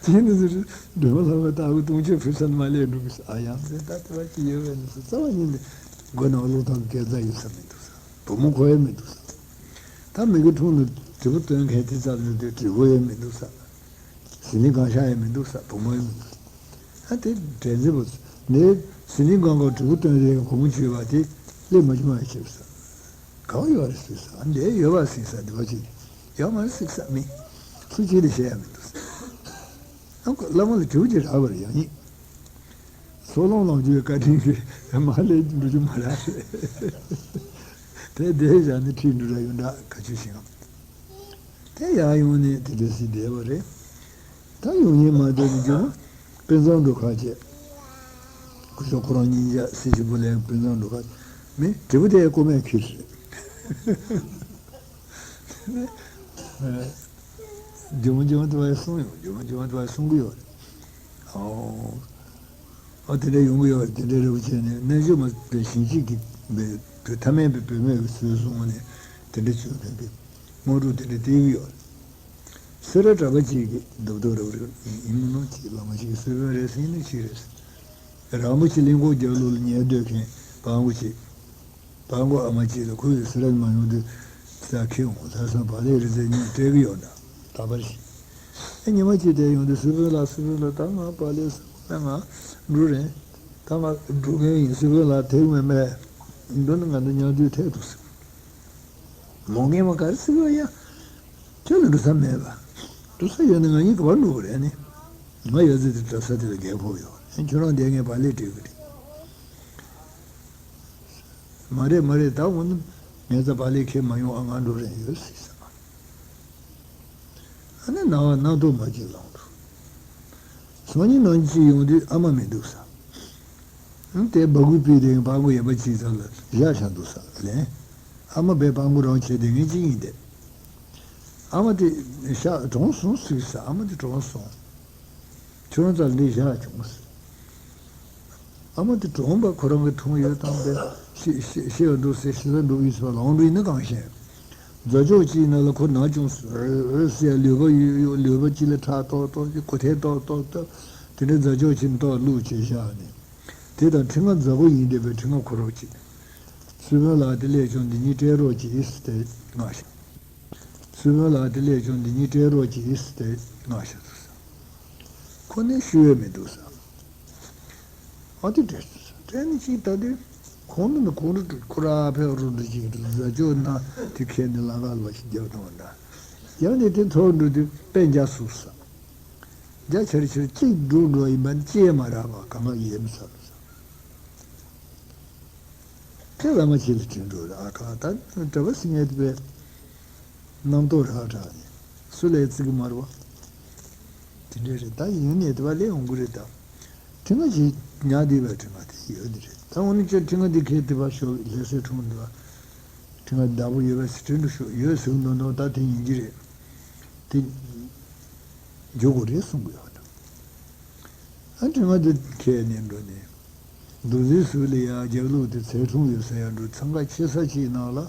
གཅིག་ནས་འཛུལ་འགྲོ་སྒྲོལ་མ་ལྷ་མོ་ལྟ་བུ་དུང་ཕྱུར་ཕུར་ས་ནས་མར་སླེབས་འགྲོ་གི་ས། ཨ་ཡང་དེ་ལྟ་དེ་བ་ཅིག་ཡོད་པས་ནི་ས་རྩ་བ་ཉིད་ནས་སྒོ་ནང་བློ་ཐང་སྐལ་བཟང་ཡོད་ས་མི་འདུག་ས། བུ་མོ་ཁོ་ཡང་མི་འདུག་ས། ད་མི་གི་འཁྲུངས་ནས་དྲིལ་བུ་སྟོན་མཁན་དེ་ཙམ་ནས་དེ་དྲིལ་བུ་ཡང་མི་འདུག་ས། ཟི་ལིང་སྒང་ཤག་ཡང་མི་འདུག་ས། བུ་མོ་ཡང་མི་འདུག་ས། ཨ་དེ་དྲན་འཛིན་པོ་ནས་ཟི་ལིང་སྒང་ག་དྲིལ་བུ་སྟོན་རེས་བུ་མོ་བྱོས་པ་དེ་སླེབས་མ་བྱུང་བ་ཡང་ཤེས་ས། གང་ཡོད་རེད་ཟེར་ས། འདྲེ་ཡོད་པ་ཟེར་ས་འདི་བ་ཅིག་ཡོད་མ་རེད་ཟེར་ས་མི། སུ་གཅིག་ལ་བཤད་ཡ་མི་འདུག་ཟེར། ཨ་ཁོ་བླ་མ་ལ་དྲིལ་བུ་ཅིག་རག་པ་རེད་ཡང་སྙིང་། སོ་ལོང་ལོང་རྒྱུའི་བཀའ་དྲིན་གྱིས་མ་སླེབས་འགྲོ་རྒྱུ་མ་རེད། དེ་བསྡད་བཞག་ནས་ཁྲིད་འགྲོ་ར་ཡོད་འདྲ་ག་ཆུ་ཤིང་། དེ་ཡར་ཡོང་ནས་དེ་འདྲ་སེ་བསྡད་པ་རེད། ད་ཡོང་ཡིན་མ་འདོད་ནས་རྒྱུ་མ་དཔེ་མཛངས་འགྲོ་ཁ་བྱས། སྐུ་ཞབས་ཁོ་རང་གཉིས་ཀྱ་སྲི་ཞུ་བུ་ལེན་དཔེ་མཛངས་འགྲོ་ཁ་མི་དྲིལ་བུ་དེ་ཀོ་མེད་ཁྱེར་རེད། རྒྱུ་མ་རྒྱུ་མ་དེ་བས་གསུང་ཡོང་རྒྱུ་མ་རྒྱུ་མ་དེ་བས་གསུང་གི་ཡོད་རེད། ཨོ། ཨ་དེ་འདྲ་ཡོང་གི་ཡོད་རེད། དེ་འདྲ་རེ་བ་བྱས་ནས་རྣལ་འབྱོར་མ་དཔེ་ཞིང་གཅིག་གི་བོད་ཐ་མལ་པའི་བུད་མེད་ཀྱི་ཚུལ་བཟུང་ནས་དེ་འདྲ་བྱོས་མཁན་གྱི་དངོས་གྲུབ་དེ་འདྲ་སྟེར་གི་ཡོད་རེད། སེ་ར་གྲྭ་པ་གཅིག་གིས་རྡོབ་རྡོབ་རོབ་རོབ་ཡིན་མིན་ནོ་གཅིག་བླ་མ་གཅིག་གིས་སུ་བོན་རེད་ཟེར་ནས་གཅིག་རེད། རང་པོ་ཆེ་གླིང་སྐོར་རྒྱབ་ལོགས་ལ་ཉལ་སྡོད་མཁན་བང་གོ་ཆེ། བང་གོ་ཨ་མ་གཅིག་ལ་ཁོ་ཡི་སི་ར་མ་ཡོང་དུས་ས་ཁེ་འོང་ས་སང་བག་ལེབ་རེ་ཟེར་ཉིན་སྤྲད་གི་ཡོད་འདྲ་ད་པར་ཞིག་ཨེ་ཉི་མ་གཅིག་དེ་ཡོང་དུས་སུ་བོན་ལ་སུ་བོན་ལ་ད་ང་བག་ལེབ་ས་ང་འགྲོ་རེད། ད་ང་འགྲོ་མཁན་ཡིན་སུ་བོན་ལ་དེ་མེད་མེད་འདུག་ན་ང་འདི་ཉལ་དུས་ཐད་འདུག་ཟེར། མོ་རྒན་མ་ག་རེ་ཟེར་བ་ཡ། ཁྱོད་ལ་འགྲོ་ས་མེད་པ། འགྲོ་ས་ཡོད་ན་ང་གཉིས་ག་པར་འགྲོ་གི་རེད་ནི། ང་ཡོད་ཚད་དེ་གྲྭ་ས་དེ་ལ་རྒྱལ་ཕོག་ཡོད་རེད། ཁྱོད་རང་བསྡད་ངས་བག་ལེབ་སྤྲད་གི་རེད། མ་རེད་མ་རེད་ད་འོ་ན་ངས་ད་བག་ལེབ་ཁྱེར་མ་ཡོང་ཨ་ང་འགྲོ་རན་ཡོད་ཟེར་ས། ཨ་ནི་ན་བ་སྣ་ཐོག་མ་གཅིག་ལངས་འགྲོ། སང་ཉིན་ནང་གཅིག་ཡོང་དུས་ཨ་མ་མི་འདུག་ས། ཨང་དེ་སྦ་ཁུག་པའི་དེ་སྤང་གོ་ཡོད་པ་ཅིག་ཚང་ལ་བཞག་བཞག་འདུག་ས་ལན། ཨ་མ་བས་སྤང་གོ་རང་བྱས་དེ་ངས་ཅི་ཡིན་དེ། ཨ་མ་དེ་ཤག་གྲོངས་སོང་ཟེར་ས། ཨ་མ་དེ་གྲོངས་སོང་། ཁྱོད་རང་ཚང་འདི་བཞག་བྱུང་ཟེར། ཨ་མ་དེ་གྲོངས་པ་ཁོ་རང་གི་མཐོང་ཡོད་དམ་པས་ཤི་ཤི་ཤི་ཡོད་འདུག་ཟེར་ཤི་ས་འདུག་ཡིན་ཟེར་བ་ལོང་འགྲོ་ཡིན་ན་གང་ཤེས། རྫ་ཅོག་གཅིག་ནང་ལ་ཁོ་ན་བྱུང་ཟེར་ཟེར་ལུས་པ་ཡོད་ཡོད་ལུས་པ་གཅིག་ལ་ཁྲག་ཏོག་ཏོག་གཅིག་ཁོ་ཐལ་ཏོག་ཏོག་ཏོག་དེ་འདྲའི་རྫ་ཅོག་གཅིག་ཏོག་བླུགས་བྱས་བཞག་ནས། དེ་དང་ཁྲི་ང་རྫ་གོ་ཡིན་བསྡད་པའི་ཁྲི་ང་ཁོ་རོག་གཅིག་སུ་བོན་ལགས་དེ་སླེབས་བྱུང་འདི་གཉིས་སྤྲད་རོགས་གྱིས་ཟེར་ཏེ་མངགས་ཤག་སུ་བོན་ལགས་དེ་སླེབས་བྱུང་འདི་གཉིས་སྤྲད་རོགས་གྱིས་ཟེར་ཏེ་མངགས་ཤག་ཟེར། ཁོ་ནས་ཤི་བས་མི་འདུག་ཟེར། ཨ་དེ་སྤྲད་ཟེར། སྤྲད་ནས་ཅིག་ད་དུས་ཁོང་ནི་ཁོང་རུ་ཁོ་ར་ཕེ་རུ་འདི་ཅིག་རྫ་ཅོག་ན་དེ་ཁྱེར་ནས་ལམ་ཁ་ལ་ཞིག་རྒྱབ་བཏང་བ་འདྲ། རྒྱབ་ནས་དེ་ཐོག་འགྲོ་དུས་དཔེ་འཇགས་སུ་ཟེར། རྒྱ་ཆེར་ཆེར་གཅིག་འགྲོ་འགྲོ་ཡིན་པ་ཅེས་མ་རག་པ་གང་ག་ཡེ་མི་ཚར་ཟེར། དེ་བླ་མ་ཁྱེད་ལ་དྲིན་འགྲོ་ར་ཁ་ད་གྲྭ་པ་སྲིད་ངན་དེ་བས་རྣམ་རྟོག་རག་དྲག་ནས་སུ་ལས་བརྩི་གི་མ་རེད་བ། དེ་འདྲས་རེད་ད་ཡིན་ནས་དེ་བ་ལས་འོང་གི་རེད་ད། དྲི་ང་ཞིག་ཉག་དེ་བས་དྲི་ང་དེ་ཡོད་ནི་རེད་ད་འོ་ནི་ཁྱོད་དྲི་ང་དེ་ཁྱེད་དེ་བ་ཤོག་ལྷ་སའི་གྲོང་དེ་བ་དྲི་ང་བདག་པོ་ཡོད་པས་དྲིན་འགྲོ་ཤོག་ཡོད་ཟེར་གི་འདུག་འདུག་ད་དེ་ཡིན་གྱི་རེད། དེ། འཇུག་དགོས་རེད་གསུང་གི་ཡོད་འདུག་ཨ་དྲི་ང་དེ་ཁྱེད་ནས་འགྲོ་ནས། འདུག་ཟེར་ཟུར་ལ་ཡ་རྒྱབ་ལོགས་དེ་ཚལ་གྲུང་ཡོད་ས་ཡ་འགྲོ་འཚང་ཁ་ཆེ་ས་ཅིག་ནང་ལ།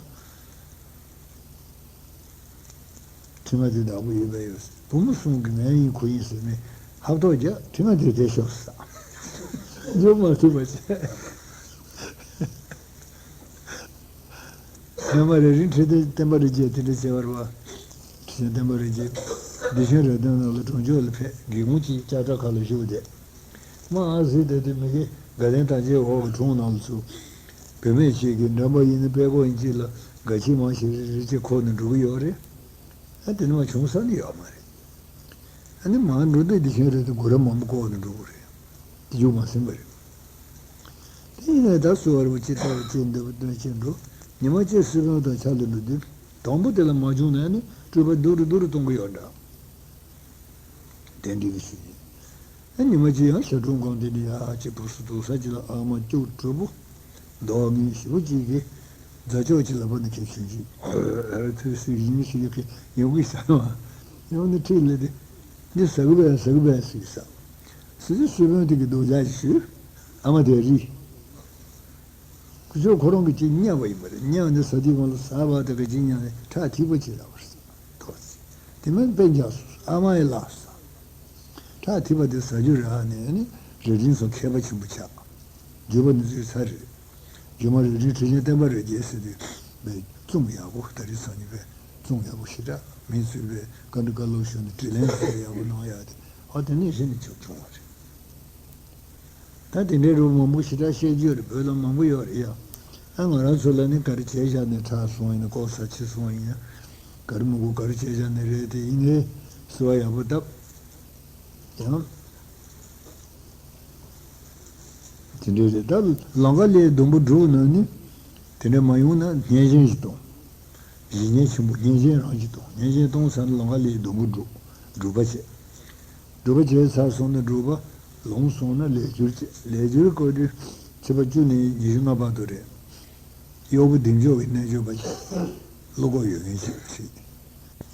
དྲི་ང་དེ་བདག་པོ་ཡོད་པ་ཡོད་ཟེར་བུ་མོ་གསུམ་གྱི་ངའི་ཡིན་ཁོ་ཡིན་ཟེར་ནས་ཧབ་ཐོག་རྒྱག་དྲི་ང་དེ་དེ་ཤོག་ཟེར། འཇུག་མ་ཐུབ་པ་བྱས། སྔོན་མ་རེ་རིང་ཁྲི་བདེ་བསྟན་པ་རི་རྒྱལ་དེ་འདྲ་བྱས་པ་རེད་བ། ཁྲི་བདེ་བསྟན་པ་རི་རྒྱལ། བདེ་ཆེན་རེ་ལྡན་ནང་ལ་གྲོང་ཆོག་ལ་ཕེབས་སྒེའུ་ཁུང་གཅིག་ལྕགས་དྲ་ཁ་ལ་བཞུགས་བསྡད། མ་ཨ་ཟི་དེ་དུས་མི་དགེ་དགའ་ལྡན་དར་རྒྱས་འོག་གི་དྲུང་ནང་ལ་ཚུད། བུད་མེད་ཅིག་གིས་འགྲམ་པ་ཡིན་ན་དཔལ་གོ་ཡིན་གཅིག་ལ་དགའ་ཆེ་མང་ཞིག་རེ་རེ་གཅིག་ཁོག་ནས་འགྲོ་གི་ཡོད་རེད། ཨ་དེ་ནི་མ་བྱུང་ས་ནི་ཡོད་མ་རེད། ཨ་ནི་མ་འགྲོ་འདོད་དེ་ཤེས་རེད་དེ་སྒོ་ར་མང་པོ་ཁོག་ནས་འགྲོ་གི་རེད། དེ་རྒྱུག་མ་ཟིན་པ་རེད། དེ་ཡིན་ནའི་ད་གསོལ་བ་རིན་པོ་ཆེ་ལྟ་བུ་ཅི་འདི་བུ་འདོན་ཅི་འགྲོ། ཉི་མ་གཅིག་སྲིད་དཔོན་དང་ཕྱག་ལས་འགྲོ་དུས་དང་པོ་དེ་ལ་མ་བྱུང་ན་ནི་སྤྲུལ་པ་སྡུག་རུ་སྡུག་རུ་གཏོང་གི་ཡོད་འདྲ། དེ་འདྲ་གི་ཞུ་ཡིན། ཨ་ཉི་མ་གཅིག་ཡང་ཞབས་དྲུང་སྒང་དེ་ནས་ཡར་གཅིག་བུ་སུ་འདུག་ས་གཅིག་ལ་ཨ་མ་སྐྱུག་བྲོ་པོ། མདོག་ངན་ཞེ་པོ་གཅིག་གིས་རྫ་ཅོག་གཅིག་ལ་བབས་ནས་ཁྱེར་བྱུང་ཅིག་ཨ་ཐུགས་སུ་ཡིན་ཞིག་གི་ཡོང་གི་ས་མ། ཡང་ནི་ཁྲིད་ལས་དེ། འདི་ཟ་གི་བས་ཟ་གི་བས་ཟེར་གི་ས། སྲིད་ཇུས་སྲིད་དཔོན་དེ་གི་སྡུག་ཅག་ཞུས། ཨ་མ་དེ་རིག་སྐུ་ཞབས་ཁོ་རང་གིས་ཅིག་བརྙས་པ་ཡིན་པ་རེད། བརྙས་པ་འདི་ཟ་དུས་གང་ལ་ཟ་བ་དེ་ག་ཅིག་བརྙས་ནས་ཁྲག་ཐིགས་པ་ཅིག་རག་པ་རེད། ཐོག་ཚེ། དེ་མིན་དཔེ་འཇགས་སོ་ཨ་མ་ཡི་ལགས་སོ། ཁྲག་ཐིགས་པ་དེ་ཟ་རྒྱུ་རག་ནས་ནི་རི་ཀླུང་སོགས་མཁས་པ་ཆེན་པོ་ཆགས། རྒྱུད་པ་ནི་ཚུལ་ཚ་རེད། རྒྱུད་མ་རི་ཀླུང་ཁྲི་ཆེན་བསྟན་པ་རི་རྒྱལ་ཟེར་དུས་མེད་རྩོམ་ཡག་པོ་ད་རེས་སང་ཉིན་པའི་རྩོམ་ཡག་པོ་ཞེ་དྲག་མི་ཚུད་པའི་བཀའ་འདྲི་བཀའ་སློབ་ཞུས་ནས་དྲིས་ལན་ཟེར་ཡག་པོ་གནང་ཡག་དེ་ཨ་དེ་ནས་གཞི་ནས་ཆོག་བྱུང་བ་རེད། ད་དེ་འདྲའི་རུ་མང་པོ་ཞེ་དྲག་བཤད་རྒྱུ་རེད། བོད་ལ་མང་པོ་ཡོད་རེད་ཡ། ཨ་ང་རང་ཚོ་ལ་ནི་ག་རེ་བྱས་བཞག་ནས་ཁྲག་སོང་ཡིན་ན་ལྐོག་ཟ་ཕྱི་སོང་ཡིན་ན་ག་རེ་མི་དགོས་ག་རེ་བྱས་བཞག་ནས་རེད་དེ་ཡིན་ནའི་གསོལ་བ་ཡག་པོ་བཏབ། ཡང་། དེ་འདྲའི་རེད་ད་ལམ་ཁ་ལས་སྡོང་པོ་སྒྲུག་ན་ནི་དེ་འདྲ་མ་ཡོང་ན་བརྙས་བཅོས་ཞིག་གཏོང་། གཞི་གཉེན་ཆེན་པོ་གཉེན་ཆེན་རང་གིས་གཏོང་། གཉེན་ཆེན་གཏོང་ཚར་ན་ལམ་ཁ་ལས་སྡོང་པོ་སྒྲུབ། སྒྲུབ་པ་བྱེད། སྒྲུབ་པ་བྱས་ཚར་སོང་ན་སྒྲུབ་པ། ལོངས་སོང་ན་ལས་སྦྱོར་བྱེད། ལས་སྦྱོར་སྐོར་དུས་ཚེས་པ་བཅུ་ནས་ཉི་ཤུ་ལྔ་བར་དུ་རེད། གཡོག་པོ་བདེ་མཆོག་གི་རྣལ་འབྱོར་པ་བྱེད། བློ་ཁོག་ཡོད་མཁན་ཞིག་བྱེད།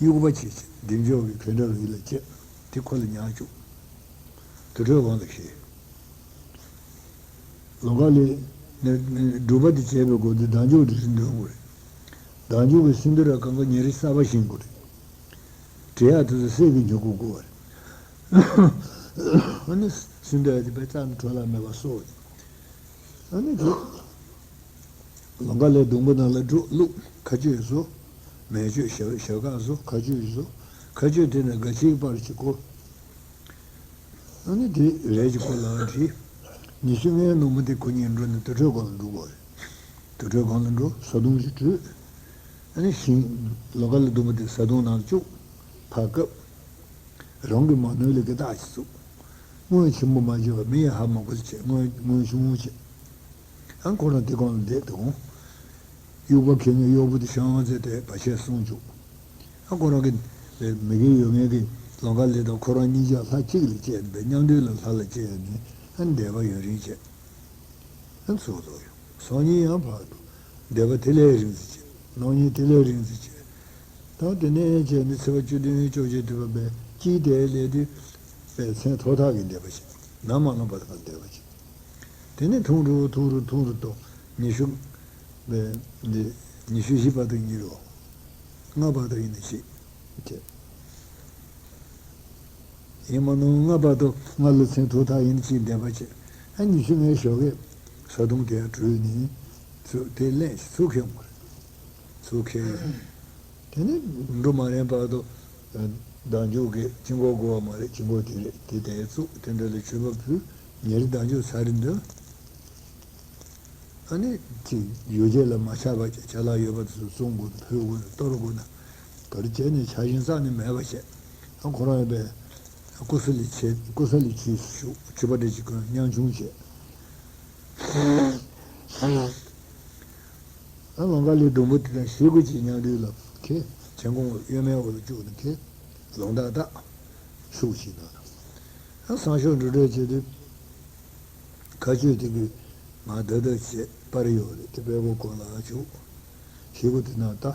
གཡུག་པ་བྱེད་བྱེད། བདེ་མཆོག་གི་གོས་འདྲ་རུ་ལ་བཅད། དེ་ཁོ་ལ་ཉར་བཅུག་དུར་ཁྲོད་གང་ལ་ཤེས། ལོ་འགའ་ལས་ནས་སྒྲུབ་པ་དེ་བྱས་པའི་སྒོ་དེ་བདག་འཇུག་དེ་ཟིན་འདོན་དགོས་རེད། བདག་འཇུག་གི་སིནྡྷུ་ར་གང་ག་ཉིན་རེ་གསར་པ་བཞེངས་དགོས་རེད། བྲི་ཡག་དེ་ཚོ་གསེར་གྱི་མྱུ་གུ་དགོས་པ་རེད། ཨ་ནི་སིནྡྷུ་ར་དེ་དཔེ་རྩ་ནས་འཕྲོ་བརླག་མེད་པ་གསོག་རེད། ཨ་ནི་དེ་ལོ་འགའ་ལས་སྡོང་པོ་ནང་ལ་འགྲོ་བླུགས། མཁའ་སྤྱོད་བཟོ། མེ་སྤྱོད་ཞབས་ཞབས་ཁ་བཟོ། མཁའ་སྤྱོད་བཟོ། མཁའ་སྤྱོད་དེ་ནས་སྒ་ཆས་པར་གྱི་བསྐོར། ཨ་ནི་དེ་རས་ཀྱི་སྐོར་ལ་བྲིས། ཉི་ཤུ་ལྔའི་ནུབ་མོ་དེ་ཁོ་གཉིས་འགྲོ་ནས་དུར་ཁྲོད་སྒང་ལ་འགྲོ་དགོས་རེད། དུར་ཁྲོད་སྒང་ལ་འགྲོ། ས་དོང་ཞིག་བྲུས། ཨ་ནི་ཤིང་ལོ་འགའ་ལས་སྡོང་པོ་དེ་ས་དོང་ནང་བཅུག་ཕར་བཀབ། རང་གི་མ་ནོར་ལས་ཀྱི་རྟགས་ཤིག་བཙུགས། སྔོན་ཆེན་པོ་མ་བྱས་པ་མི་ཡི་ཧ་མ་གོ་ལ་བྱས། སྔོན་སྔོན་ཆུང་ངུ་བྱས། ཨ་ཁོ་རང་དེ་སྒང་ལ་བསྡད་དེ་འོང་། གཡུག་པ་ཁྱེར་ནས་གཡོག་པོ་དེ་ཤང་ཟེར་ཏེ་བར་ཆད་སྲུང་བཅུག་ཨ་ཁོ་རང་གི་མི་དགེ་ཡོད་མཁན་གྱི་ལོ་འགའ་ལས་དང་ཁོ་རང་གཉིས་ཆ་ལྷ་གཅིག་ལ་སྐྱེས་པའི་མཉམ་འདུས་ལ་ལྷ་ལ་སྐྱེས་ནས་ཨ་འདས་པ་ཡུན་རིང་བྱས། ཨ་ཚུར་ལོག་ཡོང་། སང་ཉིན་ཡང་ཕར་འགྲོ། འདས་པ་དེ་ལས་རིང་ཙམ་བྱས། གནངས་ཉིན་དེ་ལས་རིང་ཙམ་བྱས། ད་དེ་ནས་བྱས་ནས་ཚེས་པ་བཅུ་བདུན་བཅོ་བརྒྱད་དུས་པ་བས་དཀྱིལ་དེའི་ལས་དུས་པའི་མཚན་ཐོག་ཐག་གི་འདས་པ་བྱས། ནམ་མ་ལངས་པ་ལ་ཕར་འདས་པ་བྱས། དེ་ནས་ཐུང་རུ་ཐུང་རུ་ཐུང་རུ་གཏོང་། ཉི་ཤུ་པའི་འདི་ཉི་ཤུ་བཞི་བར་དུ་ཡིན་རོགས། ལྔ་བར་དུ་ཡིན་ན་ཤི་བྱས། ཡིན་མ་ནོ་ལྔ་བར་དུ་ལྔ་ལོ་ཚན་ཐོག་ཐག་ཡིན་ཅིག་འདས་པ་བྱས། ཨ་ཉི་ཤུ་ལྔའི་ཞོགས་ཀས་ས་དོང་དེ་བྲུས་ནས་ཚུར་དེ་ལེན་ཞིག་ཚུར་ཁྱེར་ཡོང་བ་རེད། ཚུར་ཁྱེར་ཡོང་། དེ་ནས་འགྲོ་མ་རན་བར་དུ་བདག་འཇུག་གི་དཀྱིལ་འཁོར་དགོས་པ་མ་རེད། དཀྱིལ་འཁོར་དེ་རེད། དེ་དེ་བཙུགས། དེ་འདྲ་ལ་མཆོད་པ་ཕུལ། ཉིན་རེ་བདག་འཇུག་ཚར་རེ་འདོན། ཨ་ནི་ཅིག་ཡོ་བྱད་ལ་མ་ཆགས་པ་ཅིག་ཅ་ལག་ཡོད་པ་དེ་ཚོ་བཙོང་དགོས་ན་ཕུལ་དགོས་ན་གཏོར་དགོས་ན་ག་རེ་བྱས་ནས་ཆགས་ཞེན་རྩ་ནས་མེད་པ་བྱས། ཨ་ཁོ་རང་ཡོད་པའི་ཀུ་ས་ལི་བྱས། ཀུ་ས་ལི་བྱས་སུ་ཞུགས། ཕྱུ་པ་འདྲ་ཅིག་གོན། ཉམ་ཆུང་བྱས། ཨ་ལོ་འགའ་ལས་སྡོང་པོ་དེ་དང་ཞེ་དགུ་ཅིག་མཉམ་འདུས་ལ་ཁེལ། མཆན་ཁུང་གཡོན་མའི་འོག་ལ་བཅུག་ནས་ཁེལ། ལོང་ཏག་ཏག་ཤུགས་ཆེ་ན། ཨ་སང་ཞོགས་འགྲོ་གྲབས་བྱེད་དུས། མཁའ་སྤྱོད་དེ་གིས་ང་བདག་བདག་བྱས་པར་ཡོད་རེད། དེ་པད་ཀོ་གོ་ལ་བྱུག་ཞེ་དགུ་དེ་ན་ལྟ།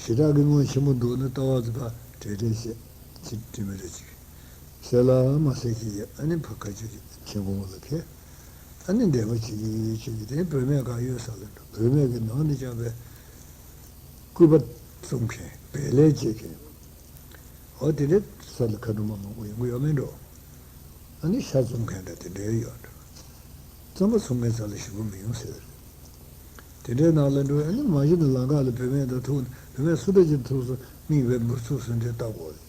ཞེ་དྲག་གི་སྔོན་ཆེན་པོ་འདུག་ན་ལྟ་བ་ཚོ་ཕར་བྲེལ་བྲེལ་བྱས། ཅི་དྲི་མི་རེ་ཅིག་གསལ་ལ་མ་གསལ་ཅིག་ཡ། ཨ་ནི་ཕ་ཁ་ཆུ་ཆེན་གོང་ལ་ཁེལ། ཨ་ནི་འདས་པ་ཅིག་ཅིག་དེ་བུད་མེད་ག་ཡོད་ས་ལ་འགྲོ། བུད་མེད་ཀྱི་ནང་ནས་ཀྱང་བས་སྐུད་པ་བཙུམ་མཁན། བལ་ལས་བྱེད་མཁན། འོ་དེ་འདྲའི་ས་ལ་ཁ་འགྲོ་མ་མང་པོ་ཡོང་གི་ཡོད་མེད་འགྲོ། ཨ་ནི་ཤ་བཙུམ་མཁན་འདྲ་དེ་འདྲའི་ཡོད་འགྲོ། རྩམ་པ་བཙུམ་མཁན་ས་ལ་ཞེ་པོ་མི་ཡོང་ཟེར་བ་རེད། དེ་འདྲའི་ནང་ལ་འགྲོ། ཨ་ནི་མ་གཞི་ནས་ལམ་ཁ་ལ་བུད་མེད་དང་ཐུག་ན་བུད་མེད་སུ་འདྲ་ཅིག་ཐུག་སོང་མིག་བས་འབུར་ཚུགས་སུ་འདྲེ་ལྟ་དགོས་རེད།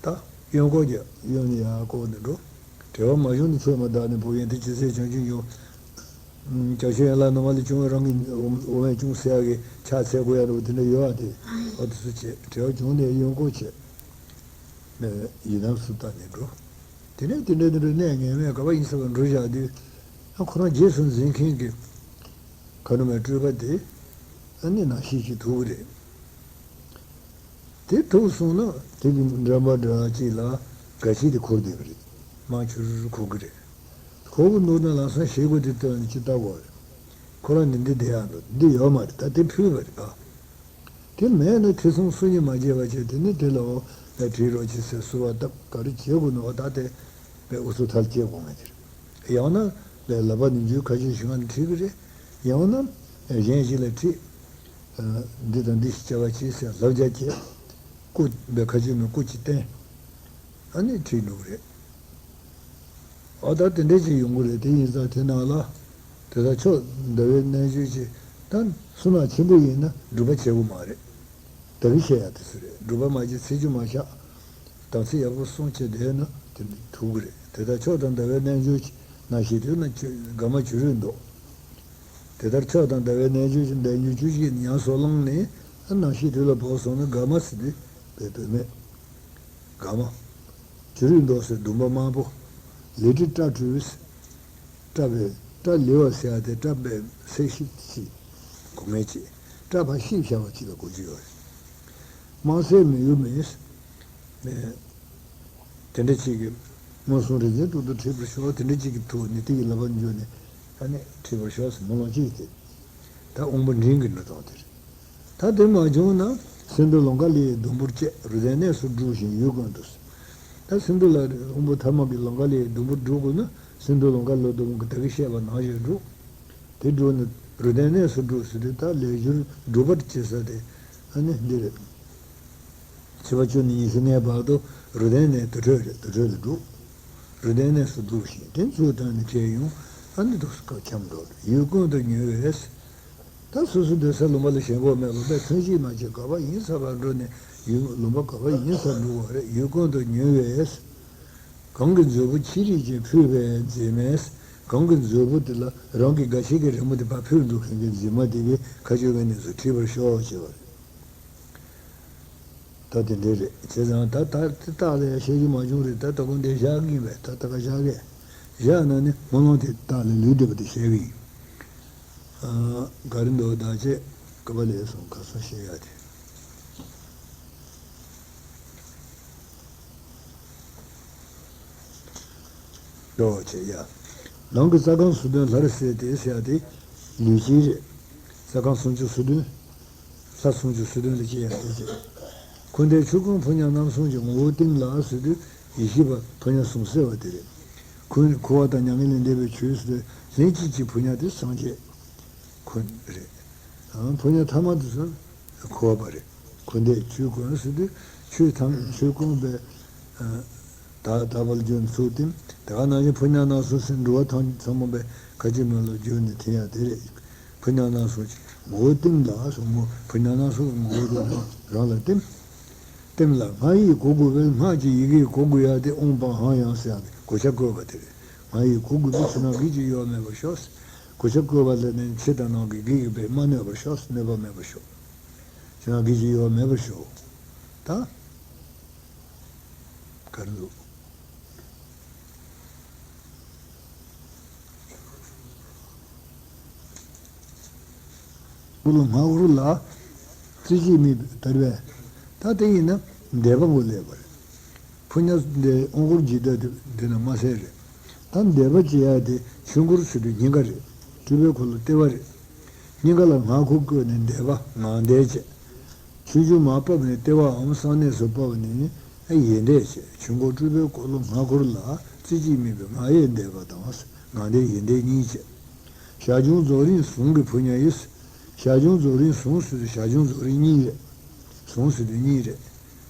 ད་གཡོན་སྐོར་རྒྱབ། གཡོན་ནས་ཡར་སྐོར་ནས་འགྲོ། དྲེལ་བ་མ་བྱུང་ན་ཚོད་མ་བདག་ནི་བུ་ཡིན། དེ་ཇི་སྲིད་བྱང་ཆུབ་འབྱུང་། བྱང་ཆུབ་ཡན་ལག་ནུ་མ་ལས་བྱུང་བའི་རང་གི་འོ་མས་ཅུང་ཟད་ཀྱི་ཕྱག་འཚལ་དགོས་ཡ་འདྲ་བོ་དེ་འདྲ་ཡོད་ཨ། དེ་འོ་དེ་ཚོ་བྱས། དྲེལ་བ་བྱུང་ནས་གཡོན་སྐོར་བྱས། ཡི་དམ་སུ་བཏང་ནས་འགྲོ། དེ་ནས་དེ་འདྲ་དེ་འདྲ་གནས་ངེས་མེད་ག་པ་ཡིན་ས་བ་འགྲོ་བཞག་དུས། ཨ་ཁོ་རང་རྗེས་སུ་འཛིན་མཁན་གྱི་ག་ནུ་མའི་སྤྲུལ་པ་དེ་ཨ་ནི་ནང་ཤེས་ཀྱི་ཐུག་གི་རེད། དེ་ཐུག་སོང་ན་དེ་གི་འགྲམ་པ་འདྲ་གཅིག་ལ་སྒ་ཆས་དེ་འཁུར་བསྡད་པ་རེད། མར་ཆུ་རུ་རུ་འཁུར་གི་རེད། འཁུར་གི་འདུག་ན་ལམ་སང་ཞེ་དགུ་དེ་བཏོན་ནས་ཅི་ལྟ་དགོས་རེད། ཁོ་རང་འདི་འདི་བསྡད་ཡག་འདུག་འདི་ཡོད་མ་རེད། ད་དེ་ཕུལ་བ་རེད་པ། དེ་མེད་ན་ཐེ་ཚོམ་སུ་གཉིས་མ་བྱེད་པ་བྱས། དེ་ནི་དེ་ལ་འོ་ལ་བྲིས་རོགས་བྱེད་ཟེར་བསུ་བ་བཏབ། ག་རེ་བྱེད་དགོས་ན་འོ་ད་དེ་པའི་ཨུ་ཚུགས་ཐལ་སྐྱེ་དགོས་ངེས་དེ་རེད། ཡང་ན་ལས་ལག་པ་ནས་འཇུས་ཁ་ཆུ་ཞིག་ང་ནས་ཁྲིད་གི་རེད། ཡང་ན་གཞན་ཞིག་ལ་ཁྲིད། འདི་དང་འདི་ཞིག་བྱ་བ་བྱེད་ཟེར་ལབ་རྒྱ་བྱེད། སྐུ་པའི་ཁ་ཆུ་མི་སྐུ་ཅིག་བསྟན། ཨ་ནི་ཁྲིད་འགྲོ་གི་རེད། ཨ་ད་དེ་འདྲས་ཅིག་ཡོང་གི་རེད། དེ་ཡིན་ཙང་དེ་ནང་ལ་དེ་ལྟར་མཆོག་ཟླ་བའི་རྣལ་འབྱོར་གྱིས། ད་བསོད་ནམས་ཆེན་པོ་ཡིན་ན་སྒྲུབ་པ་བྱེད་དགོས་མ་རེད། ད་གིན་བཤད་ཡག་དེ་ཚོ་རེད། སྒྲུབ་པ་མ་བྱེད་ཚེས་བཅུ་མ་བཞག་དམ་ཚིག་ཡག་པོ་སྲུང་བྱས་བསྡད་ན་དེ་འདྲ་ཐུག་གི་རེད། དེ་ལྟར་མཆོག་དང་ཟླ་བའི་རྣལ་འབྱོར་གྱིས། ནང་ཞིག་དུས་ན་ཆུ་དགའ་མ་བྱུ་རུའི་མདོག་དེ་ལྟར་མཆོག་དང་ཟླ་བའི་རྣལ་འབྱོར་གྱིས། ཟླ་ཉི་ཤུ་གཅིག་ཉམས་སུ་བླངས་ནས་ནང་ཞིག་དུས་ལ་བབས་སོང་ན་དགའ་མ་ཟེར་དུས་བོད་མེད། དགའ་མ། བྱུ་རུའི་མདོག་ཟེར་ཟླུམ་པ་དམར་པོ། ལི་ཁྲི་སྐྲ་བྲུས། སྐྲ་བའི་སྐྲ་ལི་བ་ཟེར་ཡ་དེ་སྐྲ་བའི་སེ་ཤི་ཅི་གོ་ངེས་ཅི། སྐྲ་ཕར་ཤེས་བྱ་བ་གཅིག་ལ་གོ་རྒྱུ་ཡོད་རེད། དམངས་སྲིད་མི་ཡུལ་མིས། དེ་འདྲ་གཅིག་གིས་མངོན་སུམ་རིག་འཛིན་དྲུག་ཏུ་ཁྲིད་པར་ཤོག་དེ་འདྲ་གཅིག་གི་ཐུགས་ནི་དེ་ཡི་ལག་པར་འཇུས་ནས་ཨ་ནི་ཁྲིད་པར་ཤོག་ཟེར་མོ་ལོང་གཅིག་དེ། ད་དབང་པོ་འབྲིང་གི་འགྲོ་སྟངས་དེ་རེད། ད་དེ་མ་བྱུང་ན་སེ་འབྲུ་ལང་ཀ་ལའི་ཟླུམ་པོར་བཅད་རུ་དན་གནས་སུ་བསྒྲུབས་ཤིང་ཡུལ་ཀུན་ཏུ། ད་སེ་འབྲུ་ལ་དབང་པོ་ཐ་མ་གི་ལང་ཀ་ལའི་ཟླུམ་པོར་སྒྲུབ་དགོས་ན་སེ་འབྲུ་ལང་ཀ་ལ་ཟླུམ་པོ་གི་ད་གིན་བཤད་པ་ནང་བཞིན་སྒྲུབ། དེ་སྒྲུབ་ནས་རུ་དན་གནས་སུ་སྒྲུབ་ཟེར་དུས་ད་ལས་སྦྱོར་སྒྲུབ་པར་བྱེད་ས་དེ་ཨ་ནི་འདི་རེད། བྱེད་པ་བཅུ་ནས་ཉི་ཤུ་ལྔའི་བར་དུ་རུ་དན་ནས་དུར་ཁྲོད་རེད། དུར་ཁྲོད་ལ་སྒྲུབ། རུ་དན་གནས་སུ་སྒྲུབ་ཤིང་དེ་ཚུར་བཏོན་ནས་ཁྲིད་ཡོང་། ཨ་ནི་འདུག་སེ་སྐབས་འཁྱམས་འགྲོ་ཡུལ་ཀུན་ཏུ་ཉུལ་བས། ད་སོ་སོ་སྡོད་ས་ལུང་པ་ལ་ཞེན་ཁོག་མེད་པར་དཔེ་ཐུན་གཅིག་མ་བྱས་ག་པར་ཡིན་ས་བར་འགྲོ་ནས་ཡུལ་ལུང་པ་ག་པར་ཡིན་ས་འགྲོ་བ་རེད། ཡུལ་ཀུན་ཏུ་ཉུལ་བས། གང་གི་མཛོད་སྤུ་ཕྱི་རིས་ཀྱིས་ཕུལ་བའི་མཛེས་མས། གང་གི་མཛོད་སྤུ་དེ་ལ་རང་གི་སྒ་ཕྱི་གི་རི་མོ་དེ་ཕར་ཕུལ་འགྲོ་མཁན་གྱི་མཛེས་མ་དེ་གིས་མཁའ་སྤྱོད་ཀྱི་གནས་སུ་ཁྲིད་པར་ཤོག་ཅེས་པ་རེད། ད་དེ་འདྲ་རེད། བྱས་ཙང་ད་ད་དེ་རྟགས་ལ་ཡང་བཤད་རྒྱུ་མ་བྱུང་རེད། ད་ད་གུང་དེ་བཞག་གི་ཡིན་པས། ད་ད་ག་བཞག་གི་བཞག་ན་ནི་དམུས་ལོང་དེ་རྟགས་ལས་ལུས་བསྡད་པ་དེ་བཤད་གི་ཡིན། ཨ། ག་རེ་འདུག་ད་ཅེས་ཀ་པ་ལས་སོང་ཁ་སང་བཤད་ཡ་དེ། འགྲོ་བྱེད་ཡ། ནང་གི་རྩ་ཁམས་སོ་བདུན་ལྷར་གསལ་ཏེ་ཟེར་ཡ་དེ་ལུས་དཀྱིལ་རེད། རྩ་ཁམས་སུམ་ཅུ་སོ་བདུན། ལྷ་སུམ་ཅུ་སོ་བདུན་ལ་སྐྱེ་ཡ་དེ་བྱེད། འཁོར་འདས་ཆོས་ཀུན་ཕོ་ཉ་རྣམ་གསུམ་གྱི་ངོ་བོ་སྟེང་ལ་ཟེར་དུས་ཡེ་ཤེས་པ་ཕོ་ཉ་གསུམ་གསལ་བ་དེ་རེད། འཁོར་འཁོར་བ་དང་མྱ་ངན་ལས་འདས་པའི་ཆོས་ཟེར་དུས་ལྷན་སྐྱེས་ཀྱི་ཕོ་ཉ་དེ་སངས་རྒྱས་ཁོ་རེད། ཨང་། ཕོ་ཉ་ཐ་མ་དེ་ཚོ་འཁོར་བ་རེད། འཁོར་འདས་ཆོས་ཀུན་ཟེར་དུས་ཆོས་ཐམས་ཆོས་ཀུན་པའི་ཨ་དག་དག་པ་ལ་བརྗོད་ནས་ཚུར་བསྟིམ། དེ་ག་ནང་བཞིན་ཕོ་ཉ་རྣམ་གསུམ་ཟེར་འགྲོ་བ་ཐམས་ཚང་མ་པའི་ཁ་ཆེ་མོ་ལ་བརྗོད་ནས་འཐེན་ཡ་དེ་རེད། ཕོ་ཉ་རྣམ་གསུམ་གྱི་ངོ་བོ་སྟེང་ལ་གསུངས་མོ། ཕོ་ཉ་རྣམ་གསུམ་གྱི་ངོ་བོ་རང་རང་ལ་བསྟིམ། སྟེང་ལ་སྔགས་ཡིག་གོ་དགོས་པས། སྔགས་ཀྱི་ཡི་གེ་གོ་དགོས་ཡ་དེ་ཨོཾ་པཱ་ཧཱ་ཡང་ཟེར་ཡ་དེ་གོ་ཆ་བཀོད་པ་དེ་རེད། སྔགས་ཡིག་གོ་དགོས་པས་ཕྱི་ནང་གི་ཅི་ཡོད་མེད་པར་ཤོག་གོ་ཆ་བཀོད་པ་ལ་ནི་ཕྱི་དང་ནང་གི་གི་གི་པས་མ་གནོད་པར་ཤོག་གནོད་པ་མེད་པར་ཤོག་ཕྱི་ནང་གི་ཅི་ཡོད་མེད་པར་ཤོག་ད་ག་རེ་འདུག་སྐུ་ལ་སྔགས་འཁོར་ལ། རྩེ་གཅིག་དམིགས་པའི་དར་བས། ད་དེ་ཡིན་ན་འདས་པ་ངོ་སླེབས་པ་རེད། ཕོ་ཉ་འདི་དབང་བསྐུར་གྱི་བརྡ་དེ་འདི་ན་མ་གསལ་རེད། ད་འདས་པ་ཅི་ཡ་དེ་ཆོས་འཁོར་ཟེར་དུས་སྙིང་ག་རེད། སྤྲུལ་པའི་འཁོར་ལོ་ལྟེ་བ་རེད། སྙིང་ག་ལ་སྔགས་འཁོར་བཀོད་ནས་འདས་པ་ངང་འདས་བྱས། ཆོས་འབྱུང་མར་བབས་ནས་ལྟེ་བའམ་གསང་གནས་སུ་བབས་ནས་ཡལ་འདས་བྱས། ཆོས་འཁོར་སྤྲུལ་པའི་འཁོར་ལོ་སྔགས་འཁོར་ལ་རྩེ་གཅིག་དམིགས་པའི་ངང་ཡལ་འདས་པ་དང་ངང་འདས་ཡལ་འདས་གཉིས་བྱས། ཞར་བྱུང་རྫོགས་རིམ་ཟུང་གི་ཕོ་ཉ་ཡིས། ཞར་བྱུང་རྫོགས་རིམ་ཟུང་ཟེར་དུས་ཞར་བྱུང་རྫོགས་རིམ་གཉིས་རེད། ཟུང་ཟེར་དུས་གཉིས་རེད།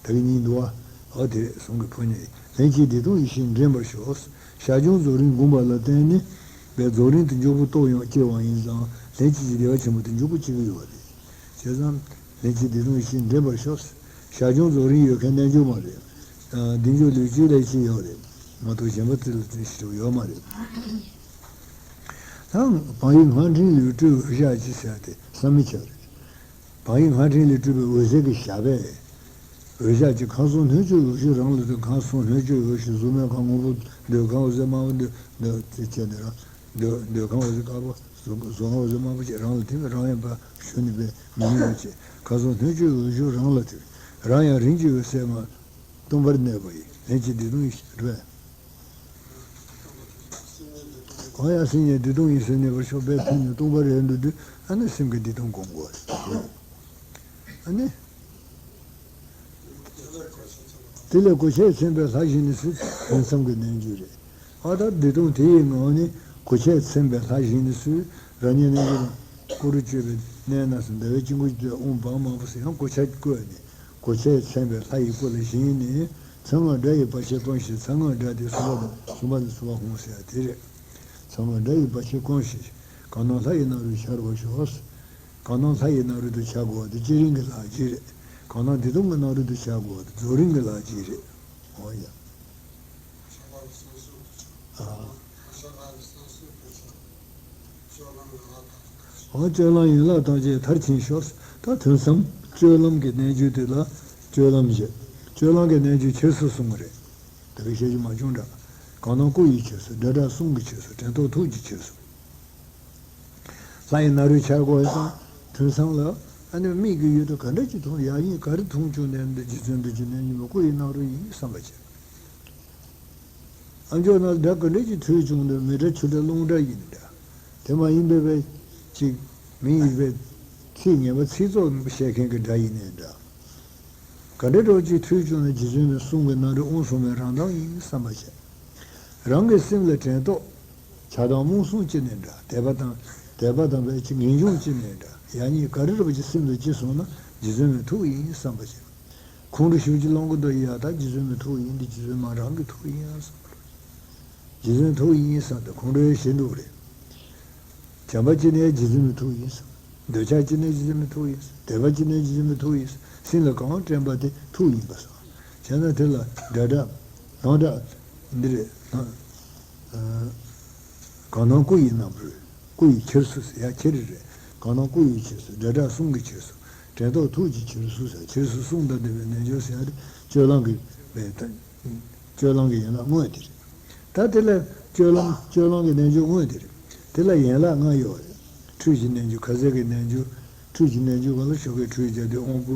ད་གིན་གཉིས་འདུག་བ། ཨ་དེ་རེད། ཟུང་གི་ཕོ་ཉ་ཡིས་ལྷན་སྐྱེས་བདེ་སྟོང་ཡེ་ཤེས་འདྲེན་པར་ཤོག་ཞར་བྱུང་རྫོགས་རིམ་བསྒོམ་པ་ལ་བརྟེན་ནས་པའི་རྫོགས་རིམ་དེ་མགྱོགས་པོ་རྟོགས་ཡོང་སྐྱེ་བ་ཡིན་ཙང་ལྷན་སྐྱེས་ཀྱི་བདེ་བ་ཆེན་པོ་དེ་མགྱོགས་པོ་སྐྱེ་གི་ཡོད་རེད། བྱས་ཙང་། ལྷན་སྐྱེས་བདེ་སྟོང་ཡེ་ཤེས་འདྲེན་པར་ཤོག་ཞར་བྱུང་རྫོགས་རིམ་ཡོད་མཁན་རྣལ་འབྱོར་མ་རེད། ཨ། བདེ་མཆོག་ལུས་སྤྱོད་ལས་ཅི་ཡོད་རེད། མ་གཏོགས་གཞན་པ་རྩི་ལ་རྩི་ཞིག་ཡོད་མ་རེད། ད་བག་ཡིད་སྔགས་ཕྲེང་ལུས་སྤྲུལ་འོད་ཞགས་ཀྱི་ཟེར་ཏེ་བསམ་མི་ཁྱབ་རེད། བག་ཡིད་སྔགས་ཕྲེང་ལས་སྤྲུལ་པའི་འོད་ཟེར་གྱི་ཞགས་པས། འོད་ཞགས་ཀྱི་ཁམས་གསུམ་སྣོད་བཅུད་འོད་ཞུ་རང་ལ་འདུ། ཁམས་གསུམ་སྣོད་བཅུད་འོད་ཞུ་གཟུགས་མེད་ཁམས་སྔོན་པོ་འདོད་ཁམས་འོད་ཟེར་དམར་པོ་འདོད་འདོད་ཅེས་བྱས་ནས་རང་འདོད་འདོད་ཁམས་འོད་ཟེར་དཀར་པོ། གཟུགས་གཟུགས་ཁམས་འོད་ཟེར་དམར་པོ་བཅས་རང་ལ་ཐིམ། རང་ཡང་པ་ཞུ་ནུས་པའི་མི་ནུས་པ་བཅས་ཁམས་གསུམ་སྣོད་བཅུད་འོད་ཞུ་རང་ལ་ཐིམ། རང་ཡང་རིམ་གྱིས་འོད་གསལ་མ་སྟོང་པར་གནས་པ་ཡི་ལྷན་སྐྱེས་བདེ་སྟོང་ཡེ་ཤེས་རེད། གང་ཡང་སེམས་ཉིད་བདེ་སྟོང་ཡེ་ཤེས་གནས་པར་ཤོག་པས་ཐིམ་ནས་སྟོང་པར་ཡལ་འགྲོ་དུས་ཨ་ནི་སེམས་ཀྱི་བདེ་སྟོང་སྒོམ་དགོས། ཨ་ནི། དེ་ལས་གོ་ཆས་མཚོན་པའི་ལྷ་བཞི་ནི་སུ། ཐུན་མཚམས་ཀྱི་རྣལ་འབྱོར་རེད། ཨ་ད་བདེ་སྟོང་དེ་ཡི་ངང་ནས་གོ་ཆས་མཚོན་པའི་ལྷ་བཞི་ནི་སུ། རང་ཉིད་རྣལ་འབྱོར་སྐུ་རུ་གཅོད་པའི་གནས་ན་སུ། ཟླ་བའི་དཀྱིལ་འཁོར་གྱི་ཨོཾ་བཱ་མ་པ་ཟེར་ཡང་གོ་ཆ་བཀོད་ནས་གོ་ཆས་མཚོན་པའི་ལྷ་ཡི་སྐུ་ལ་བཞེངས་ནས་ཚངས་སྔགས་སྒྲ་ཡིས་བར་ཆད་སྤངས་ཤིག་ཚངས་སྔགས་སྒྲ་དེ་གསུམ་པ་དང་གསུམ་པ་ནས་གསུམ་པ་འོང་ཟེར་ཡ་དེ་རེད། ཚངས་སྔགས་སྒྲ་ཡིས་བར་ཆད་སྤངས་ཤིག་གང་སྣང་ལྷ་ཡི་སྣང་རུས་འཆར་བར་ཤོག་གང་སྣང་ལྷ་ཡི་སྣང་རུས་དུ་འཆར་དགོས་པ་དེ་བསྐྱེད་རིམ་གྱི་ལྷ་གཅིག་རེད། གང་སྣང་བདེ་སྟོང་གི་སྣང་རུས་དུ་འཆར་དགོས་པ་དེ་རྫོགས་རིམ་གྱི་ལྷ་གཅིག་རེད། འོ་ཡ། ཨ། འོ་སྤྱོད་ལམ་ཡན་ལག་ཐམས་ཅད་མཐར་ཕྱིན་ཤོག་ད་ཐུན་མཚམས་སྤྱོད་ལམ་གྱི་རྣལ་འབྱོར་དེ་ལ་སྤྱོད་ལམ་བཞི། སྤྱོད་ལམ་གྱི་རྣལ་འབྱོར་ཆོས་སུ་གསུངས་པ་རེད། དེ་གའི་བཤད་རྒྱུ་མ་བྱུང་འདྲ། གང་སྣང་སྐུ་ཡི་ཆོས་སུ། སྒྲ་གྲགས་གསུམ་གྱི་ཆོས་སུ། དྲན་རྟོག་ཐུགས་ཀྱི་ཆོས་སུ། ལྷ་ཡི་སྣང་རུས་འཆར་དགོས་ཙང་ཐུན་མཚམས་ལ། ཨ་ནི་མིག་གི་ཡུལ་དུ་ག་འདྲ་ཅིག་མཐོང་ཡ་ཡིན། ག་རེ་མཐོང་བྱུང་ནས་འདི་རྗེ་བཙུན་འདི་ཅི་ནས་ཉིན་མོ་སྐུ་ཡི་རྣམ་རོལ་ཡིན་བསམ་པ་བྱས། ཨ་མཆོག་ན་སྒྲ་ག་འདྲ་ཅིག་ཐོས་བྱུང་འདི་མི་སྒྲ་ཆུ་སྒྲ་རླུང་སྒྲ་ཡིན་འདྲ། དེ་མ་ཡིན་པའི་བས་ཅིག་མི་ཡིན་པའི་ཚིག་ངན་པ་ཚིག་ཙོག་བཤད་མཁན་གྱི་སྒྲ་ཡིན་ནའི་འདྲ། ག་འདྲ་འདྲ་ཅིག་ཐོས་བྱུང་ན་རྗེ་བཙུན་པའི་གསུང་གི་རྣམ་རོལ་དབུང་གསུམ་པའི་རང་གདངས་ཡིན་བསམ་པ་བྱས། རང་གི་སེམས་ལ་དྲན་རྟོག་བྱ་དང་རྨོངས་གསུམ་ཅི་ནས་འདྲ། དད་པ་དང་དད་པ་དང་བས་ཅི་ངེས་འབྱུང་ཅི་ནས་འདྲ། ཡ་གཉིས་ག་རེ་རེ་བ་ཅི་སེམས་ལ་ཅི་སོང་ན་རྗེ་བཙུན་མའི་ཐུགས་ཡིན་བསམ་པ་བྱས། ཁོང་ཁྲོ་ཞེ་པོ་ཅིག་སློང་གི་འདུག་ཡ་ད་རྗེ་བཙུན་མའི་ཐུགས་ཡིན། འདི་རྗེ་བཙུན་མ་རང་གི་ཐུགས་ཡིན་ཡང་བསམ། རྗེ་བཙུན་ཐུགས་ཡིན་བསམ་སྟེ་ཁོང་ཁྲོ་ཞེ་འདུག་རེད། བྱམས་པ་ཅི་ནས་རྗེ་བཙུན་མའི་ཐུགས་ཡིན་བསམ། འདོད་ཆགས་ཅི་ནས་རྗེ་བཙུན་མའི་ཐུགས་ཡིན་བསམ། དད་པ་ཅི་ནས་རྗེ་བཙུན་མའི་ཐུགས་ཡིན་བསམ། སེམས་ལ་གང་དྲན་པ་དེ་ཐུགས་ཡིན་པ་བསམ། བྱས་ན་དེ་ལ་སྒྲ་སྒྲ་ལང་སྒྲ་འདི་རེད། གང་སྣང་སྐུ་ཡི་རྣམ་རོལ། སྐུ་ཡི་འཁྱེར་སོ་ཟེར་ཡ་འཁྱེར་རེད། གང་སྣང་སྐུ་ཡི་འཁྱེར་སོ། སྒྲ་སྒྲ་གསུང་གི་འཁྱེར་སོ། དྲན་རྟོག་ཐུགས་ཀྱི་འཁྱེར་སོ་ཟེར། འཁྱེར་སོ་གསུང་དང་ལྡན་པའི་རྣལ་འབྱོར་ཟེར་ཡ་དེ་སྤྱོད་ལམ་གྱི་སྤྱོད་ལམ་གྱི་ཡན་ལག་དངོས་དེ་རེད། ད་དེ་ལ་སྤྱོད་ལམ་སྤྱོད་ལམ་གྱི་རྣལ་འབྱོར་དངོས་དེ་རེད། དེ་ལ་ཡན་ལག་ལྔ་ཡོད་རེད། ཁྲུས་ཀྱི་རྣལ་འབྱོར། ཁ་ཟས་ཀྱི་རྣལ་འབྱོར། ཁྲུས་ཀྱི་རྣལ་འབྱོར་ག་ལ་ཞོགས་ཀས་ཁྲུས་བརྒྱབ་དུས་དབང་པོ་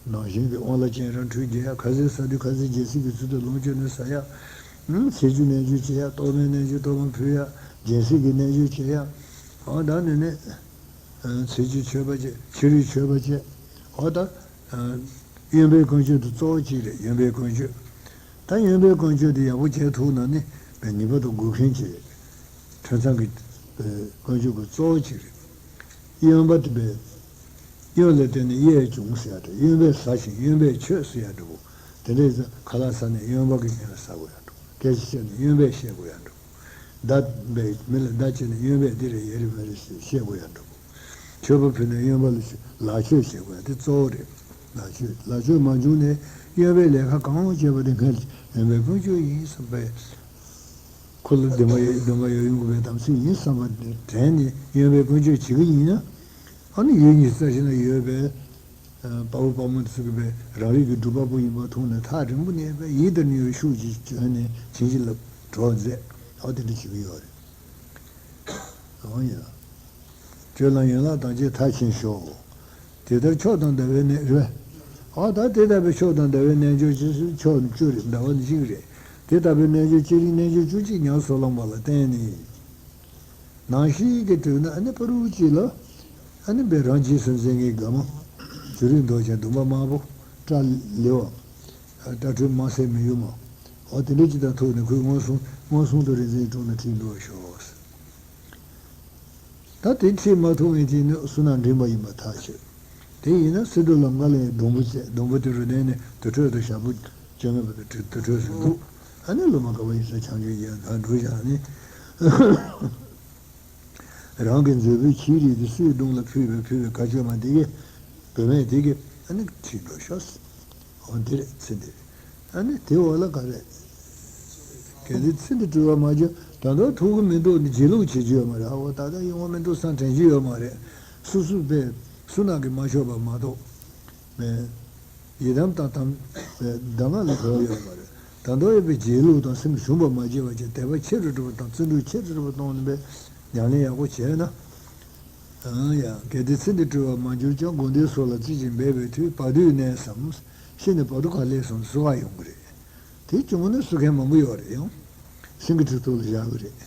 ནང་བཞིན་གྱི་དབང་ལ་སྤྱན་རང་ཁྲུས་རྒྱག་ཡ། ཁ་ཟས་ཟ་དུས་ཁ་ཟས་སྦྱིན་སྲེག་གི་ཚུལ་དུ་ལོངས་སྤྱོད་ནས་ཟ་ཡ། ཨུམ། ཚེས་བཅུའི་རྣལ་འབྱོར་བྱེད་ཡ། གཏོར་མའི་རྣལ་འབྱོར་གཏོར་མ་ཕུལ་ཡ། སྦྱིན་སྲེག་གི་རྣལ་འབྱོར་བྱེད་ཡ། འོ་ད་ནི་ནི། ཚེས་བཅུའི་མཆོད་པ་བྱེད། ཕྱི་རུའི་མཆོད་པ་བྱེད། འོ་ད། གཡོན་པའི་ཀུན་སྤྱོད་དེ་གཙོ་བོ་གཅིག་རེད། གཡོན་པའི་ཀུན་སྤྱོད། ད་གཡོན་པའི་ཀུན་སྤྱོད་དེ་ཡག་པོ་བྱས་ཐུབ་ན་ནི་ངེས་པར་དུ་དགོས་མཁན་ཅིག་རེད། ཁྲིམས་གཙང་གི་ཀུན་སྤྱོད་ཀྱི་གཙོ་བོ་གཅིག་རེད། གཡོན་པ་དེ་བས། གཡོན་ལ་བརྟེན་ནས་གཡས་བྱུང་ཟེར་ཡ་འདྲ། གཡོན་པས་ཟ་ཞིང་གཡོན་པས་མཆོད་ཟེར་ཡ་འདྲ་བོ། དེ་འདྲ་ཡིན་ཙང་ཁ་ལག་ཟ་ནས་གཡོན་པ་གི་ངོས་ལ་ཟ་དགོས་ཡ་འདྲ་བོ། སྐད་ཆ་བཤད་ནས་གཡོན་པས་བཤད་དགོས་ཡ་འདྲ་བོ། མདའ་འབད་མི་ལ་མདའ་བྱས་ནས་གཡོན་པས་འདི་རེད་ཡ་རེད་མ་རེད་ཞེས་བཤད་དགོས་ཡ་འདྲ་བོ། མཆོད་པ་ཕུལ་ནས་གཡོན་པ་ལ་ཞུ། ལག་མཆོད་བྱེད་དགོས་ཡ་དེ་གཙོ་བོ་རེད། ལག་མཆོད་ལག་མཆོད་མ་བྱུང་ནས་གཡོན་པས་ལས་ཀ་གང་བྱས་པ་དེ་སྔར་གྱི་གཡོན་པའི་ཀུན་སྤྱོད་ཡིན་བསམ་པས། ཁོ་ལ་འདུན་པ་ཡོད་འདུན་པ་ཡོད་ཡོང་གི་མེད་དམ་ཚིག་ཡིན་བསམ་པ་དེ་དྲན་ནས་གཡོན་པའི་ཀུན་སྤྱོད་བྱེད་ཀྱི་ཡིན་ན། ཨ་ནི་ཡུལ་གཉིས་ས་གཞི་ན་ཡོད་པའི་དཔའ་བོ་དཔའ་མོ་ཚོ་གི་པའི་རང་རིག་གི་སྒྲུབ་པ་པོ་ཡིན་པ་མཐོང་ནས་ཐག་རིང་པོ་ནས་པའི་ཡིད་དང་ནི་ཡོད་ཤུགས་ཀྱིས་བྱོན་ནས་བྱིན་གྱིས་བརླབས་གྲོགས་མཛད། ཨ་དེ་འདྲ་བྱེད་ཀྱི་ཡོད་རེད། འོ་ཡ། སྤྱོད་ལམ་ཡན་ལག་དང་བཅས་མཐར་ཕྱིན་ཤོག། དེ་ལྟར་ཕྱོགས་དང་ཟླ་བའི་གནས་རེད། ཨ་ད་དེ་ལྟ་བུའི་ཕྱོགས་དང་ཟླ་བའི་རྣལ་འབྱོར་ཇི་སྲིད་ཕྱོགས་བཅུ་རེད། ཟླ་བ་ནི་གཅིག་རེད། དེ་ལྟ་བུའི་རྣལ་འབྱོར་ཅི་རིགས་རྣལ་འབྱོར་བཅུ་གཅིག་ཉམས་སུ་བླངས་པ་ལ་བརྟེན་ནས། ནང་བཞིན་གྱི་དུས་ན་ཨ་ནི་ཕ་རུ་གཅིག་ལ། ཨ་ནི་བའི་རང་རྗེས་སུ་འཛིན་མཁན་དགའ་མ། བྱུ་རུའི་མདོག་ཅན་འདུན་པ་དམར་པོ། སྐྲ་ལེ་བ། སྐྲ་ཁྲོད་དམར་སེར་མི་གཡོ་མ། འོ་དེ་འདྲ་ཅིག་དང་ཐུག་ནས་ཁོས་མངོན་སུམ་མངོན་སུམ་དུ་རིག་འཛིན་དྲུང་ནས་ཁྲིད་འགྲོ་ཤོག། ད་དེ་ཁྲིད་མ་ཐུབ་མཁན་གྱིས་ནི་བསོད་ནམས་འདྲེན་པ་ཡིན་པ་ཐག་ཆོད། དེ་ཡིན་ན་སི་ཏུ་ལམ་ཀ་ལ་ཡང་སྡོང་པོ་བཅད། སྡོང་པོ་དེ་རུ་བསྡད་ནས་དུར་ཁྲོད་དུ་ཞག་པོ་བཅོ་ལྔ་བར་དུ་དུར་ཁྲོད་དུ་འདུག། ཨ་ནི་ལོ་མ་ག་བ་ཡིན་ས་བྱང་ཆུབ་ཡན་ལ་འགྲོ་བཞག་ནས། རང་གི་མཛོད་སྤུའི་ཁྱི་རིགས་དེ་སུའི་གདོང་ལ་ཕུལ་བའི་ཕུལ་བའི་དགའ་སྐྱོ་མ་དེ་གས་བུད་མེད་དེ་གས་ཨ་ནི་ཁྲིད་འགྲོ་ཤོག། འོ་འདི་རེད་ཚེ་འདི་རེད། ཨ་ནི་དེ་འོག་ལ་ག་རེ། གལ་ཏེ་ཚེ་འདི་སྤྲུལ་བ་མ་བྱུང་ད་དུང་ཐུག་གི་མི་འདུག་ནི་བརྗེད་ལུགས་བྱེད་རྒྱུ་ཡོད་མ་རེད། ཨ་འོ་ད་ལྟ་ཡོང་བ་མི་འདུག་བསམ་དྲན་རྒྱུ་ཡོད་མ་རེད། སུ་སུ་པས་སུ་ནག་གིས་མ་ཆོག་པ་མ་གཏོགས། མེད། ཡི་དམ་དང་དམ་གདམས་ངག་ལ་གོ་ཡོད་མ་རེད། ད་དུང་ཡོད་པའི་བརྗེད་ལུགས་དང་སེམས་ཞུམ་པ་མ་བྱས་པ་བྱས་དད་པ་ཆེ་རུ་འགྲོ་བ་དང་བརྩོན་འགྲུས་ཆེ་རུ་འགྲོ་བ་གཏོང་ནུས་པའི་ཉམས་ལེན་ཡག་པོ་བྱས་ན། ཨང་ཡང་། གལ་ཏེ་ཚེ་འདི་སྤྲུལ་བ་མ་གྱུར་ཀྱང་། དགོངས་འདུས་སོགས་ལ་རྩིས་ཀྱིས་འབད་པའི་མཐུས། བར་དོའི་གནས་སམ། ཤི་ནས་བར་དོ་ག་སླེབས་སོང་ཟེར་བ་ཡོང་གི་རེད། དེ་བྱུང་ན་གསོད་མཁན་མང་པོ་ཡོད་རེད་ཡང་། སེང་གེ་ཁྲི་ཐོག་ལ་བཞག་གི་རེད།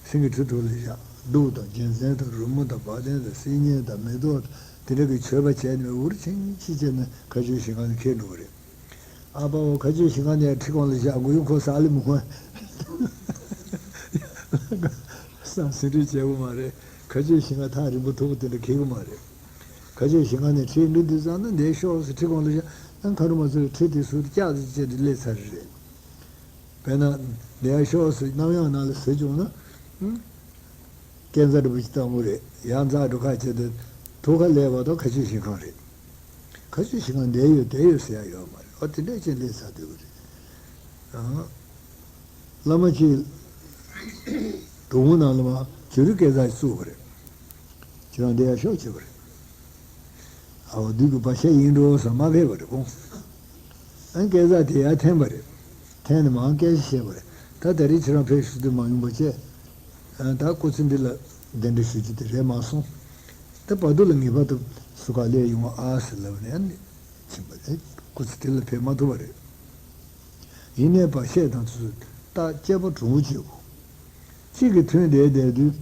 སེང་གེ་ཁྲི་ཐོག་ལ་བཞག་གདུགས་དང་རྒྱལ་མཚན་དང་རོལ་མོ་དང་བ་དན་དང་སིལ་སྙན་དང་མེ་ཏོག་དང་དེ་འདྲ་གི་མཆོད་པ་བྱས་ནས་འུར་ཆེན་ཆེ་བྱས་ནས་མཁའ་སྤྱོད་ཞིང་ཁམས་ནས་ཁྱེར་འགྲོ་གི་རེད། ཨ་ཕའོ་མཁའ་སྤྱོད་ཞིང་ཁམས་ནས་ཁྲི་སྒང་ལ་བཞག་དགོས་ཡོད་ཁོ་ས་ལེ་མི་ཁོན། བསམ་ཟིན་བྲིས་བྱས་པོ་མ་རེད། མཁའ་སྤྱོད་ཞིང་ཁམས་ཐག་རིང་པོ་ཐུག་པ་དེ་འདྲ་ཁེག་གི་མ་རེད། མཁའ་སྤྱོད་ཞིང་ཁམས་ནས་ཁྲིད་འགྲོ་དུས་ཙམ་ན་འདིར་ཤོག་ཟེར་ཁྲི་སྒང་ལ་བཞག་ན་ཁ་རུ་མ་ཚུར་ཁྲི་དེ་ཟུར་དུ་བཀྱག་ཟེར་བྱས་ཏེ་སླེབས་ཚར་རེད། དཔེར་ན་འདིར་ཤོག་ཟེར་གནམ་ཡང་ནང་ལ་ཟེར་བྱུང་ན། སྐས་འཛེག་འདྲ་པོ་ཅིག་བཏང་དགོས་རེད། ཡར་འཛེག་འགྲོ་ཁ་བྱས་ཏེ་ཐུག་ཁ་སླེབས་བར་དུ་མཁའ་སྤྱོད་ཞིང་ཁམས་རེད། མཁའ་སྤྱོད་ཞིང་ཁམས་འདིར་ཡོད་དེར་ཡོད་ཟེར་ཡ་ཡོད་མ་རེད། ཨ་དེ་འདྲས་ཅིག་སླེབས་ཚར་སྡོད་ཀྱི་རེད། ཨང་། བླ་མ་གཅིག་དོ་དགོང་ནང་ལ་མར་བྱུ་རུ་སྐས་འཛེག་བཙུགས་པ་རེད། ཁྱེད་རང་འདིར་ཡར་ཤོག་བྱས་པ་རེད། ཨའོ་བདུད་ཀྱི་བར་ཆད་ཡིན་འགྲོ་བསམ་མ་ཕེབས་པ་རེད་ཁོང་། ཨ་སྐས་འཛེག་དེ་ཡར་འཐེན་པ་རེད། འཐེན་ནས་མར་སྐད་ཆ་བཤད་པ་རེད། ད་ད་རེས་ཁྱེད་རང་ཕེབས་ཞུ་དུས་མ་ཡོང་པ་བྱས། ཨ་ད་སྐུ་ཚེ་འདི་ལ་གདན་འདྲེན་ཞུ་རྒྱུ་དེ་རེད་མ་སོང་། ད་བར་དོ་ལ་ངེས་པར་དུ་ སུ་ག་ལས་ཡོང་བ་ཨ་ཟེར་ལབ་ནས་ནི་ཕྱིན་པ་རེད། སྐུ་ཚེ་དེ་ལ་ཕེབས་མ་ཐུབ་པ་རེད། ཡིན་ནའི་བར་ཆད་དང་དེ་ཚོ་རྟགས་དཔྱད་པ་གྲུང་པོ་བྱེད་དགོས། གཅིག་གིས་ཐོན་བསྡད་བསྡད་དུས་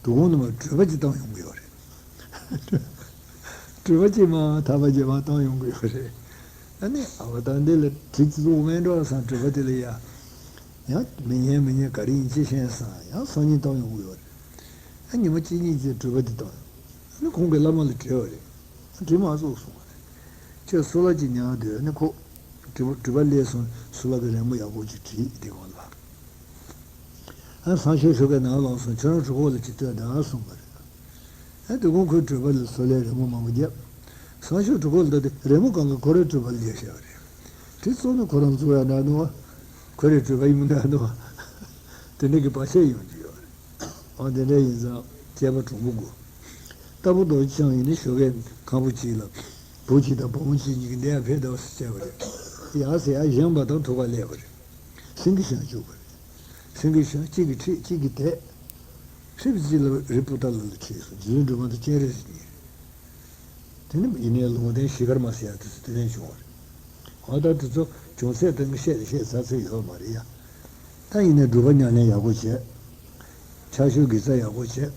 དོ་དགོང་ནས་མར་གྲོད་པ་ཅིག་བཏང་ཡོང་གི་ཡོད་རེད། གྲོད་པ་ཅིག་མར་ཐག་པ་ཅིག་མར་བཏང་ཡོང་གི་ཡོད་རེད། ཨ་ནི་ཨ་བ་ད་འདི་ལ་དྲི་ཅིག་བཙུགས་མེད་འགྲོ་བསམ། གྲོད་པ་དེ་ལ་ཡ། ཡང་མི་ཉན་མི་ཉན་ག་རེ་ཡིན་ཅི་ཤེས་བསམ། ཡང་སང་ཉིན་བཏང་ཡོང་གི་ཡོད་རེད། ཨ་ཉི་མ་གཅིག་གཉིས་ཅིག་གྲོད་པ་དེ་བཏང་ཡོང་། ཨ་ནི་ཁོང་གིས་བླ་མ་ལ་དྲིས་པ་རེད། ཨ་དྲིས་མ་ཚུགས་གསུངས་པ་རེད། ཁྱོད་གསོལ་བ་ཅིག་ཉར་སྡོད། ཨ་ནི་ཁོ་གྲོད་པ་གྲོད་པ་སླེབས་སོང་། གསོལ་བ་གི་རི་མོ་ཡག་པོ་ཅིག་བྲིས་དེ་གོང་ལ། ཨ་སང་ཞོགས་ཞོགས་ཀས་ནང་ལོག་སོང་། ཁྱོད་རང་གྲོད་ཁོག་ལ་ཅིག་ལྟོས་དང་གསུངས་པ་རེད། ཨ་དེ་དགོང་ཁོས་གྲོད་པ་ལ་གསོལ་བའི་རི་མོ་མང་པོ་བརྒྱབ། སང་ཞོགས་གྲོད་ཁོག་ལ་ལྟོས་དུས་རི་མོ་གང་ག་ཁོ་རའི་གྲོད་པ་ལ་བརྒྱབ་བཞག་པ་རེད། དེ་ཚོ་ནི་ཁོ་རང་བཙུགས་ཡ་འདྲ་འདུག་བ། ཁོ་རའི་གྲོད་པ་ཡིན་མི་འདྲ་འདུག་བ། དེ་འདྲ་གི་བར་ཆད་ཡོང་རྒྱུ་ཡོད་རེད། འོ་དེ་འདྲ་ཡིན་ཙང་དཔྱད་པ་གྲུང་པོ་དགོས། རྟ་ཕོ་རྡོ་རྗེ་འཆང་ཡིན་ན་ཞོགས་ཀས་ཁང་བུ་གཅིག་ལ་བུ་གཅིག་དང་བུ་མོ་གཅིག་གཉིས་ཀྱིས་འདི་ཡར་ཕེབས་དང་ཟེར་བྱས་པ་རེད། ཡར་ཟེར་ཡར་བཞེངས་པ་དང་ཐུག་པ་སླེབས་པ་རེད། སེང་གེ་ཞང་བཅུག་པ་རེད། སེང་གེ་ཞང་གཅིག་གིས་ཁྲིད་གཅིག་གིས་དེད། ཁྲིད་པ་གཅིག་ལ་རི་སྤུ་ཏ་ལ་ལ་ཁྲིད་སོང་། རྗེ་བཙུན་སྒྲོལ་མ་དང་སྤྱན་རས་གཟིགས་གཉིས་རེད། དེ་ནི་ཡིན་ནའི་ལུང་བསྟན་ཞི་ཁར་མ་ཟེར་ཡ་དེ་ཚོ་དེ་ནས་བྱུང་བ་རེད། འོ་ད་དེ་ཚོ་བྱུང་ཚད་དང་བཤད་བཤད་ཚར་ཚར་ཡོད་མ་རེད་ཡ། ད་ཡིན་ནའི་སྒྲུབ་པ་ཉམས་ལེན་ཡག་པོ་བྱས། ཕྱག་ཤུལ་དགེ་རྩ་ཡག་པོ་བྱས།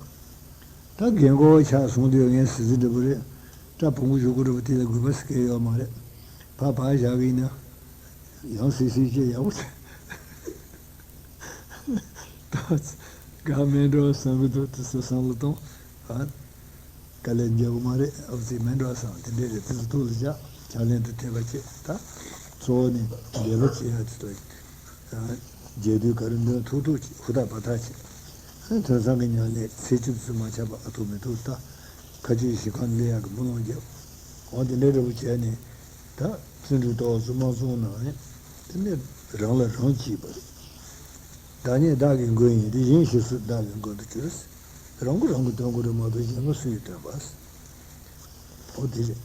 ད་རྒན་གོག་ཆགས་སོང་དུས་ངས་ཟེར་ཟེར་འདྲ་པོ་རེད། སྐྲ་བོང་བུ་བཞུགས་གི་འདྲ་པོ་དེ་ལ་དགོས་པ་ཟེར་མཁན་ཡོད་མ་རེད། ཕར་ཕར་བཞག་གི་ཡིན་ན། ཡང་སིག་སིག་བྱས་ཡག་པོ་བྱས། ད་དགའ་མེད་འགྲོ་བསམ་གི་འདུག་དེ་ཚོ་བསམ་བློ་གཏོང་། ཨ། དཀའ་ལས་རྒྱག་གི་མ་རེད། ཨ་ཙི་མེད་འགྲོ་བསམ། དེ་འདྲས་རེད། དེ་ཚོ་ཐུགས་ལ་བཞག་ཕྱག་ལེན་དུ་ཐེབས་པ་བྱེད། ད་གཙོ་བོ་ནི་འབད་པ་བྱེད་ཡ་དེ་ཚོ། རྒྱས་བསྡུས་ག་རེ་འདོན་ཐུབ་ཐུབ་བྱེད། ཧུར་ཐག་འབད་ཐག་བྱེད། ཐོས་བསམ་གྱི་ཉམས་ལེན་ཚེ་གཅིག་ཙམ་མ་ཆག་པ་ཨ་ཐུག་མི་ཐུག་ད་ཁ་ཆེའི་ཞིང་ཁམས་སླེབས་ཡག་གི་སྨོན་ལམ་རྒྱབ། འོ་དེ་འདྲའི་འདྲ་པོ་བྱས་ནས་ད་བརྩོན་འགྲུས་ཏོག་ཙམ་མ་བཙུགས་ན་ནི་དེ་ནི་རང་ལ་རང་གཅེས་པ་རེད། བདག་ཉིད་བདག་གི་མགོན་ཡིན་ཏེ། གཞན་གཞན་སུ་བདག་གི་མགོན་དུ་གྱུར། རང་གིས་རང་གི་དོན་དགོས་རེད་མ་གཏོགས་གཞན་ལ་སུ་ཡིས་སྟོན་པ། འོ་དེ་རེད།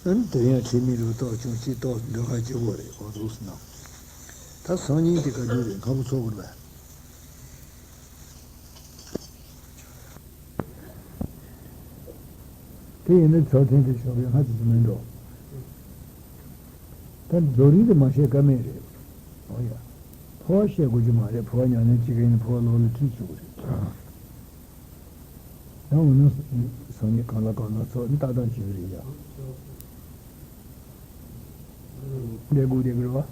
ཨ་ནི་དེ་ཡང་ཁྲིམས་མེད་རུ་ཏོག་ཅུང་ཅིག་ཏོག་འདོད་ཁ་སྐྱེ་བོ་རེད། འོ་འདུག་སེ་ན། ད་སང་ཉིན་དེ་ག་དུས་རེད། ཁ་བུ་ཚོ་བུར་བས། དེ་ཡིན་ན་ཚོགས་ཐེངས་དེ་ཞོགས་པའི་སྔ་ཙམ་ཞིག་མིན་འགྲོ། ད་རྫོགས་རིམ་དེ་མ་བཤད་ཀ་མེད་རེད། འོ་ཡ། འཕོ་བ་བཤད་དགོས་ཀྱི་མ་རེད། འཕོ་བ་ཉམས་ལེན་བྱེད་མཁན་ནི་འཕོ་བ་ལོག་ལ་ཁྲིད་བཅུག་གི་རེད། ཡང་འོ་ན་སང་ཉིན་གང་ལ་གང་ལ་ཚོགས་ནི་ཏག་ཏག་བྱེད་ཀྱི་རེད་ཡ། འདས་སྒུག་བསྡད་ཀྱི་རེད་བ།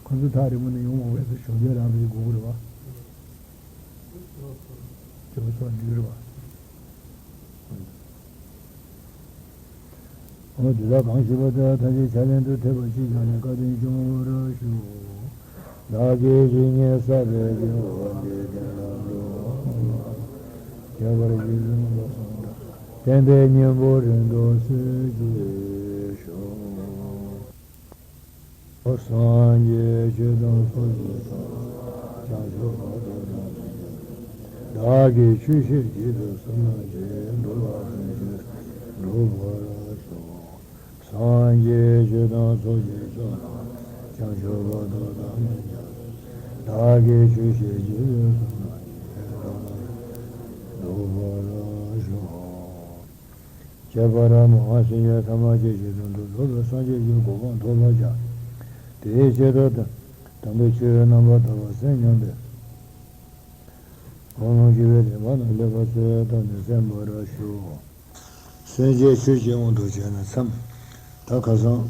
ཁོ་ཚོ་ཐག་རིང་པོ་ནས་ཡོང་མ་བས་སུ་ཞོགས་ཇ་རག་པའི་སྒུག་གི་རེད་བ། ཇོ་བོ་སོགས་འདུས་རེད་བ། འོ་དེ་དག་གང་ཞིག་པ་དག་ཐམས་ཅད་ཕྱག་ལེན་དུ་ཐེབས་པ་ཅིག་ཀྱང་ནི་བཀའ་དྲིན་སྐྱོང་བར་ཞུ། བདག་གིས་ཇི་སྙེད་བསགས་པའི་དགེ་བ་འདི་དེ་རྣམས་ལ་ཁྱད་པར་ཡིད་བཞིན་དུ་སོང་དང་། བསྟན་པའི་སྙིང་པོ་རིང་དུ་གསལ་བྱེད་ཤོག། སངས་རྒྱས་ཆོས་དང་ཚོགས་ཀྱི་མཆོག་བྱང་ཆུབ་བར་དུ་བདག་ནི་བདག་གིས་ཆོས་བཤད་བགྱིད་དུ་གསོལ་ཞེས་འགྲོ་ལ་ཕན་ཕྱིར་འགྲུབ་པར་ཤོག། སངས་རྒྱས་ཆོས་དང་ཚོགས་ཀྱི་མཆོག་བྱང་ཆུབ་བར་དུ་བདག་ནི་བདག་གིས་ཆོས་བཤད་བགྱིད་དུ་གསོལ་ཞེས་འགྲོ་ལ་འགྲུབ་པར་ཤོག། ཁྱད་པར་མ་སེམས་ཅན་ཐམས་ཅད་ཀྱི་དོན་དུ་རྫོགས་པའི་སངས་རྒྱས་ཀྱི་གོ་འཕང་ཐོབ་པར་བྱ། དེའི་ཆེད་དུ་དམ་པའི་ཆོས་རྣམ་པར་དག་པ་སེམས་མཉམ་པའི་གོ་འཕང་ཞི་བའི་བདེན་པ་རྣམས་ལེགས་པར་གསལ་བཏབ་ནས་གསན་པར་ཞུ། སེམས་ཅན་ཆོས་ཀྱི་དབང་དུ་བྱས་ནས་མཚམས། ད་ཁ་སང་།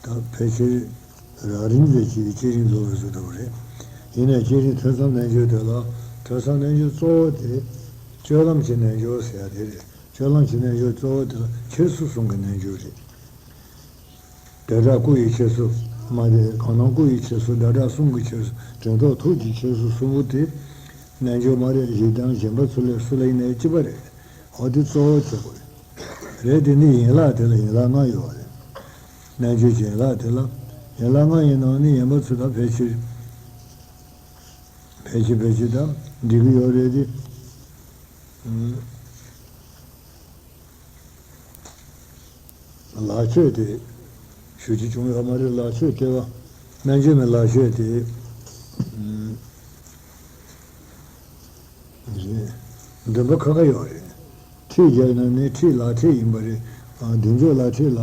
ད་ཕལ་ཆེར་རགས་རིམ་ཙམ་ཅིག་གི་བསྐྱེད་རིམ་རྫོགས་པའི་བཟོ་འདྲ་བོ་རེད། ཡིན་ནའི་བསྐྱེད་རིམ་ཐོས་བསམ་རྣལ་འབྱོར་དེ་ལ། ཐོས་བསམ་རྣལ་འབྱོར་གཙོ་བོ་དེ་སྤྱོད་ལམ་གྱི་རྣལ་འབྱོར་ཟེར་ཡ་དེ་རེད། སྤྱོད་ལམ་གྱི་རྣལ་འབྱོར་གཙོ་བོ་དེ་ལ་འཁྱེར་སོ་གསུམ་གྱི་རྣལ་འབྱོར་རེད། བདག་སྒྲ་སྐུ་ཡི་འཁྱེར་སོ། མ་དེ་གང་སྣང་སྐུ་ཡི་འཁྱེར་སོ། བདག་སྒྲ་གསུམ་གྱི་འཁྱེར་སོ། དྲན་རྟོག་ཐུགས་ཀྱི་འཁྱེར་སོ་གསུམ་པོ་དེ། རྣལ་འབྱོར་མ་རེད། གཞན་དང་གཞན་པ་ཚུར་ལས་སུ་ལ་ཡིན་ནའི་གཅིག་པ་རེད། འོ་དེ་གཙོ་བོ་ཆེ་བོ་རེད། རེད་དེ་ནི་ཡན་ལག་དེ་ལ་ཡན་ལག་ལྔ་ཡོད་པ་རེད། རྣལ་འབྱོར་གྱི་ཡན་ལག་དེ་ལ། ཡན་ལག་ལྔ་ཡི་ནང་ནས་ཡན་པ་ཚོ་ད་ཕལ་ཆེར། ཕལ་ཆེར་ཕལ་ཆེར་ད་འགྲིག་གི་ཡོད་རེད་དེ། ཨུམ། ལག་ཆོས་དེ་ཞུ་རྒྱུ་བྱུང་ཡོད་མ་རེད། ལག་ཆོས་དེ་བ། རྣལ་འབྱོར་མའི་ལག་ཆོས་དེ། ཨུམ། རེད། འདོན་པ་ཁ་ཁ་ཡོད་རེད། ཁྲིད་རྒྱག་ན་ནི་ཁྲིད་ལག་ཁྲིད་ཡིན་པ་རེད། ཨ། འདི་ཚོ་ལག་ཁྲིད་ལ།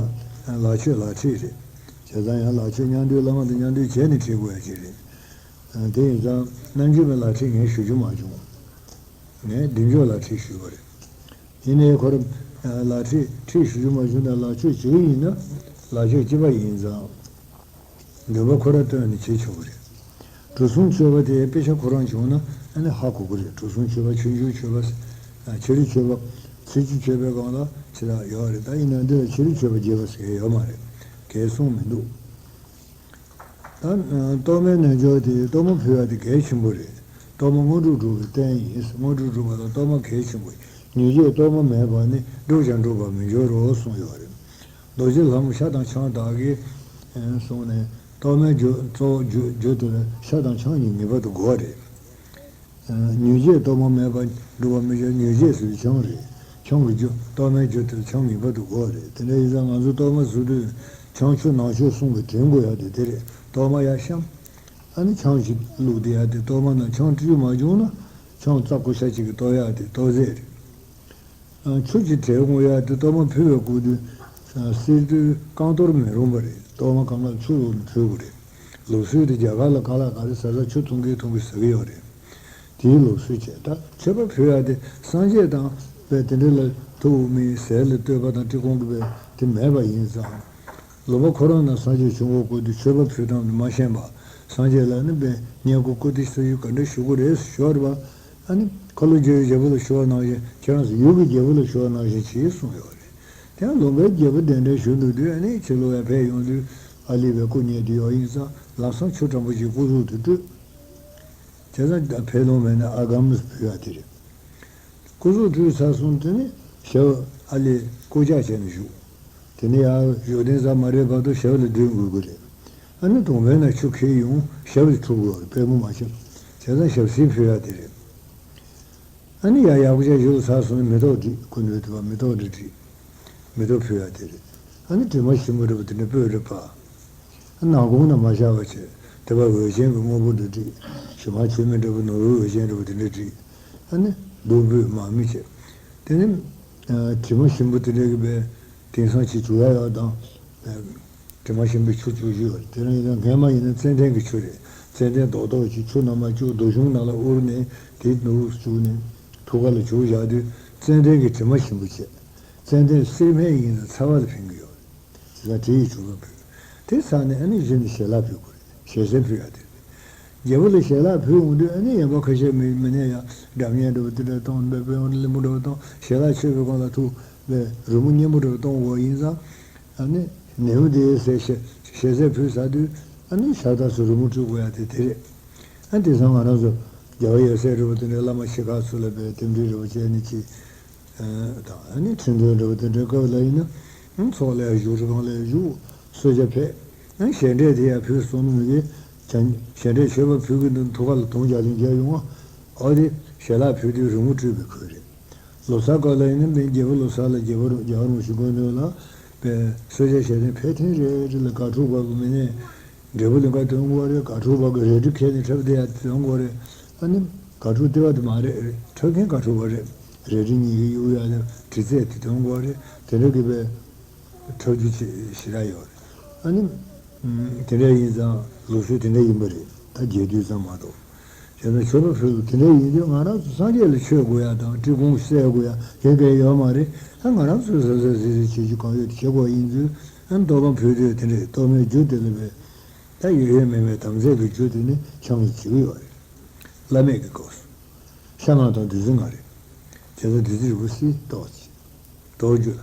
ལག་མཆོད་ལག་ཁྲིད་རེད། བྱས་ཙང་ཡང་ལག་མཆོད་མཉམ་དུ་བླ་མ་དང་མཉམ་དུ་བྱས་ནས་ཁྲིད་དགོས་ཡ་ཅིག་རེད། ཨ། དེ་ཡིན་ཙང་རྣམ་རྒྱུན་པའི་ལག་ཁྲིད་ངས་ཞུ་རྒྱུ་མ་བྱུང་། ངས་འདི་ཚོ་ལག་ཁྲིད་ཞུས་པ་རེད། ཡིན་ནའི་ཁོ་རང་ལག་ཁྲིད་ཁྲིད་ཞུ་རྒྱུ་མ་བྱུང་ན་ལག་མཆོད་བྱེད་ཀྱི་ཡིན་ན་ལག་མཆོད་སྤྱི་པ་ཡིན་ཙང་། འདོན་པ་ཁོ་རང་བཏོན་ནས་བྱེད་ཆོག་གི་རེད། གྲུ་གསུམ་མཆོད་པ་དེ་དཔེ་ཆ་ཁོ་རང་བྱུང་ན་ཨ་ནི་ཧ་གོ་གི་རེད། གྲུ་གསུམ་མཆོད་པ། ཆུང་ཆུང་མཆོད་པ། ཨ། ཕྱི་རོལ་མཆོད་པ། ཚེས་བཅུ་མཆོད་པའི་སྒང་ལ་ཕྱི་ལ་ཡོད་རེད། ད་ཡིན་ན་འདི་ལ་ཕྱི་རོལ་མཆོད་པ་རྒྱས་པ་ཟེར་ཡོད་མ་རེད། གས་གསུངས་མི་འདུག་ད་གཏོར་མའི་རྣལ་འབྱོར་དེ་གཏོར་མ་ཕུལ་བ་དེ་གལ་ཆེན་པོ་རེད། གཏོར་མ་དངོས་གྲུབ་སྒྲུབ་པའི་རྟེན་ཡིན། དངོས་གྲུབ་སྒྲུབ་པ་ལ་གཏོར་མ་གལ་ཆེན་པོ་ཡིན། ཉེར་སྦྱོར་གཏོར་མ་མེད་པར་ནི། བསྒྲུབས་ཀྱང་འགྲུབ་པར་མི་འགྱུར་རོ་གསུངས་ཡོད་རེད། རྡོ་རྗེ་ལྷ་མོ་ཤ་དང་ཆང་དག་གིས་གསུངས་ནས། གཏོར་མའི་རྒྱུ། གཙོ་བོ་རྒྱུ། རྒྱུ་དེ་ལ་ཤ་དང་ཆང་གཉིས་ངེས་པར་དུ་དགོས་རེད། ཨ། ཉེར་སྦྱོར་གཏོར་མ་མེད་པར་འགྲུབ་པར་མི་འགྱུར། ཉེར་སྦྱོར་ཟེར་བའི་ཆང་རེད། ཆང་གི་རྒྱུ། གཏོར་མའི་རྒྱུ་དེར་ཆང་ངེས་པར་དུ་དགོས་རེད། དེ་འདྲ་ཡིན་ཙང་ང་ཚོ་གཏོར་མ་བཟོ་དུས་ཆང་ཆུ་ནང་མཆོད་གསུམ་གྱིས་དྲན་དགོས་ཡ་དེ་དེ་རེད། གཏོར་མ་ཡར་བཤམས། ཨ་ནི་ཆང་ཞིག་བླུགས་བསྡད་ཡ་དེ། གཏོར་མ་ནང་ཆང་སྤྲོད་རྒྱུ་མ་བྱུང་ན་ཆང་རྩ་ཀོ་ཤ་གཅིག་གིས་གཏོར་ཡ་དེ་གཏོར་རྫས་རེད། ཨ། ཆུ་གཅིག་དྲས་འོང་ཡ་དེ། གཏོར་མ་ཕུལ་བའི་སྐབས་དུས་གསེར་དུས་རྐང་གཏོར་མི་རུང་བ་རེད། གཏོར་མ་སྒང་ལ་ཆུ་བླུགས་ནས་ཕུལ་དགོས་རེད། ལུགས་སྲོལ་དེ་རྒྱ་གར་ལ་ག་ལ་ག་རེ་ཟ་ས་ཆུ་འཐུང་གིན་འཐུང་གིན་ཟ་གི་ཡོད་རེད། དེའི་ལུགས་སྲོལ་བྱས། ད་མཆོད་པ་ཕུལ་ཡ་དེ་སངས་རྒྱས་དང་བས་དེ་འདྲ་ལ་ཐུགས་དམིགས་ཟས་ལ་བསྟོད་པ་དང་དཀྲིས་སྐོང་གི་བས་དེ་མེད་པ་ཡིན་ཙང་། ལུང་པ་ཁོ་རང་ན་སངས་རྒྱས་བྱུང་བའི་སྐབས་དུས་མཆོད་པ་ཕུལ་སྟངས་དེ་མ་ཤེས་པ། སངས་རྒྱས་ལ་ནི་བས་བསྙེན་བཀུར་བཀུར་སྟི་ཞུ་རྒྱུ་ག་འདྲ་ཞུ་དགོས་རེད་ཞུ་བ་རེད་པ། ཨ་ནི་ཁ་ལོ་བརྒྱ་ཡི་རྒྱལ་པོ་ལ་ཞུ་བ་ནང་བཞིན། ཁྱེད་རང་ཚོ་ཡུལ་གྱི་རྒྱལ་པོ་ལ་ཞུ་བ་ནང་བཞིན་བྱེད་གསུངས་ཡོད་རེད། དེ་ཡང་ལུང་པའི་རྒྱལ་པོ་གདན་འདྲེན་ཞུ་འདུག་དུས། ཨ་ནི་ཕྱི་ལོགས་ཡར་ཕེབས་ཡོང་དུས་ཨ་ལི་བའི་སྐུ་བརྙན་དེ་ཡོད། ཡིན་ཙང་ལམ་སང་ཆུ་གྲང་པོ་ཞིག་སྐུ་གཟུགས་དེ་བཀྲུས། བྱས་ཙང་ཕེབས་ལོང་མེད་ན་ཨ་གམ་ཕུལ་ཡ་དེ་རེད། སྐུ་གཟུགས་བཀྲུས་ཚར་སོང་། དེ་ནས་ཞབས་ཨ་ལི་སྐུ་ལྕགས་བྱས་ནས་བཞུགས། དེ་ནས་ཡར་བཞུགས་གདན་ས་མ་རེད་བར་དུ་ཞབས་ལ་སྡོད་དགོས་ཀྱི་རེད། ཨ་ནི་གདོང་པའི་ནང་ཆུ་ཁྱེར་ཡོང་ཞབས་ལ་འཁྲུ་དགོས་རེད། པུས་མོ་མ་ཁྱེར། བྱས་ཙང་ཞབས་བསིལ་ཕུལ་ཡ་དེ་རེད། ཨ་ནི་ཡར་ཡག་པོ་བྱས་བཞུགས་ཚར་སོང་ན་མེ་ཏོག་བསྒྲིགས། སྐུ་མདུན་དུ་མེ་ཏོག་འདི་བསྒྲིགས། མེ་ཏོག་ཕུལ་ཡ་དེ་རེད། ཨ་ནི་དྲི་མ་ཞིམ་པོ་འདྲ་པོ་དེ་འདྲ་སྤོས་རེ་ཕབ། ཨ། ནག་ཁུང་ན་མ་བཞག་པ་བྱས། དེ་པར་འོད་ཆེན་གྱི་དངོས་པོ་འདི་བསྒྲིགས། ཞུན་མ་མཆོད་མེ་འདྲ་པོ་ནོར་བུའི་འོད་ཆེན་འདྲ་པོ་དེ་འདྲ་བསྒྲིགས། ཨ་ནི་བདུག་སྤོས་མར་མེ་བྱས། དེ་ནི་ཨ་དྲི་མ་ཞིམ་པོ་དེ་འདྲ་གི་པའི་དེང་སང་ཅིག་བྱུག་ཡ་ཡོད་དང་། དྲི་མ་ཞིམ་པའི་ཆུ་བྱུག་རྒྱུ་ཡོད་རེད། དེ་རིང་ཡིན་ན་སྔས་མ་ཡིན་ན་ཙན་དན་གྱི་ཆུ་རེད། ཙན་དན་རྡོག་རྡོག་ཅིག་ཆུ་ནང་མར་བཅུག་རྡོ་གཞུང་ནང་ལ་དབུར་ནས་དེ་ནུབ་བཅུག་ནས་ཐུགས་ཀ་ལ་བྱུག་བཞག་དུས་ཙན་དན་གྱི་དྲི་མ་ཞིམ་པོ་བྱས། ཙན་དན་སིལ་སྨན་ཡིན་ན་ཚ་བ་ལ་ཕན་གྱི་ཡོད་རེད། དེ་ལ་དྲི་ཡི་བྱུག་པ་ཕུལ། དེ་ཚར་ནས་ཨ་ནི་གཞི་ནས་ཞལ་ལག་ཕུལ་དགོས་རེད། ཞལ་ཟས་ཕུལ་ཡ་དེ་རེད། རྒྱལ་པོ་ལ་ཞལ་ལག་ཕུལ་འོང་དུས་ཨ་ནི་ཡན་པ་ཁ་ཤས་མི་མི་གནས་ཡ། སྒྲ་སྙན་འདྲ་པོ་དེ་འདྲ་གཏོང་། དཔེ་དཔེ་ཡང་གླིང་བུ་འདྲ་པོ་གཏོང་། ཞལ་ལག་མཆོད་པའི་སྒང་ལ་ཐུག་པའི་རོལ་མོ་སྙན་པོ་འདྲ་པོ་གཏོང་དགོས། ཡིན་ཙང་ཨ་ནི་ནེའུ་དེའི་ཟས་ཞལ་ཟས་ཕུལ་ཚར་དུས་ཨ་ནི་ཞལ་ཏ་སུ་རོལ་མོ་དཀྲོལ་དགོས་ཡ་དེ་དེ་རེད། ཨ་དེང་སང་ང་རང་ཚོ་རྒྱལ་བ་ཡབ་སྲས་འདྲ་པོ་དེ་འདྲའི་བླ་མ་ཆེ་ཁག་ཚོ་ལ་དཔེ་རྟེན་འབྲེལ་འདྲ་པོ་བྱས་ནས་ཅིག་ཨ་དང་ཨ་ནི་ཁྲི་འདོན་འདྲ་པོ་དེ་འདྲའི་སྐབས་ལ་ཡིན་ན། ཨ་ཚོགས་ལ་བཞུགས། རི་སྒང་ལ་བཞུགས། གསོལ་ཇ་ཕེབས། ཨ་ཞལ་འབྲས་དེ་ཡང་ཕུལ་སོང་ན་མི་དགེ་བྱ། ཞལ་འབྲས་མཆོད་པ་ཕུལ་གྱི་འདུག་ཐུགས་ཀ་ལ་དུང་རྒྱག་ལིང་རྒྱག་ཡོང་བ། ཨོ་དེ་ཞལ་ལག་ཕུལ་དུས་རོལ་མོ་དཀྲོལ་བའི་ཁུལ་རེད། ལོ་གསར་སྐབས་ལ་ཡིན་ན་མི་རྒྱལ་པོ་ལོ་གསར་ལ་རྒྱལ་པོ་རྒྱལ་བ་རིན་པོ་ཆེ་མགོན་དོན་ལ་པའི་གསོལ་ཇ་ཞལ་འདོན་ཕེབས་ཐེངས་རེ་རེ་ལ་དགའ་ཕྲུག་པ་གི་མི་སྣས། འབྲས་བུ་ལིང་ག་འདོན་དགོས་རེད། དགའ་ཕྲུག་པ་གི་རལ་གྲི་ཁྱེར་ནས་འཁྲབ་བསྡད་ཡ་དེ་འདོན་དགོས་རེད། ཨ་ནི་དགའ་ཕྲུག་ལྟེ་བ་དེ་མ་རེད། འཁྲབ་མཁན་དགའ་ཕྲུག་པ་རེད། རལ་གྲི་གཉིས་ཀྱིས་གཡུག་ཡ་དེ་གྲི་རྩལ་དེ་འདོན་དགོས་རེད། དེ་འདྲ་གི་པའི་འཁྲབ་རྒྱུ་ཅིག་ཞེ་དྲག་ཡོད་རེད། ཨ་ནི་དེ་འདྲ་ཡིན་ཙང་ལུགས་སྲོལ་དེ་འདྲ་ཡིན་པ་རེད། ད་རྒྱས་བསྡུས་ཙམ་མ་གཏོགས། བྱས་ཙང་མཆོད་པ་ཕུལ་དེ་འདྲ་ཡིན་དུས་ང་རང་ཚོ་སངས་རྒྱས་ལ་མཆོད་དགོས་ཡ་དང་དཀྲིས་སྐོང་གསོལ་དགོས་ཡ་གང་གང་ཡོད་མ་རེད། ཨ་ང་རང་ཚོས་གཟབ་གཟབ་གཟིགས་གཟིགས་བྱེད་རྒྱུ་གང་ཡོད་དེ་བྱེད་དགོས་ཡིན་དུས། ཨ་གཏོར་མ་ཕུལ་དུས་དེ་འདྲའི་གཏོར་མའི་རྒྱུ་དེ་ལ་བས། ད་ཡོད་ཡོད་མེད་མེད་དམ་རྫས་ཀྱི་རྒྱུ་དེ་ནི་ཆང་གིས་བྱེད་ཀྱི་ཡོད་རེད། བླ་མེད་ཀྱི་སྐབས་སུ། ཤ་ནག་དང་བདུད་རྩི་ང་རེད། བྱས་ཙང་བདུད་རྩི་རིལ་བུ་བསིལ་ཏོག་ཙམ། དོག་རྒྱུ་ལ།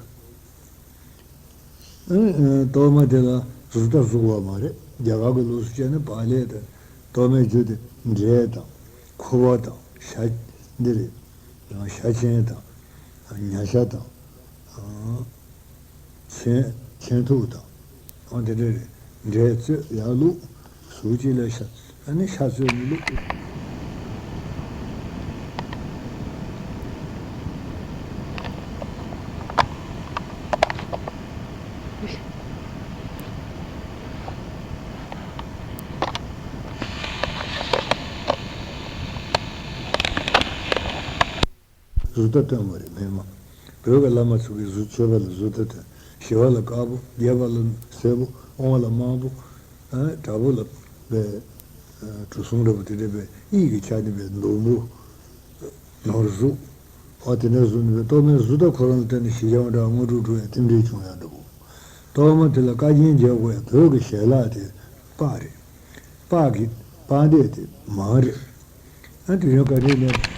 ཨ་ནི་གཏོར་མ་དེ་ལ་གཟུགས་ལྟ་གཟུགས་པ་མ་རེད། རྒྱ་གར་གྱི་ལུགས་སུ་བྱས་ན་བག་ལེབ་དང་། གཏོར་མའི་རྒྱུ་དེ་འབྲས་དང་། ཁུ་བ་དང་། ཤ། འདི་རེད། ཡང་ཤ་ཆེན་དང་། ཉ་ཤ་དང་། ཨ། ཆན། ཆན་ཐུག་དང་། ཨ་དེ་འདྲ་རེད། འབྲས་བཙོས་ཡར་བླུགས། ཟུར་གཅིག་ལ་ཤ། ཨ་ནི་ཤ་བཙོས་ནས་བླུགས། གཟུགས་ལྟ་སྟོན་པ་རེད་སྨན་མ། བོད་ཀྱི་བླ་མ་ཚོ་གིས་གཟུགས་མཆོད་པ་ལ་གཟུགས་ལྟ་སྟོན། ཞི་བ་ལ་དཀར་པོ། རྒྱས་པ་ལ་སེར་པོ། དབང་བ་ལ་དམར་པོ། ཨ། དྲག་པོ་ལ་པའི་གྲུ་གསུམ་འདྲ་པོ་དེ་འདྲ་པའི་དབྱིག་གི་ཆ་ནི་པའི་ཟླུམ་པོ། ནོར་གཟུགས། ཨ། དེ་འདྲ་བཟོས་ནི་པའི་རྟོག་མེད་གཟུགས་དང་ཁོ་རང་ལ་བརྟེན་ནས་ཞི་འཇམ་དྲག་དངོས་གྲུབ་འགྲོ་ཡ་རྟེན་འབྲེལ་བྱུང་ཡ་འདྲ་པོ། རྟོག་མ་དེ་ལ་བཀའ་རྒྱན་རྒྱག་དགོས་ཡ་བོད་ཀྱི་ཞལ་ལག་དེ་སྤགས་རེད། སྤགས་ཀྱི་སྤགས་འདེད་དེ་མང་རེད། ཨ། དེ་རིང་བཀའ་དྲིན་ནས་